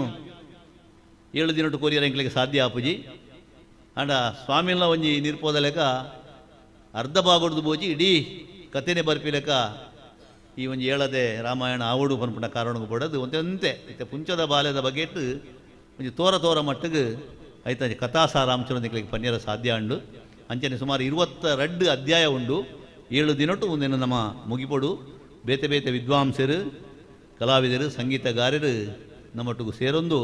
7 ದಿನಟು ಕೊರಿಯರ್ ಎಂಕ್ಲಿಗೆ ಸಾಧ್ಯ ಆಪುಜಿ. ಆಂಡ ಸ್ವಾಮಿನ ಒಂಜಿ ನಿರ್ಪೋದ ಲೆಕ್ಕ ಅರ್ಧ ಬಾಗೊಡ್ದು ಬೋಜಿ ಇಡೀ ಕಥೆನೆ ಬರ್ಪಿ ಲೆಕ್ಕ ಈ ಒಂಜಿ ಏಳದೆ ರಾಮಾಯಣ ಆವಡು ಪನ್ಪುನ ಕಾರಣಕ್ಕೆ ಪಡೋದು ಒಂತೆ ಇತ್ತೆ ಪುಂಚದ ಬಾಲ್ಯದ ಬಗೆಟ್ ಒಂಜಿ ತೋರ ತೋರ ಮಟ್ಟಿಗೆ ಐತ ಕಥಾಸಾರಾಂಶ ನಿಕ್ಲಿಗೆ ಪನ್ಯರ ಸಾಧ್ಯ ಉಂಡು. ಅಂಚನೆ ಸುಮಾರು 22 ಅಧ್ಯಾಯ ಉಂಡು. 7 ದಿನಟು ಒಂದೇನು ನಮ್ಮ ಮುಗಿಪೊಡು. ಬೇತೆ ಬೇತೆ ವಿದ್ವಾಂಸರು, ಕಲಾವಿದರು, ಸಂಗೀತಗಾರರು ನಮ್ಮೊಟ್ಟಿಗೆ ಸೇರೊಂದು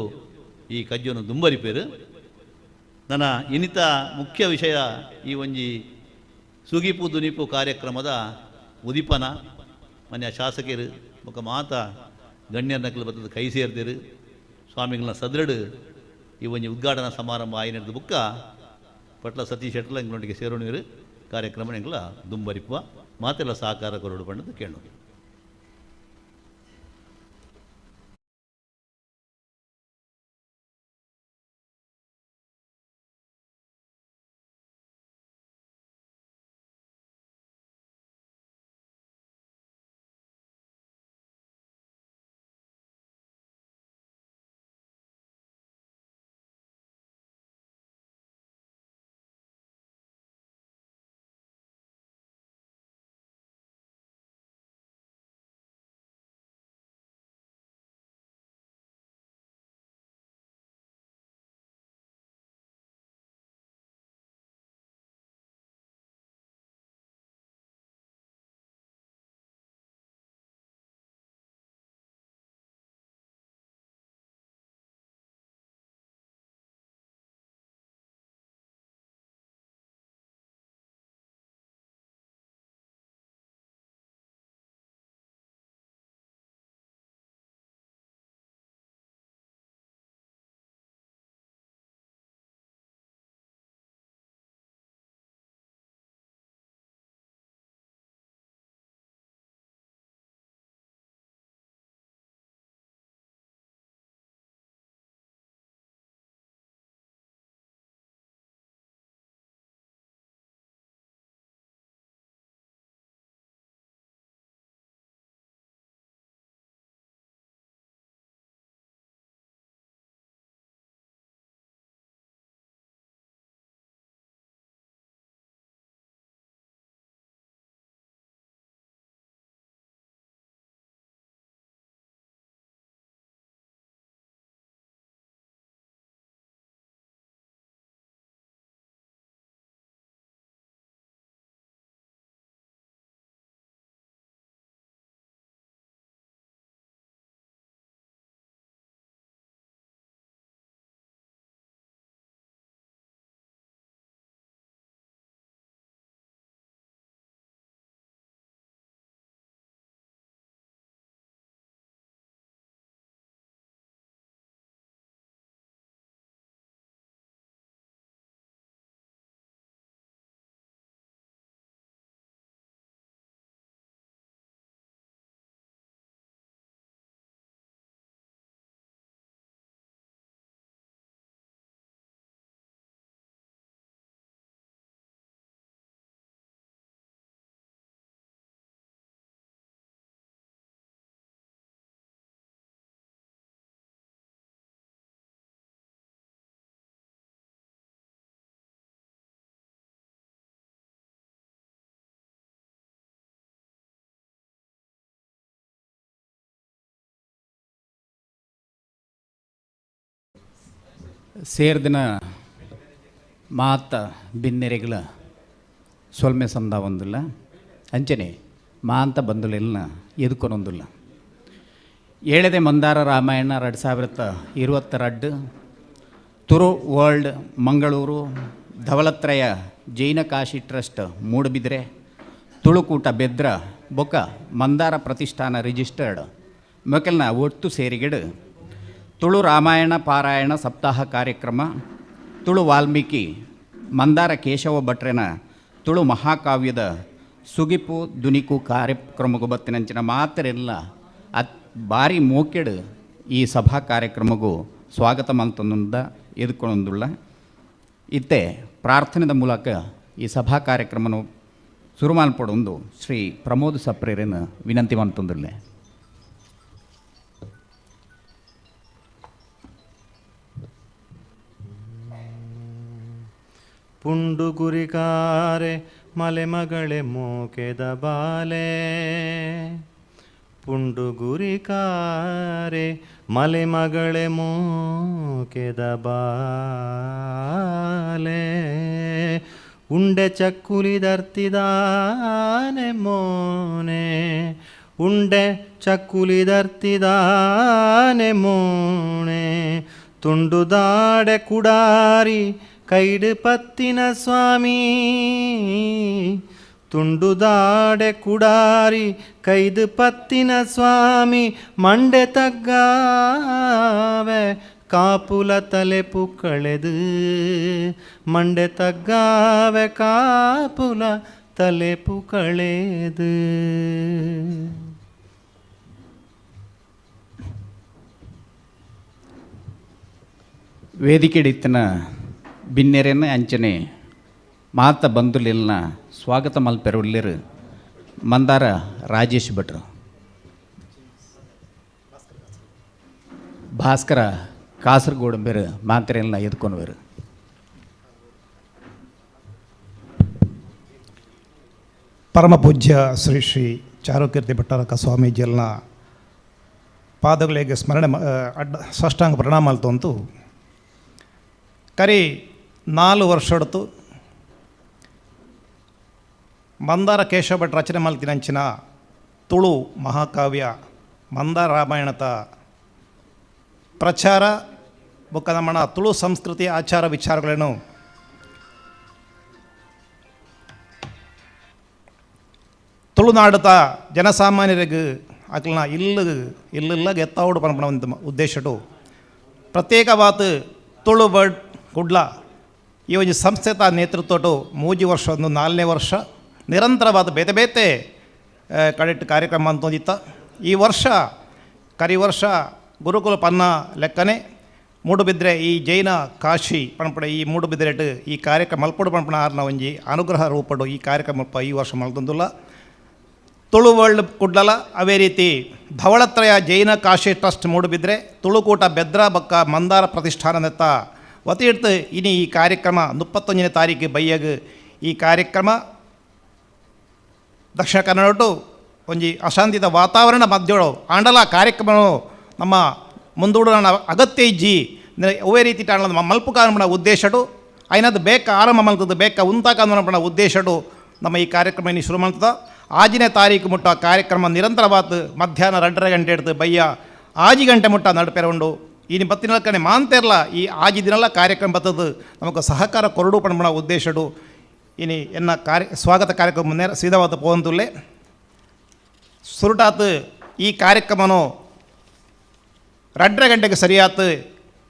ಈ ಕಜ್ಜನ್ನು ದುಂಬರಿಪೇರು. ನನ್ನ ಇನ್ನಿತ ಮುಖ್ಯ ವಿಷಯ ಈ ಒಂಜಿ ಸುಗಿಪು ದುನಿಪು ಕಾರ್ಯಕ್ರಮದ ಉದಿಪನ ಮನೆಯ ಶಾಸಕರು ಬೊಕ್ಕ ಮಾತ ಗಣ್ಯರ ನಕಲು ಬತ್ತದ ಕೈ ಸೇರ್ದಿರು. ಸ್ವಾಮಿಗಳನ್ನ ಸದೃಢ ಈ ಒಂಜಿ ಉದ್ಘಾಟನಾ ಸಮಾರಂಭ ಆಯ್ನದ ಬುಕ್ಕ ಪಟ್ಲ ಸತೀಶ್ ಶೆಟ್ಟಲ ಎಂಗಳೊಂದಿಗೆ ಸೇರೋಣಿರು ಕಾರ್ಯಕ್ರಮ ಎಂಗಳ ದುಂಬರಿಪುವ ಮಾತೆಲ್ಲ ಸಹಕಾರ ಕೊರಡು ಪಂಡದು ಕೇಳು. ಸೇರ್ದಿನ ಮಾತ ಬಿನ್ನೆರೆಗಳ ಸೊಲ್ಮೆ ಸಂದಾವೊಂದುಲ್ಲ ಅಂಚನೆ ಮಾಂತ ಬಂಧುಲೆಲ್ನ ಎದುಕೊನೊಂದುಲ್ಲ. ಏಳದೆ ಮಂದಾರ ರಾಮಾಯಣ 2022 ತುರು ವರ್ಲ್ಡ್ ಮಂಗಳೂರು ಧವಲತ್ರಯ ಜೈನ ಕಾಶಿ ಟ್ರಸ್ಟ್ ಮೂಡುಬಿದ್ರೆ ತುಳುಕೂಟ ಬೆದ್ರ ಬೊಕ್ಕ ಮಂದಾರ ಪ್ರತಿಷ್ಠಾನ ರಿಜಿಸ್ಟರ್ಡ್ ಮೊಕಲ್ನ ಒಟ್ಟು ಸೇರಿಗೆಡು ತುಳು ರಾಮಾಯಣ ಪಾರಾಯಣ ಸಪ್ತಾಹ ಕಾರ್ಯಕ್ರಮ ತುಳು ವಾಲ್ಮೀಕಿ ಮಂದಾರ ಕೇಶವ ಭಟ್ರೆನ ತುಳು ಮಹಾಕಾವ್ಯದ ಸುಗಿಪು ದುನಿಕು ಕಾರ್ಯಕ್ರಮಗೂ ಬತ್ತಿನಂಚಿನ ಮಾತ್ರೆಲ್ಲ ಅತ್ ಭಾರಿ ಮೋಕೆಡು ಈ ಸಭಾ ಕಾರ್ಯಕ್ರಮಗೂ ಸ್ವಾಗತ ಮಂತೊಂದ ಎದುಕೊಂದುಳ್ಳ. ಇತ್ತೆ ಪ್ರಾರ್ಥನೆದ ಮೂಲಕ ಈ ಸಭಾ ಕಾರ್ಯಕ್ರಮನು ಶುರು ಮಾಲ್ಪಡೊಂದು ಶ್ರೀ ಪ್ರಮೋದ್ ಸಪ್ರೇರನ್ನು ವಿನಂತಿ ಮಂತೊಂದುಲ್ಲೆ. ಪುಂಡು ಗುರಿಕಾರೆ ಮಲೆಮಗಳೆ ಮೋಕೆದ ಬಾಲೆ, ಪುಂಡು ಗುರಿಕಾರೆ ಮಲೆಮಗಳೆ ಮೋಕೆದ ಬಾಲೆ, ಉಂಡೆ ಚಕ್ಕುಲಿದರ್ತಿದಾನೆ ಮೋನೆ, ಉಂಡೆ ಚಕ್ಕುಲಿದರ್ತಿದಾನೆ ಮೋನೆ, ತುಂಡುದಾಡೆ ಕುಡಾರಿ ಕೈಡು ಪತ್ತಿನ ಸ್ವಾಮಿ, ತುಂಡುದಾಡೆ ಕುಡಾರಿ ಕೈದು ಪತ್ತಿನ ಸ್ವಾಮಿ, ಮಂಡೆ ತಗ್ಗಾವೆ ಕಾಪುಲ ತಲೆಪು ಕಳೆದು, ಮಂಡೆ ತಗ್ಗಾವೆ ಕಾಪುಲ ತಲೆಪು ಕಳೆದು. ವೇದಿಕೆಡಿತ್ತನ ಬಿನ್ನೆರೆನ ಅಂಚನೆ ಮಾತ ಬಂಧುಲೆಲ್ನ ಸ್ವಾಗತ ಮಲ್ಪೆರುಳ್ಳಿರು ಮಂದಾರ ರಾಜೇಶ್ ಭಟ್ರು, ಭಾಸ್ಕರ ಕಾಸರಗೋಡು ಬೇರು ಮಾತ್ರೆಲ್ಲ ಎದ್ಕೊನುವರು. ಪರಮ ಪೂಜ್ಯ ಶ್ರೀ ಶ್ರೀ ಚಾರುಕೀರ್ತಿ ಭಟ್ಟಾರಕ ಸ್ವಾಮೀಜಿಯಲ್ನ ಪಾದಗಳಿಗೆ ಸ್ಮರಣೆ ಅಡ್ಡ ಸಾಷ್ಟಾಂಗ ಪ್ರಣಾಮ ಅಲ್ತೊಂತು. ಕರಿ 4 ವರ್ಷಡ್ತು ಮಂದಾರ ಕೇಶವ ಭಟ್ ರಚನೆ ಮಲ್ತಿನಂಚಿನ ತುಳು ಮಹಾಕಾವ್ಯ ಮಂದಾರ ರಾಮಾಯಣದ ಪ್ರಚಾರ ಬೊಕ್ಕ ನಮ್ಮಣ ತುಳು ಸಂಸ್ಕೃತಿ ಆಚಾರ ವಿಚಾರಗಳನ್ನು ತುಳುನಾಡತ ಜನಸಾಮಾನ್ಯರಿಗೆ ಅಕ್ಲನ ಇಲ್ಲು ಇಲ್ಲೆಲ್ಲ ಎತ್ತಾವುಡು ಪನ್ಪಣ ಒಂದು ಉದ್ದೇಶಟು ಪ್ರತ್ಯೇಕವಾದ ತುಳು ಬರ್ಡ್ ಕುಡ್ಲ ಈ ಒಂದು ಸಂಸ್ಥೆತ ನೇತೃತ್ವಟು 3 ವರ್ಷ ಒಂದು 4ನೇ ವರ್ಷ ನಿರಂತರವಾದ ಬೇತೆ ಬೇತೆ ಕಡೆಟ್ ಕಾರ್ಯಕ್ರಮ ಅಂತಂದಿತ್ತ. ಈ ವರ್ಷ ಕರಿ ವರ್ಷ ಗುರುಕುಲ ಪನ್ನ ಲೆಕ್ಕನೆ ಮೂಡುಬಿದ್ರೆ ಈ ಜೈನ ಕಾಶಿ ಪಣಪಡ ಈ ಮೂಡುಬಿದ್ರೆಟ್ ಈ ಕಾರ್ಯಕ್ರಮ ಮಲ್ಪಡು ಪಣಪಣ ಆರ್ನ ಒಂಜಿ ಅನುಗ್ರಹ ರೂಪಡು ಈ ಕಾರ್ಯಕ್ರಮ ಈ ವರ್ಷ ಮಲ್ತೊಂದುಲ್ಲ. ತುಳು ವರ್ಲ್ಡ್ ಕುಡ್ಲಲ ಅವೇ ರೀತಿ ಧವಳತ್ರಯ ಜೈನ ಕಾಶಿ ಟ್ರಸ್ಟ್ ಮೂಡುಬಿದ್ರೆ ತುಳುಕೂಟ ಬೆದ್ರ ಬಕ್ಕ ಮಂದಾರ ಪ್ರತಿಷ್ಠಾನದತ್ತ ವತಿ ಇಡ್ತು ಇನಿ ಈ ಕಾರ್ಯಕ್ರಮ 31ನೇ ತಾರೀಕು ಬಯ್ಯಗ್ ಈ ಕಾರ್ಯಕ್ರಮ ದಕ್ಷಿಣ ಕನ್ನಡ ಒಂಜಿ ಅಶಾಂತಿದ ವಾತಾವರಣ ಮಧ್ಯೊಳು ಆಂಡಲ ಕಾರ್ಯಕ್ರಮ ನಮ್ಮ ಮುಂದೂಡೋಣ ಅಗತ್ಯ ಇಜ್ಜಿ ಅವೇ ರೀತಿ ಟಾಣ ಮಲ್ಪು ಕಾರಣ ಉದ್ದೇಶಡು ಐನದು ಬೇಕ ಆರಂಭ ಮಲ್ತದ್ದು ಬೇಕ ಉಂತಾಕ ಅನ್ನೋ ಉದ್ದೇಶಡು ನಮ್ಮ ಈ ಕಾರ್ಯಕ್ರಮ ಇನ್ನು ಶುರು ಮಾಡ್ತದ. 6ನೇ ತಾರೀಕು ಮುಟ್ಟ ಕಾರ್ಯಕ್ರಮ ನಿರಂತರವಾದ ಮಧ್ಯಾಹ್ನ 2:30 ಗಂಟೆ ಹಿಡಿದು ಬಯ್ಯ 6 ಗಂಟೆ ಮುಟ್ಟ ನಡುಪೆರ ಉಂಡು. ಈ ಬತ್ತಿನಲ್ಕನೆ ಮಾಂತೆರ್ಲ ಈ 6 ದಿನಲ್ಲ ಕಾರ್ಯಕ್ರಮ ಬತ್ತದು ನಮಗೆ ಸಹಕಾರ ಕೊರಡು ಪಣಪಣ ಉದ್ದೇಶಡು ಇನಿ ಎನ್ನ ಕಾರ್ಯ ಸ್ವಾಗತ ಕಾರ್ಯಕ್ರಮ ನೇರ ಸೀದಾವಾದ ಪೋವಂತುಲ್ಲೆ ಸುರುಟಾತು. ಈ ಕಾರ್ಯಕ್ರಮನು 2:30 ಗಂಟೆಗೆ ಸರಿಯಾತು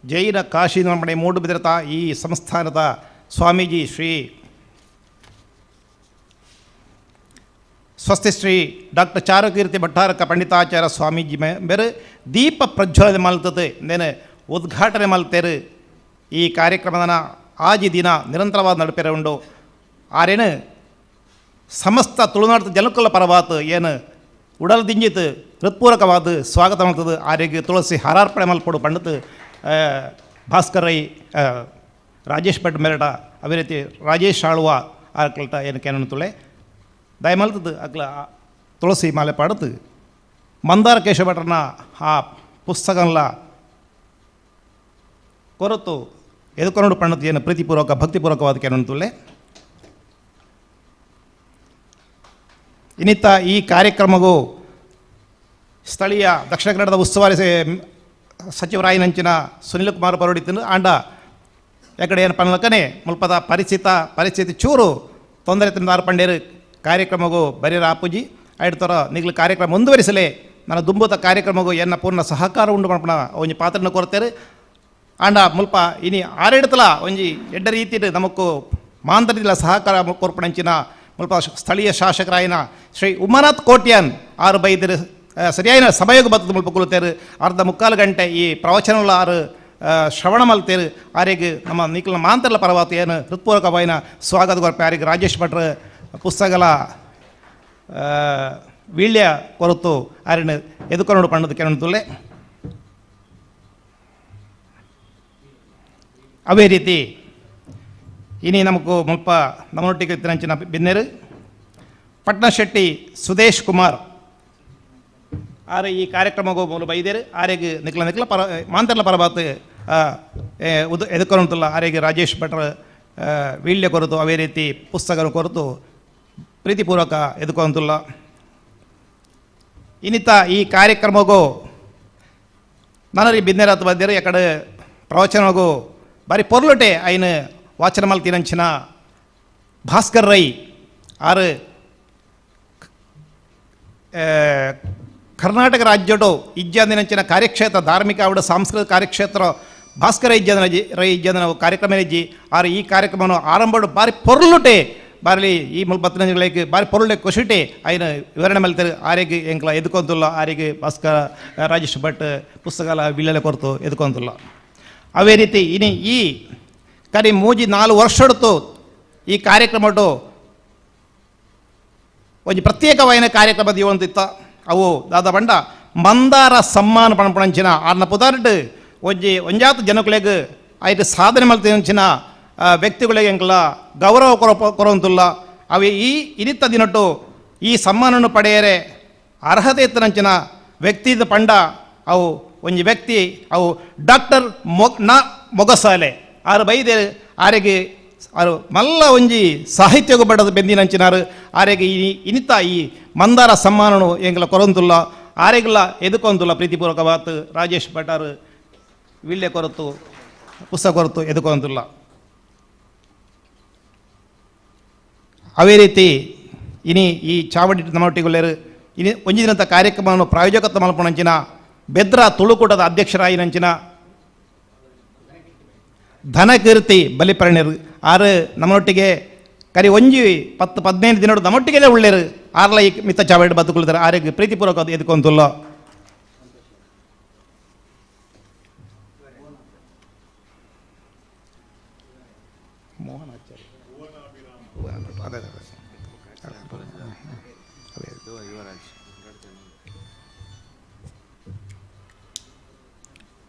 ಜೈನ ಕಾಶಿ ನಮ್ಮನೆ ಮೂಡುಬಿದ್ರತ ಈ ಸಂಸ್ಥಾನದ ಸ್ವಾಮೀಜಿ ಶ್ರೀ ಸ್ವಸ್ತಿ ಶ್ರೀ ಡಾಕ್ಟರ್ ಚಾರುಕೀರ್ತಿ ಭಟ್ಟಾರಕ ಪಂಡಿತಾಚಾರ್ಯ ಸ್ವಾಮೀಜಿ ಬೇರೆ ದೀಪ ಪ್ರಜ್ವಲನೆ ಮಲ್ತದೆ ನೇನು ಉದ್ಘಾಟನೆ ಮಲ್ತೇರು. ಈ ಕಾರ್ಯಕ್ರಮದ 6 ದಿನ ನಿರಂತರವಾದ ನಡುಪೆರೆ ಉಂಡು. ಆರೇನು ಸಮಸ್ತ ತುಳುನಾಡು ಜನಕುಲ ಪರವಾತು ಏನು ಉಡಲ್ ದಿಂಜಿತು ಹೃತ್ಪೂರ್ವಕವಾದ ಸ್ವಾಗತ ಮಾಡ್ತದೆ. ಆರಿಗೆ ತುಳಸಿ ಹಾರಾರ್ಪಣೆ ಮಲ್ಪಡು ಪಂಡಿತ ಭಾಸ್ಕರ್ ರೈ ರಾಜೇಶ್ ಭಟ್ ಮೇರಟ ಅದೇ ರೀತಿ ರಾಜೇಶ್ ಆಳ್ವ ಆರ್ಕಲ್ಟ ಏನು ಕೇನ ತುಳೆ ದಯಮಲ್ತದ್ದು ಅಕ್ಲ ತುಳಸಿ ಮಾಲೆ ಪಾಡುತ್ತು ಮಂದಾರ ಕೇಶವ ಭಟ್ರನ ಆ ಪುಸ್ತಕಲ್ಲ ಕೊರತು ಎದುಕೊನೋಡು ಪಣ್ಣತ್ತು ಏನು ಪ್ರೀತಿಪೂರ್ವಕ ಭಕ್ತಿಪೂರ್ವಕವಾದ ಕೇನ ತುಳೆ. ಇನ್ನಿತ್ತ ಈ ಕಾರ್ಯಕ್ರಮಗೂ ಸ್ಥಳೀಯ ದಕ್ಷಿಣ ಕನ್ನಡದ ಉಸ್ತುವಾರಿ ಸಚಿವರಾಯಿನಂಚಿನ ಸುನಿಲ್ ಕುಮಾರ್ ಬರೋಡಿತಿಂದು ಆಂಡ ಎಕಡೆ ಏನು ಪನ್ಲಕನೆ ಮುಲ್ಪದ ಪರಿಸ್ಥಿತಿ ಚೂರು ತೊಂದರೆ ತಿಂದಾರು ಪಂಡೇರು ಕಾರ್ಯಕ್ರಮಗೂ ಬರೀರ ಆಪುಜಿ ಐಡ್ತರ ನಿಗ್ಲು ಕಾರ್ಯಕ್ರಮ ಮುಂದುವರಿಸಲೇ ನನ್ನ ದುಂಬುತ ಕಾರ್ಯಕ್ರಮಗೂ ಎನ್ನ ಪೂರ್ಣ ಸಹಕಾರ ಉಂಡು ಮಲ್ಪನ ಒಂಜಿ ಪಾತ್ರನ ಕೊರತೇರು. ಆಂಡ ಮುಲ್ಪ ಇನಿ ಆರೆಡ್ತಲ ಒಂಜಿ ಎಡ್ಡ ರೀತಿಡ್ ನಮಕ್ಕು ಮಾಂತರಿಲ ಸಹಕಾರ ಕೊರ್ಪಣಂಚಿನ ಮುಲ್ಪ ಸ್ಥಳೀಯ ಶಾಸಕರಾಯಿನ ಶ್ರೀ ಉಮಾನಾಥ್ ಕೋಟ್ಯಾನ್ ಆರು ಬೈದರು ಸರಿಯಾಯಿನ ಸಮಯಕ್ಕೆ ಬತ್ತದ ಮುಲ್ಪ ಕುಲತೇರು ಅರ್ಧ ಮುಕ್ಕಾಲು ಗಂಟೆ ಈ ಪ್ರವಚನಗಳ ಆರು ಶ್ರವಣ ಮಲ್ತೇರು. ಆರಿಗೆ ನಮ್ಮ ನಿಖಿಲ ಮಾಂತರ್ಲ ಪರವಾತ ಏನು ಹೃತ್ಪೂರ್ವಕವಾಯಿನ ಸ್ವಾಗತ ಕೊರ್ಪೆ. ಆರಿಗೆ ರಾಜೇಶ್ ಭಟ್ರ ಪುಸ್ತಕಲ ವೀಳ್ಯ ಕೊರತು ಆರಿನ ಎದುಕೊನೋಡು ಪಣ್ಣದ ಕೆನೊಂದುಲ್ಲೆ. ಅವೇ ರೀತಿ ಇನಿ ನಮಕು ಮುಲ್ಪ ನಮ್ಮೊಟ್ಟಿಗೆ ಇತ್ತಿನಂಚಿನ ಬಿನ್ನೆರು ಪಟ್ನ ಶೆಟ್ಟಿ ಸುದೇಶ್ ಕುಮಾರ್ ಆರೆ ಈ ಕಾರ್ಯಕ್ರಮಗೂ ಮೂಲ ಬೈದೇರು. ಆರೆಗೆ ನಿಖಲ ನಿಖಲ ಪರ ಮಾಂತರ್ಲ ಪರಬಾತ್ ಎದುಕೊನಂತಲ್ಲ ಆರೆಗೆ ರಾಜೇಶ್ ಭಟ್ರ ವೀಳ್ಯ ಕೊರತು ಅವೇ ರೀತಿ ಪುಸ್ತಕ ಕೊರತು ಪ್ರೀತಿಪೂರ್ವಕ ಎದುಕೊಂತುಲ್ಲ. ಇನ್ನಿತ ಈ ಕಾರ್ಯಕ್ರಮಗೂ ನನರಿ ಬಿನ್ನೆರಾತ್ ಬಂದಿರು ಎಕಡೆ ಪ್ರವಚನಗೂ ಬಾರಿ ಪೊರ್ಲುಟೆ ಐನು ವಾಚನ ಮಲ್ತಿನಂಚಿನ ಭಾಸ್ಕರ್ ರೈ ಆರು ಕರ್ನಾಟಕ ರಾಜ್ಯಡು ಇಜ್ಜಂದಿನಂಚಿನ ಕಾರ್ಯಕ್ಷೇತ್ರ ಧಾರ್ಮಿಕ ಅವಡು ಸಾಂಸ್ಕೃತಿಕ ಕಾರ್ಯಕ್ಷೇತ್ರ ಭಾಸ್ಕರ ಇಜ್ಜಂದಿನ ರೈ ಇಜ್ಜಂದಿನ ಕಾರ್ಯಕ್ರಮ ಇಜ್ಜಿ ಆರು ಈ ಕಾರ್ಯಕ್ರಮವನ್ನು ಆರಂಭಡು ಬಾರಿ ಪೊರ್ಲುಟೆ ಬಾರಿ ಈ ಮುಲ್ಪತ್ತಿನಗಳಿಗೆ ಬಾರಿ ಪೊರುಳೆ ಖುಷಿಟೆ ಐನ ವಿವರಣೆ ಮಲ್ತಾರೆ. ಆರಿಗೆ ಎಂಕ್ಲ ಎದುಕೊಂತುಲ್ಲ ಆರಿಗೆ ಭಾಸ್ಕರ ರಾಜೇಶ್ ಭಟ್ ಪುಸ್ತಕಲ ವಿಲ್ಲಲೆ ಕೊರತು ಎದುಕೊಂತುಲ್ಲ. ಅವೇ ರೀತಿ ಇನಿ ಈ ಕರಿ ಮೂಜಿ 4 ವರ್ಷಡ್ತು ಈ ಕಾರ್ಯಕ್ರಮಟು ಒಂಜಿ ಪ್ರತ್ಯೇಕವಾಯಿನ ಕಾರ್ಯಕ್ರಮ ದಿವಂತಿತ್ತ. ಅವು ದಾದ ಬಂಡ ಮಂದಾರ ಸಮ್ಮಾನ ಪಣಪಣಂಚಿನ ಆರ್ನ ಪುದಾರ್ಡ್ ಒಂಜಿ ಒಂಜಾತ ಜನಕುಲೆಗ್ ಐಟ್ ಸಾಧನೆ ಮಲ್ತಿನಂಚಿನ ವ್ಯಕ್ತಿಗಳಿಗೆ ಎಂಕ್ಲ ಗೌರವ ಕೊರವಂತುಲ್ಲ. ಅವೆ ಈ ಇನಿತ್ತ ದಿನಟ್ಟು ಈ ಸಮ್ಮಾನವನ್ನು ಪಡೆಯರೆ ಅರ್ಹತೆ ಇತ್ತನಂಚಿನ ವ್ಯಕ್ತಿದ ಪಂಡ ಅವು ಒಂಜಿ ವ್ಯಕ್ತಿ ಅವು ಡಾಕ್ಟರ್ ನ ಮೊಗಸಾಲೆ ಆರು ಬೈದೆ ಆರೆಗೆ ಆರು ಮಲ್ಲ ಒಂಜಿ ಸಾಹಿತ್ಯಗೂ ಬಡದ ಬೆಂದಿನಂಚಿನಾರು ಆರೆಗೆ ಈ ಇನಿತ ಈ ಮಂದಾರ ಸಮ್ಮಾನನು ಎಂಗ್ಲ ಕೊರಂತುಲ್ಲ ಆರೆಗ್ಲ ಎದುಕೊಂತುಲ್ಲ ಪ್ರೀತಿಪೂರ್ವಕವಾತ್ ರಾಜೇಶ್ ಭಟಾರು ವಿಳ್ಳೆ ಕೊರತು ಪುಸ್ತಕ ಕೊರತು ಎದುಕೊಂತುಲ್ಲ. ಅವೇ ರೀತಿ ಇನಿ ಈ ಚಾವಡಿ ನಮ್ಮೊಟ್ಟಿಗೊಲ್ಲೇರು ಇನಿ ಒಂಜಿ ದಿನದ ಕಾರ್ಯಕ್ರಮವನ್ನು ಪ್ರಾಯೋಜಕತ್ವ ಮಲ್ಪುನಂಚಿನ ಬೆದ್ರ ತುಳುಕೂಟದ ಅಧ್ಯಕ್ಷರಾಯಿನಂಚಿನ ಧನಕೀರ್ತಿ ಬಲಿಪರ್ಣ್ಯರು ಆರು ನಮ್ಮೊಟ್ಟಿಗೆ ಕರಿ ಒಂಜಿ 10-15 ದಿನಡು ನಮ್ಮೊಟ್ಟಿಗೆಲ್ಲ ಉಳ್ಳೇರು ಆರ್ಲ ಈ ಮಿತ್ತ ಚಾವಡಿ ಬದುಕುಳ್ತಾರೆ ಆರಿಗೆ ಪ್ರೀತಿಪೂರ್ವಕ ಎದುಕೊಂತುಲ್ಲ. ಮೋಹನ್ ಆಚಾರ್ಯ ಅದೇ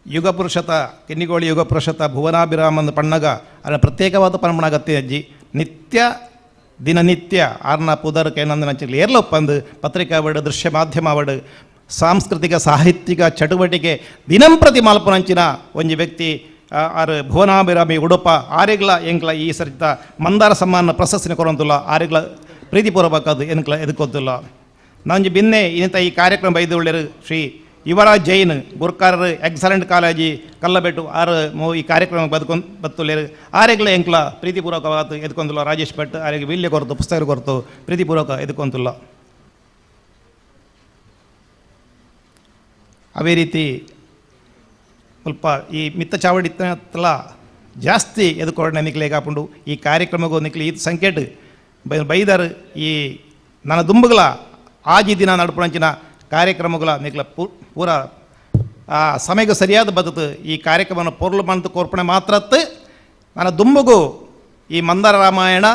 ಯುಗಪುರುಷತ ಕಿನ್ನಿಗೋಳಿ ಯುಗಪುರುಷತ ಭುವನಾಭಿರಾಮನ ಪಣ್ಣಗ ಅದರ ಪ್ರತ್ಯೇಕವಾದ ಪರಮಣಗತ್ತೆ ಅಜ್ಜಿ ನಿತ್ಯ ದಿನನಿತ್ಯ ಆರ್ನ ಪುದರ್ ಕೇನಂದನ ಏರ್ಲೊಪ್ಪಂದು ಪತ್ರಿಕಾವಡು ದೃಶ್ಯ ಮಾಧ್ಯಮವಡು ಸಾಂಸ್ಕೃತಿಕ ಸಾಹಿತ್ಯಿಕ ಚಟುವಟಿಕೆ ದಿನಂಪ್ರತಿ ಮಾಲ್ಪನಂಚಿನ ಒಂಜಿ ವ್ಯಕ್ತಿ ಆರು ಭುವನಾಭಿರಾಮಿ ಉಡುಪ ಆರೆಗ್ಲ ಎಂಕ್ಲ ಈ ಸರಿತ ಮಂದಾರ ಸಮ್ಮಾನ ಪ್ರಶಸ್ತಿನ ಕೊರಂತುಲ್ಲ ಆರೆಗ್ಲ ಪ್ರೀತಿಪೂರ್ವಕದು ಎನ್ಕ್ಲ ಎದುಕೊಂತುಲ್ಲ. ನಾಂಜಿ ಬಿನ್ನೆ ಇನ್ನಿತ ಈ ಕಾರ್ಯಕ್ರಮ ಬೈದು ಉಳ್ಳೇರು ಶ್ರೀ ಯುವರಾಜ್ ಜೈನ್ ಗುರ್ಕಾರರು ಎಕ್ಸಲೆಂಟ್ ಕಾಲೇಜಿ ಕಲ್ಲಬೆಟ್ಟು ಆರು ಈ ಕಾರ್ಯಕ್ರಮ ಬದುಕೊಂಡು ಬತ್ತುಲೇರು ಆರೆಗ್ಲ ಎಂಕ್ಲ ಪ್ರೀತಿಪೂರ್ವಕವಾದ ಎದುಕೊಂದುಲ್ಲ. ರಾಜೇಶ್ ಭಟ್ ಆರೆಗೆ ವಿಲ್ಯ ಕೊರತು ಪುಸ್ತಕ ಕೊರತು ಪ್ರೀತಿಪೂರ್ವಕ ಎದುಕೊಂತುಲ್ಲ. ಅವೇ ರೀತಿ ಸ್ವಲ್ಪ ಈ ಮಿತ್ತ ಚಾವಡಿ ಇತ್ತಲ ಜಾಸ್ತಿ ಎದುಕೊಡನೆ ನಿಕ್ಲೆ ಕಾಪುಂಡು ಈ ಕಾರ್ಯಕ್ರಮಕ್ಕೂ ನಿಕ್ಲೆ ಈ ಸಂಕೇಟ್ ಬೈದಾರು ಈ ನನ್ನ ದುಂಬುಗಳ ಆಜಿ ದಿನ ನಡುಪುಣಂಚಿನ ಕಾರ್ಯಕ್ರಮಗಳ ನಿಕ್ಲ ಪೂರ ಆ ಸಮಯಕ್ಕೆ ಸರಿಯಾದ ಬದುಕು ಈ ಕಾರ್ಯಕ್ರಮವನ್ನು ಪೊರ್ಲು ಮಂತು ಕೋರ್ಪಣೆ ಮಾತ್ರತ್ತು ನನ್ನ ದುಂಬುಗು ಈ ಮಂದಾರ ರಾಮಾಯಣ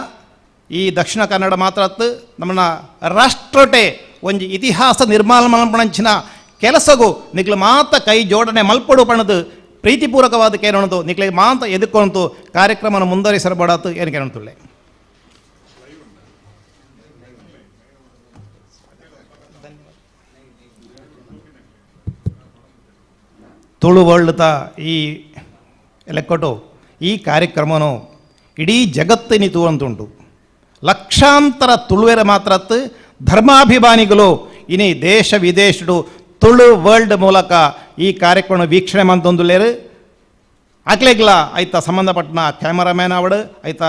ಈ ದಕ್ಷಿಣ ಕನ್ನಡ ಮಾತ್ರತ್ತು ನಮ್ಮನ್ನ ರಾಷ್ಟ್ರಟೆ ಒಂಜಿ ಇತಿಹಾಸ ನಿರ್ಮಾಣ ಮಲ್ಪಣಂಚಿನ ಕೆಲಸಗೂ ನಿಕ್ಲ ಮಾತ ಕೈ ಜೋಡಣೆ ಮಲ್ಪಡು ಪಣದು ಪ್ರೀತಿಪೂರ್ವಕವಾದ ಕೇಳೋಣದು ನಿಕ್ಲಿಗೆ ಮಾತ ಎದುಕೊಂತು ಕಾರ್ಯಕ್ರಮವನ್ನು ಮುಂದುವರಿಸಬಾಡತು ಏನು ಕೇಳೋಣ. ತುಳುವಳ್ಳುತ್ತ ಈ ಲೆಕ್ಕಟು ಈ ಕಾರ್ಯಕ್ರಮನು ಇಡೀ ಜಗತ್ತಿನಿ ತೂವಂತುಂಟು. ಲಕ್ಷಾಂತರ ತುಳುವೆರ ಮಾತ್ರತ್ತು ಧರ್ಮಾಭಿಮಾನಿಗಳು ಇನಿ ದೇಶ ವಿದೇಶಡು ತುಳು ವರ್ಲ್ಡ್ ಮೂಲಕ ಈ ಕಾರ್ಯಕ್ರಮ ವೀಕ್ಷಣೆ ಮಂತೊಂದುಲ್ಲೇರು. ಅಕ್ಲೆಗ್ಲ ಐತ ಸಂಬಂಧಪಟ್ಟನ ಕ್ಯಾಮರಾಮ್ಯಾನ್ ಅವಡು ಐತ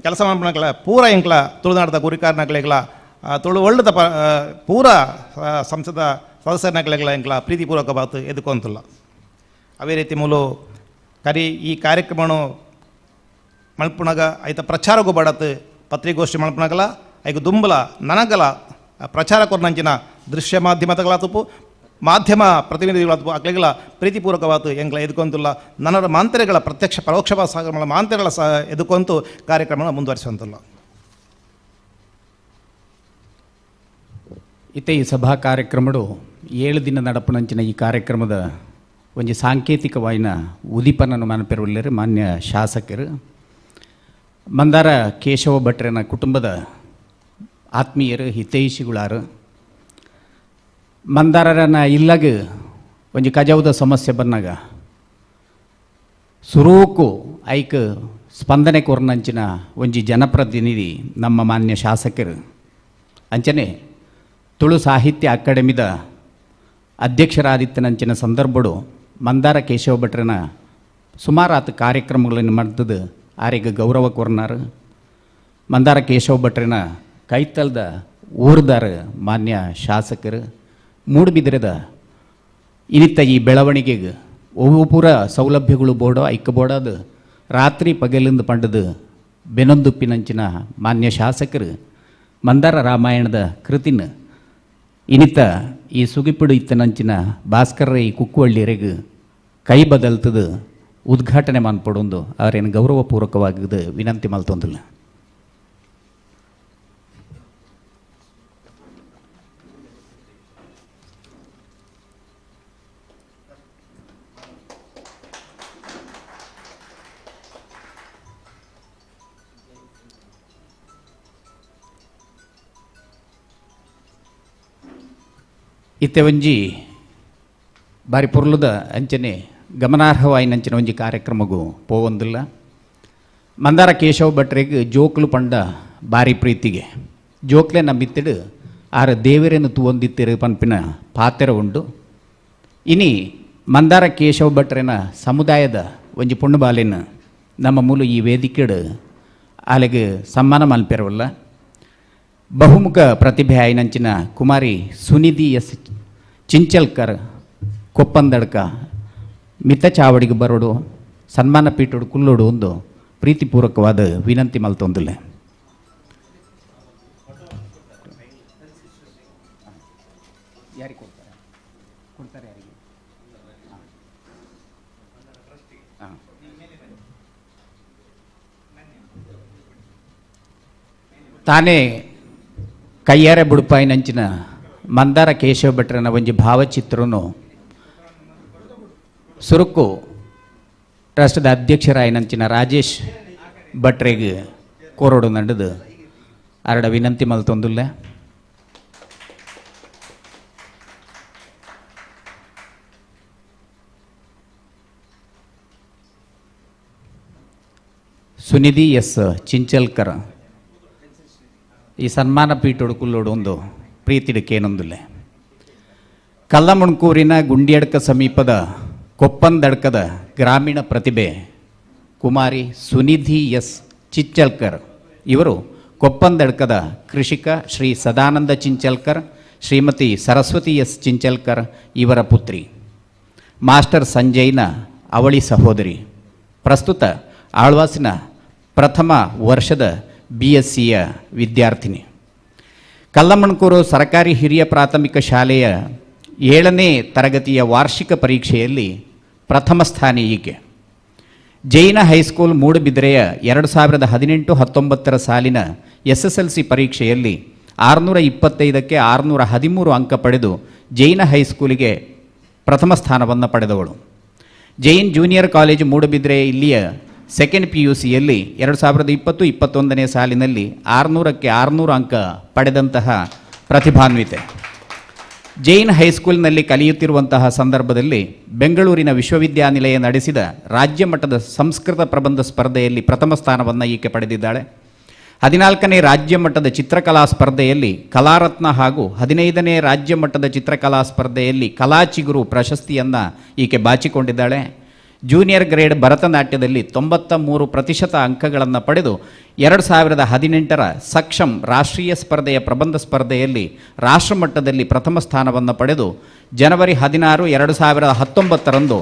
ಕೆಲಸ ಮಾಡ್ಪಣಕ್ಲ ಪೂರ ಎಂಕ್ಲ ತುಳುನಾಡದ ಗುರಿಕಾರನಕ್ಲೆಗ್ಲ ತುಳು ವರ್ಲ್ಡ್ದ ಪೂರ ಸಂಸದ ಸದಸ್ಯರನಕ್ಲೆಗ್ಲ ಎಂಕ್ಲ ಪ್ರೀತಿಪೂರ್ವಕ ಬಾತು ಎದುಕೊಂತಲ್ಲ. ಅದೇ ರೀತಿ ಮೂಲು ಕರಿ ಈ ಕಾರ್ಯಕ್ರಮನು ಮಲ್ಪುಣಗ ಐತ ಪ್ರಚಾರಗೂ ಬಡತು ಪತ್ರಿಕೋಷ್ಠಿ ಮಲ್ಪುಣಗಲ ಐಗ ದುಂಬಲ ನನಗಲ ಪ್ರಚಾರ ಕೊರ್ನಂಚಿನ ದೃಶ್ಯ ಮಾಧ್ಯಮದಗಳ ತುಪ್ಪು ಮಾಧ್ಯಮ ಪ್ರತಿನಿಧಿಗಳ ತುಪ್ಪು ಅಕ್ಲೆಗಳ ಪ್ರೀತಿಪೂರ್ವಕವಾತು ಎಂಕ್ಲ ಎದುಕೊಂತುಲ್ಲ. ನನರ ಮಾಂತ್ರೆಗಳ ಪ್ರತ್ಯಕ್ಷ ಪರೋಕ್ಷ ಸಾಗರ ಮಾಂತ್ರೆಗಳ ಸಹ ಎದುಕೊಂತು ಕಾರ್ಯಕ್ರಮವನ್ನು ಮುಂದುವರಿಸುವಂತಿಲ್ಲ. ಇತ್ತೆ ಈ ಸಭಾ ಕಾರ್ಯಕ್ರಮಡು 7 ದಿನ ನಡಪುನಂಚಿನ ಈ ಕಾರ್ಯಕ್ರಮದ ಒಂಜಿ ಸಾಂಕೇತಿಕವಾಯಿನ ಉದೀಪನನ್ನು ಮನಪೆರುವಲ್ಲೇರು ಮಾನ್ಯ ಶಾಸಕರು ಮಂದಾರ ಕೇಶವ ಭಟ್ರನ ಕುಟುಂಬದ ಆತ್ಮೀಯರು ಹಿತೈಷಿಗಳಾರು. ಮಂದಾರನ ಇಲ್ಲಾಗ ಒಂಜಿ ಕಜಾವುದ ಸಮಸ್ಯೆ ಬಂದಾಗ ಸುರೂಕು ಐಕ್ ಸ್ಪಂದನೆ ಕೊರ್ನಂಚಿನ ಒಂಜಿ ಜನಪ್ರತಿನಿಧಿ ನಮ್ಮ ಮಾನ್ಯ ಶಾಸಕರು. ಅಂಚನೆ ತುಳು ಸಾಹಿತ್ಯ ಅಕಾಡೆಮಿದ ಅಧ್ಯಕ್ಷರಾದಿತ್ತನಂಚಿನ ಸಂದರ್ಭಡು ಮಂದಾರ ಕೇಶವ ಭಟ್ರನ ಸುಮಾರಾತ ಕಾರ್ಯಕ್ರಮಗಳನ್ನು ಮಾಡ್ತದ್ದು ಆರಿಗೆ ಗೌರವ ಕೊರ್ನಾರು. ಮಂದಾರ ಕೇಶವ ಭಟ್ರನ ಕೈತಲ್ದ ಊರ್ದಾರ ಮಾನ್ಯ ಶಾಸಕರು ಮೂಡುಬಿದಿರದ ಇನ್ನಿತ್ತ ಈ ಬೆಳವಣಿಗೆಗೆ ಒವ್ವು ಪೂರ ಸೌಲಭ್ಯಗಳು ಬೋಡೋ ಐಕ್ಕ ಬೋಡಾದ ರಾತ್ರಿ ಪಗಲಿಂದ ಪಂಡದು ಬೆನೊಂದುಪ್ಪಿನಂಚಿನ ಮಾನ್ಯ ಶಾಸಕರು ಮಂದಾರ ರಾಮಾಯಣದ ಕೃತಿನ ಇನ್ನಿತ್ತ ಈ ಸುಗಿಪಿಡು ಇತ್ತನಂಚಿನ ಭಾಸ್ಕರ ಈ ಕುಕ್ಕುವಳ್ಳಿಯರಿಗೆ ಕೈ ಬದಲ್ತದು ಉದ್ಘಾಟನೆ ಮಾನ್ಪಡೊಂದು ಅವರೇನು ಗೌರವಪೂರ್ವಕವಾಗಿದ್ದು ವಿನಂತಿ ಮಲ್ತೊಂದಿಲ್ಲ. ಇತ್ತೆ ಒಂಜಿ ಬಾರಿ ಪೊರ್ಲುದ ಅಂಚನೆ ಗಮನಾರ್ಹವಾಯಿನಂಚಿನ ಒಂಜಿ ಕಾರ್ಯಕ್ರಮಗೂ ಪೋವೊಂದಿಲ್ಲ. ಮಂದಾರ ಕೇಶವ ಭಟ್ರಿಗೆ ಜೋಕ್ಲು ಪಂಡ ಬಾರಿ ಪ್ರೀತಿಗೆ ಜೋಕ್ಲೆ ನಂಬಿತ್ತಿಡು ಆರ ದೇವರೇನು ತೂವೊಂದಿತ್ತಿರು ಪನ್ಪಿನ ಪಾತೆರ ಉಂಡು. ಇನಿ ಮಂದಾರ ಕೇಶವ ಭಟ್ರೆನ ಸಮುದಾಯದ ಒಂಜಿ ಪೊಣ್ಣು ಬಾಲಿನ ನಮ್ಮ ಮೂಲ ಈ ವೇದಿಕೆಡು ಆಲೆಗೆ ಸಮ್ಮಾನ ಮಲ್ಪೆರವಲ್ಲ. ಬಹುಮುಖ ಪ್ರತಿಭೆ ಆಯಿನಂಚಿನ ಕುಮಾರಿ ಸುನಿಧಿ ಎಸ್ ಚಿಂಚಲ್ಕರ್ ಕೊಪ್ಪಂದಡ್ಕ ಮಿತ ಚಾವಡಿಗೆ ಬರೋಡು ಸನ್ಮಾನ ಪೀಠೋಡು ಕುಲ್ಲೋಡು ಒಂದು ಪ್ರೀತಿಪೂರ್ವಕವಾದ ವಿನಂತಿ ಮಲ್ತೊಂದಿಲ್ಲ. ಯಾರಿಗೆ ಕೊಡ್ತಾರೆ? ಕೊಡ್ತಾರೆ ಯಾರಿಗೆ? ತಾನೇ ಕೈಯಾರೆ ಬುಡುಪಾಯಿನಂಚಿನ ಮಂದಾರ ಕೇಶವ ಭಟ್ರನ ಒಂಜಿ ಭಾವಚಿತ್ರನು ಸುರುಕು ರಾಷ್ಟ್ರದ ಅಧ್ಯಕ್ಷರಾಯಿನಂಚಿನ ರಾಜೇಶ್ ಭಟ್ರೆಗೆ ಕೋರೋಡು ನಡೆದು ಅರಡ ವಿನಂತಿ ಮಲ್ತೊಂದುಲ್ಲ. ಸುನಿಧಿ ಎಸ್ ಚಿಂಚಲ್ಕರ್ ಈ ಸನ್ಮಾನ ಪೀಠೋಡು ಕುಲ್ಲೋಡು ಒಂದು ಪ್ರೀತಿಡಕ್ಕೇನೊಂದಿಲ್ಲ. ಕಲ್ಲಮುಣ್ಕೂರಿನ ಗುಂಡಿಯಡ್ಕ ಸಮೀಪದ ಕೊಪ್ಪಂದಡ್ಕದ ಗ್ರಾಮೀಣ ಪ್ರತಿಭೆ ಕುಮಾರಿ ಸುನಿಧಿ ಎಸ್ ಚಿಂಚಲ್ಕರ್ ಇವರು ಕೊಪ್ಪಂದಡ್ಕದ ಕೃಷಿಕ ಶ್ರೀ ಸದಾನಂದ ಚಿಂಚಲ್ಕರ್, ಶ್ರೀಮತಿ ಸರಸ್ವತಿ ಎಸ್ ಚಿಂಚಲ್ಕರ್ ಇವರ ಪುತ್ರಿ, ಮಾಸ್ಟರ್ ಸಂಜಯ್ನ ಅವಳಿ ಸಹೋದರಿ. ಪ್ರಸ್ತುತ ಆಳ್ವಾಸಿನ ಪ್ರಥಮ ವರ್ಷದ BScಯ ವಿದ್ಯಾರ್ಥಿನಿ. ಕಲ್ಲಮಣ್ಕೂರು ಸರ್ಕಾರಿ ಹಿರಿಯ ಪ್ರಾಥಮಿಕ ಶಾಲೆಯ 7ನೇ ತರಗತಿಯ ವಾರ್ಷಿಕ ಪರೀಕ್ಷೆಯಲ್ಲಿ ಪ್ರಥಮ ಸ್ಥಾನಿ ಈಕೆ. ಜೈನ ಹೈಸ್ಕೂಲ್ ಮೂಡುಬಿದಿರೆಯ 2018-19 ಸಾಲಿನ SSLC ಪರೀಕ್ಷೆಯಲ್ಲಿ 625ಕ್ಕೆ 613 ಅಂಕ ಪಡೆದು ಜೈನ ಹೈಸ್ಕೂಲಿಗೆ ಪ್ರಥಮ ಸ್ಥಾನವನ್ನು ಪಡೆದವಳು. ಜೈನ್ ಜೂನಿಯರ್ ಕಾಲೇಜು ಮೂಡುಬಿದಿರೆ ಇಲ್ಲಿಯ ಸೆಕೆಂಡ್ PUCಯಲ್ಲಿ 2020-21 ಸಾಲಿನಲ್ಲಿ 600ಕ್ಕೆ 600 ಅಂಕ ಪಡೆದಂತಹ ಪ್ರತಿಭಾನ್ವಿತೆ. ಜೈನ್ ಹೈಸ್ಕೂಲ್ನಲ್ಲಿ ಕಲಿಯುತ್ತಿರುವಂತಹ ಸಂದರ್ಭದಲ್ಲಿ ಬೆಂಗಳೂರಿನ ವಿಶ್ವವಿದ್ಯಾನಿಲಯ ನಡೆಸಿದ ರಾಜ್ಯ ಮಟ್ಟದ ಸಂಸ್ಕೃತ ಪ್ರಬಂಧ ಸ್ಪರ್ಧೆಯಲ್ಲಿ ಪ್ರಥಮ ಸ್ಥಾನವನ್ನು ಈಕೆ ಪಡೆದಿದ್ದಾಳೆ. 14ನೇ ರಾಜ್ಯ ಮಟ್ಟದ ಚಿತ್ರಕಲಾ ಸ್ಪರ್ಧೆಯಲ್ಲಿ ಕಲಾರತ್ನ ಹಾಗೂ 15ನೇ ರಾಜ್ಯ ಮಟ್ಟದ ಚಿತ್ರಕಲಾ ಸ್ಪರ್ಧೆಯಲ್ಲಿ ಕಲಾಚಿಗುರು ಪ್ರಶಸ್ತಿಯನ್ನು ಈಕೆ ಬಾಚಿಕೊಂಡಿದ್ದಾಳೆ. ಜೂನಿಯರ್ ಗ್ರೇಡ್ ಭರತನಾಟ್ಯದಲ್ಲಿ 93% ಅಂಕಗಳನ್ನು ಪಡೆದು 2018ರ ಸಕ್ಷಮ್ ರಾಷ್ಟ್ರೀಯ ಸ್ಪರ್ಧೆಯ ಪ್ರಬಂಧ ಸ್ಪರ್ಧೆಯಲ್ಲಿ ರಾಷ್ಟ್ರಮಟ್ಟದಲ್ಲಿ ಪ್ರಥಮ ಸ್ಥಾನವನ್ನು ಪಡೆದು ಜನವರಿ 16, 2019ರಂದು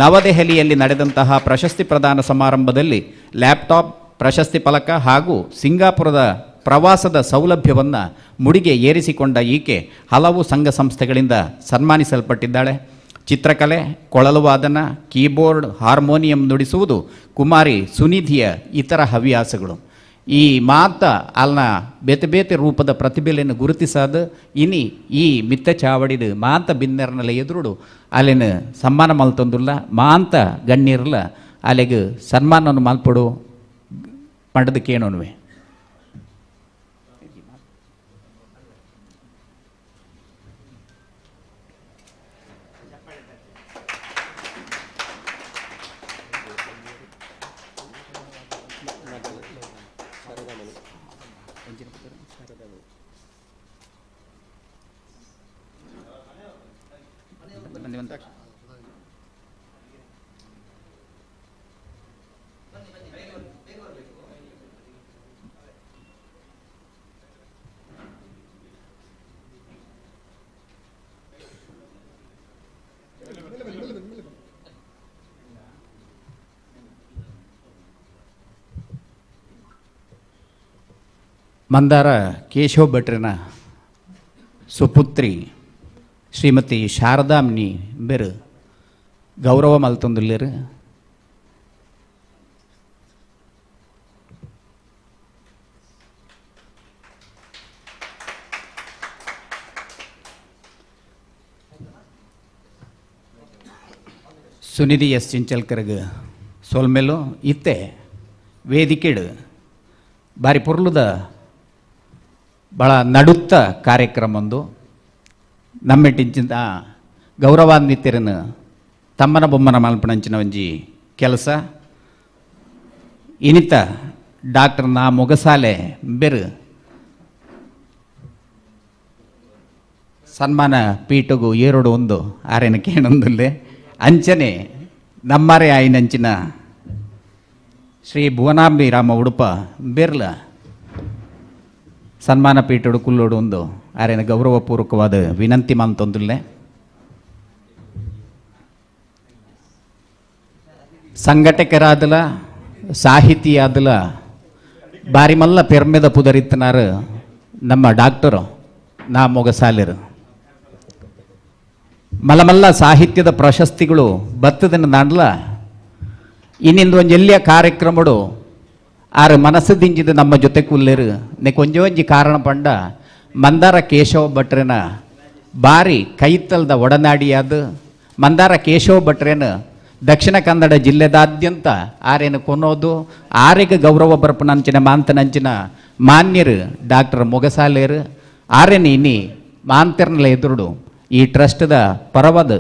ನವದೆಹಲಿಯಲ್ಲಿ ನಡೆದಂತಹ ಪ್ರಶಸ್ತಿ ಪ್ರದಾನ ಸಮಾರಂಭದಲ್ಲಿ ಲ್ಯಾಪ್ಟಾಪ್, ಪ್ರಶಸ್ತಿ ಫಲಕ ಹಾಗೂ ಸಿಂಗಾಪುರದ ಪ್ರವಾಸದ ಸೌಲಭ್ಯವನ್ನು ಮುಡಿಗೆ ಏರಿಸಿಕೊಂಡ ಈಕೆ ಹಲವು ಸಂಘ ಸಂಸ್ಥೆಗಳಿಂದ ಸನ್ಮಾನಿಸಲ್ಪಟ್ಟಿದ್ದಾಳೆ. ಚಿತ್ರಕಲೆ, ಕೊಳಲು ವಾದನ, ಕೀಬೋರ್ಡ್, ಹಾರ್ಮೋನಿಯಂ ನುಡಿಸುವುದು ಕುಮಾರಿ ಸುನಿಧಿಯ ಇತರ ಹವ್ಯಾಸಗಳು. ಈ ಮಾತ ಅಲ್ನ ಬೇತೆ ಬೇತೆ ರೂಪದ ಪ್ರತಿಭೆಯನ್ನು ಗುರುತಿಸಾದ ಇನಿ ಈ ಮಿತ್ತ ಚಾವಡಿದ ಮಾಂತ ಬಿನ್ನೆರ್ನಲ್ಲ ಎದುರುಡು ಅಲ್ಲಿನ ಸನ್ಮಾನ ಮಲ್ತೊಂದುಲ್ಲ ಮಾಂತ ಗಣ್ಯರ್ಲ ಅಲ್ಲಿಗೆ ಸನ್ಮಾನವನ್ನು ಮಲ್ಪಡು ಪಂಡದಕ್ಕೇನೋನುವೆ. ಮಂದಾರ ಕೇಶವ ಭಟ್ರನ ಸುಪುತ್ರಿ ಶ್ರೀಮತಿ ಶಾರದಾಮ್ನಿ ಬೆರು ಗೌರವ ಮಲ್ತೊಂದುಲ್ಲೇರು. ಸುನಿಧಿ ಎಸ್ ಚಿಂಚಲ್ಕರ್ಗ್ ಸೊಲ್ಮೆಲು ಇತ್ತೆ ವೇದಿಕೆಡು ಬಾರಿ ಪೊರ್ಲುದ ಭಾಳ ನಡುತ್ತ ಕಾರ್ಯಕ್ರಮ ಒಂದು ನಮ್ಮೆಟ್ಟಿಂಚಿನ ಗೌರವಾನ್ವಿತರನ್ನು ತಮ್ಮನ ಬೊಮ್ಮನ ಮಲ್ಪಣಂಚಿನ ಒಂಜಿ ಕೆಲಸ. ಇನಿತ ಡಾಕ್ಟರ್ ನಾ ಮೊಗಸಾಲೆ ಬೆರು ಸನ್ಮಾನ ಪೀಠಗು ಏರೋಡು ಒಂದು ಆರೇನ ಕೇಣೊಂದುಲ್ಲೆ. ಅಂಚನೆ ನಮ್ಮರೆ ಆಯಿನಂಚಿನ ಶ್ರೀ ಭುವನಾಂಬಿ ರಾಮ ಉಡುಪ ಬೆರ್ಲ ಸನ್ಮಾನ ಪೀಠಡು ಕುಲ್ಲೋಡು ಒಂದು ಆರೇನ ಗೌರವಪೂರ್ವಕವಾದ ವಿನಂತಿ ಮಂತೊಂದುಲ್ಲೆ. ಸಂಘಟಕರಾದಲ ಸಾಹಿತಿಯಾದಲ ಬಾರಿಮಲ್ಲ ಪೆರ್ಮೆದ ಪುದರಿತ್ತನಾರು ನಮ್ಮ ಡಾಕ್ಟರು ನಾ ಮೊಗಸಾಲೆರು. ಮಲಮಲ್ಲ ಸಾಹಿತ್ಯದ ಪ್ರಶಸ್ತಿಗಳು ಬತ್ತದನ್ನು ನಾಡ್ಲ ಇನ್ನಿಂದು ಒಂಜಿ ಎಲ್ಲಿಯ ಕಾರ್ಯಕ್ರಮಡು ಆರು ಮನಸ್ಸು ದಿಂಜಿದ ನಮ್ಮ ಜೊತೆ ಕುಲ್ಲೇರು ನೆ ಒಂಜಿ ಕಾರಣ ಪಂಡ ಮಂದಾರ ಕೇಶವ ಭಟ್ರನ ಬಾರಿ ಕೈತಲ್ದ ಒಡನಾಡಿಯಾದ ಮಂದಾರ ಕೇಶವ ಭಟ್ರೇನ ದಕ್ಷಿಣ ಕನ್ನಡ ಜಿಲ್ಲೆದಾದ್ಯಂತ ಆರೇನು ಕೊನೋದು ಆರಿಗೆ ಗೌರವ ಬರ್ಪನಂಚಿನ ಮಾಂತನಂಚಿನ ಮಾನ್ಯರು ಡಾಕ್ಟರ್ ಮೊಗಸಾಲೇರು ಆರೇನು ಇನಿ ಮಾಂತರ್ನಲ ಎದುರುಡು ಈ ಟ್ರಸ್ಟ್ದ ಪರವಾದ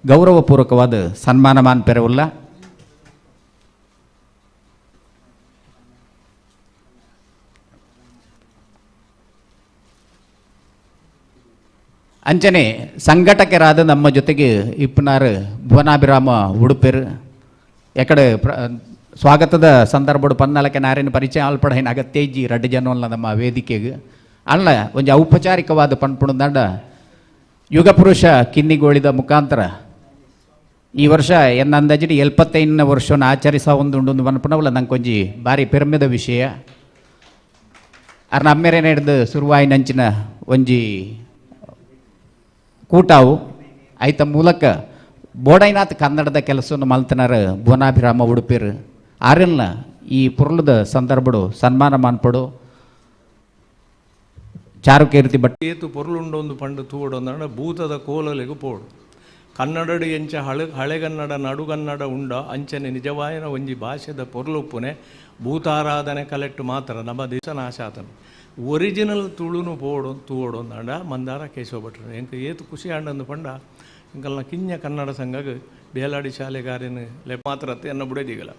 ಗೌರವಪೂರ್ವಕವಾದ ಸನ್ಮಾನ ಮಾನ್ ಪೆರವುಲ್ಲ. ಅಂಚನೆ ಸಂಘಟಕರಾದ ನಮ್ಮ ಜೊತೆಗೆ ಇಪ್ಪನಾರು ಭುವನಾಭಿರಾಮ ಉಡುಪೆರು ಎಕಡೆ ಸ್ವಾಗತದ ಸಂದರ್ಭಡು ಪನ್ನಾಲಕ್ಕೆ ನಾರಿನ ಪರಿಚಯ ಆಲ್ಪಡ ಏನು ಅಗತ್ಯ ಇಜ್ಜಿ ರಡ್ಡು ಜನವಲ್ಲ ನಮ್ಮ ವೇದಿಕೆಗೆ ಅಲ್ಲ ಒಂಜಿ ಔಪಚಾರಿಕವಾದ ಪನ್ಪುಣದಂಡ ಯುಗಪುರುಷ ಕಿನ್ನಿಗೋಳಿದ ಮುಖಾಂತರ ಈ ವರ್ಷ ಎನ್ನ ಅಂದಾಜಿಡಿ 75ನೇ ವರ್ಷವನ್ನು ಆಚರಿಸ ಒಂದು ಪನ್ಪುಣವಲ್ಲ ನಂಗೊಂಜಿ ಭಾರಿ ಪೆರ್ಮೆದ ವಿಷಯ. ಅರ್ನ ಅಮ್ಮೆರೇನ ಹಿಡ್ದು ಸುರುವಾಯಿನಂಚಿನ ಒಂಜಿ ಕೂಟಾವು ಐತ ಮೂಲಕ ಬೋಡೈನಾಥ್ ಕನ್ನಡದ ಕೆಲಸವನ್ನು ಮಲ್ತನಾರ ಭುವನಾಭಿರಾಮ ಉಡುಪಿರು ಆರೆಲ್ಲ ಈ ಪುರ್ಲದ ಸಂದರ್ಭಡು ಸನ್ಮಾನ ಮಾನ್ಪಡು ಚಾರುಕೀರ್ತಿ ಭಟ್ ಏತು ಪೊರ್ಲುಂಡೊಂದು ಪಂಡು ತೂವಡೊಂದಂಡ ಭೂತದ ಕೋಲಲೆಗು ಪೋಡು ಕನ್ನಡಡು ಎಂಚ ಹಳೆಗನ್ನಡ ನಡುಗನ್ನಡ ಉಂಡ ಅಂಚನೆ ನಿಜವಾಯನ ಒಂಜಿ ಭಾಷೆದ ಪೊರ್ಲುಪ್ಪುನೆ ಭೂತಾರಾಧನೆ ಕಲೆಕ್ಟ್ ಮಾತ್ರ ನಮ್ಮ ದೇಶ ನಾಶಾತನ ಒರಿಜಿನಲ್ ತುಳುನು ಪೋಡು ತೂವಡು ಅಂಡ ಮಂದಾರ ಕೇಶವ ಭಟ್ರು ಎಂಕ ಏತು ಖುಷಿ ಆಂಡಂದು ಪಂಡ ಎಂಕಲ್ನ ಕಿಂಜ ಕನ್ನಡ ಸಂಘಗ್ ಬೇಲಾಡಿ ಶಾಲೆಗಾರಿನ ಲೆ ಮಾತ್ರತ್ತೆ ಎನ್ನ ಬುಡದಿಗಲ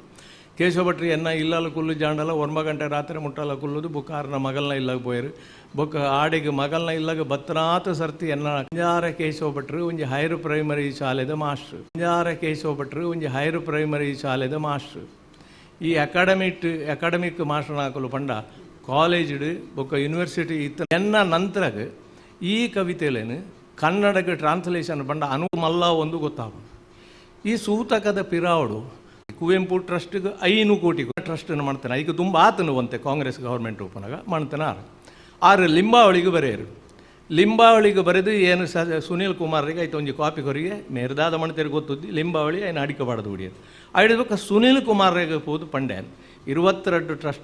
ಕೇಶವ ಭಟ್ರು ಎನ್ನ ಇಲ್ಲಲ ಕುಲ್ಲು ಜಾಂಡಲ 9 ಗಂಟೆ ರಾತ್ರಿ ಮುಟ್ಟಲ ಕುಲ್ಲುದು ಬುಕ್ಕಾರನ ಮಗಲ್ನ ಇಲ್ಲಗೆ ಪೋಯರು. ಬೊಕ್ಕ ಆಡೆಗೆ ಮಗಲ್ನ ಇಲ್ಲಗೆ ಬತ್ತನಾಥ ಸರ್ತಿ ಎನ್ನ ಅಂಜಾರ ಕೇಶವ ಭಟ್ರು ಒಂಜಿ ಹೈರ್ ಪ್ರೈಮರಿ ಶಾಲೆದ ಮಾಸ್ಟ್ರು. ಅಂಜಾರ ಕೇಶವ ಭಟ್ರು ಒಂಜಿ ಹೈರ್ ಪ್ರೈಮರಿ ಶಾಲೆದ ಮಾಸ್ಟ್ರು. ಈ ಅಕಾಡೆಮಿಕ್ ಮಾಸ್ಟರ್ನಾಕಲು ಪಂಡ ಕಾಲೇಜ್ಡ್ ಬೊಕ್ಕ ಯೂನಿವರ್ಸಿಟಿ ಇತ್ತ ಎನ್ನ ನಂತರಗ ಈ ಕವಿತೆಲೇನು ಕನ್ನಡಕ್ಕೆ ಟ್ರಾನ್ಸ್ಲೇಷನ್ ಪಂಡ ಅನು ಮಲ್ಲ ಒಂದು ಗೊತ್ತಾಗ. ಈ ಸೂತಕದ ಪಿರಾವಡು ಕುವೆಂಪು ಟ್ರಸ್ಟ್ಗೆ 5 ಕೋಟಿ ಟ್ರಸ್ಟನ್ನು ಮಾಡ್ತಾನೆ. ಈಗ ತುಂಬ ಆತನು ಅಂತೆ ಕಾಂಗ್ರೆಸ್ ಗೌರ್ಮೆಂಟ್ ಉಪನಾಗ ಮಾಡ್ತಾನೆ. ಆರು ಆರು ಲಿಂಬಾವಳಿಗೆ ಬರೆಯರು. ಲಿಂಬಾವಳಿಗೆ ಬರೆದು ಏನು ಸುನೀಲ್ ಕುಮಾರ್ರಿಗೆ ಆಯ್ತು ಒಂಜಿ ಕಾಪಿ ಕೊರಿಗೆ ಮೇರ್ದಾದ ಮಣ್ತೇರಿ ಗೊತ್ತುದ್ದಿ ಲಿಂಬಾವಳಿ ಏನು ಅಡಿಕಬಾರ್ದು ಹುಡಿಯೋದು ಐಡ್ಬೇಕ ಸುನೀಲ್ ಕುಮಾರ್ರಿಗೆ ಹೋದು ಪಂಡ್ಯಾನ್ 22 ಟ್ರಸ್ಟ್.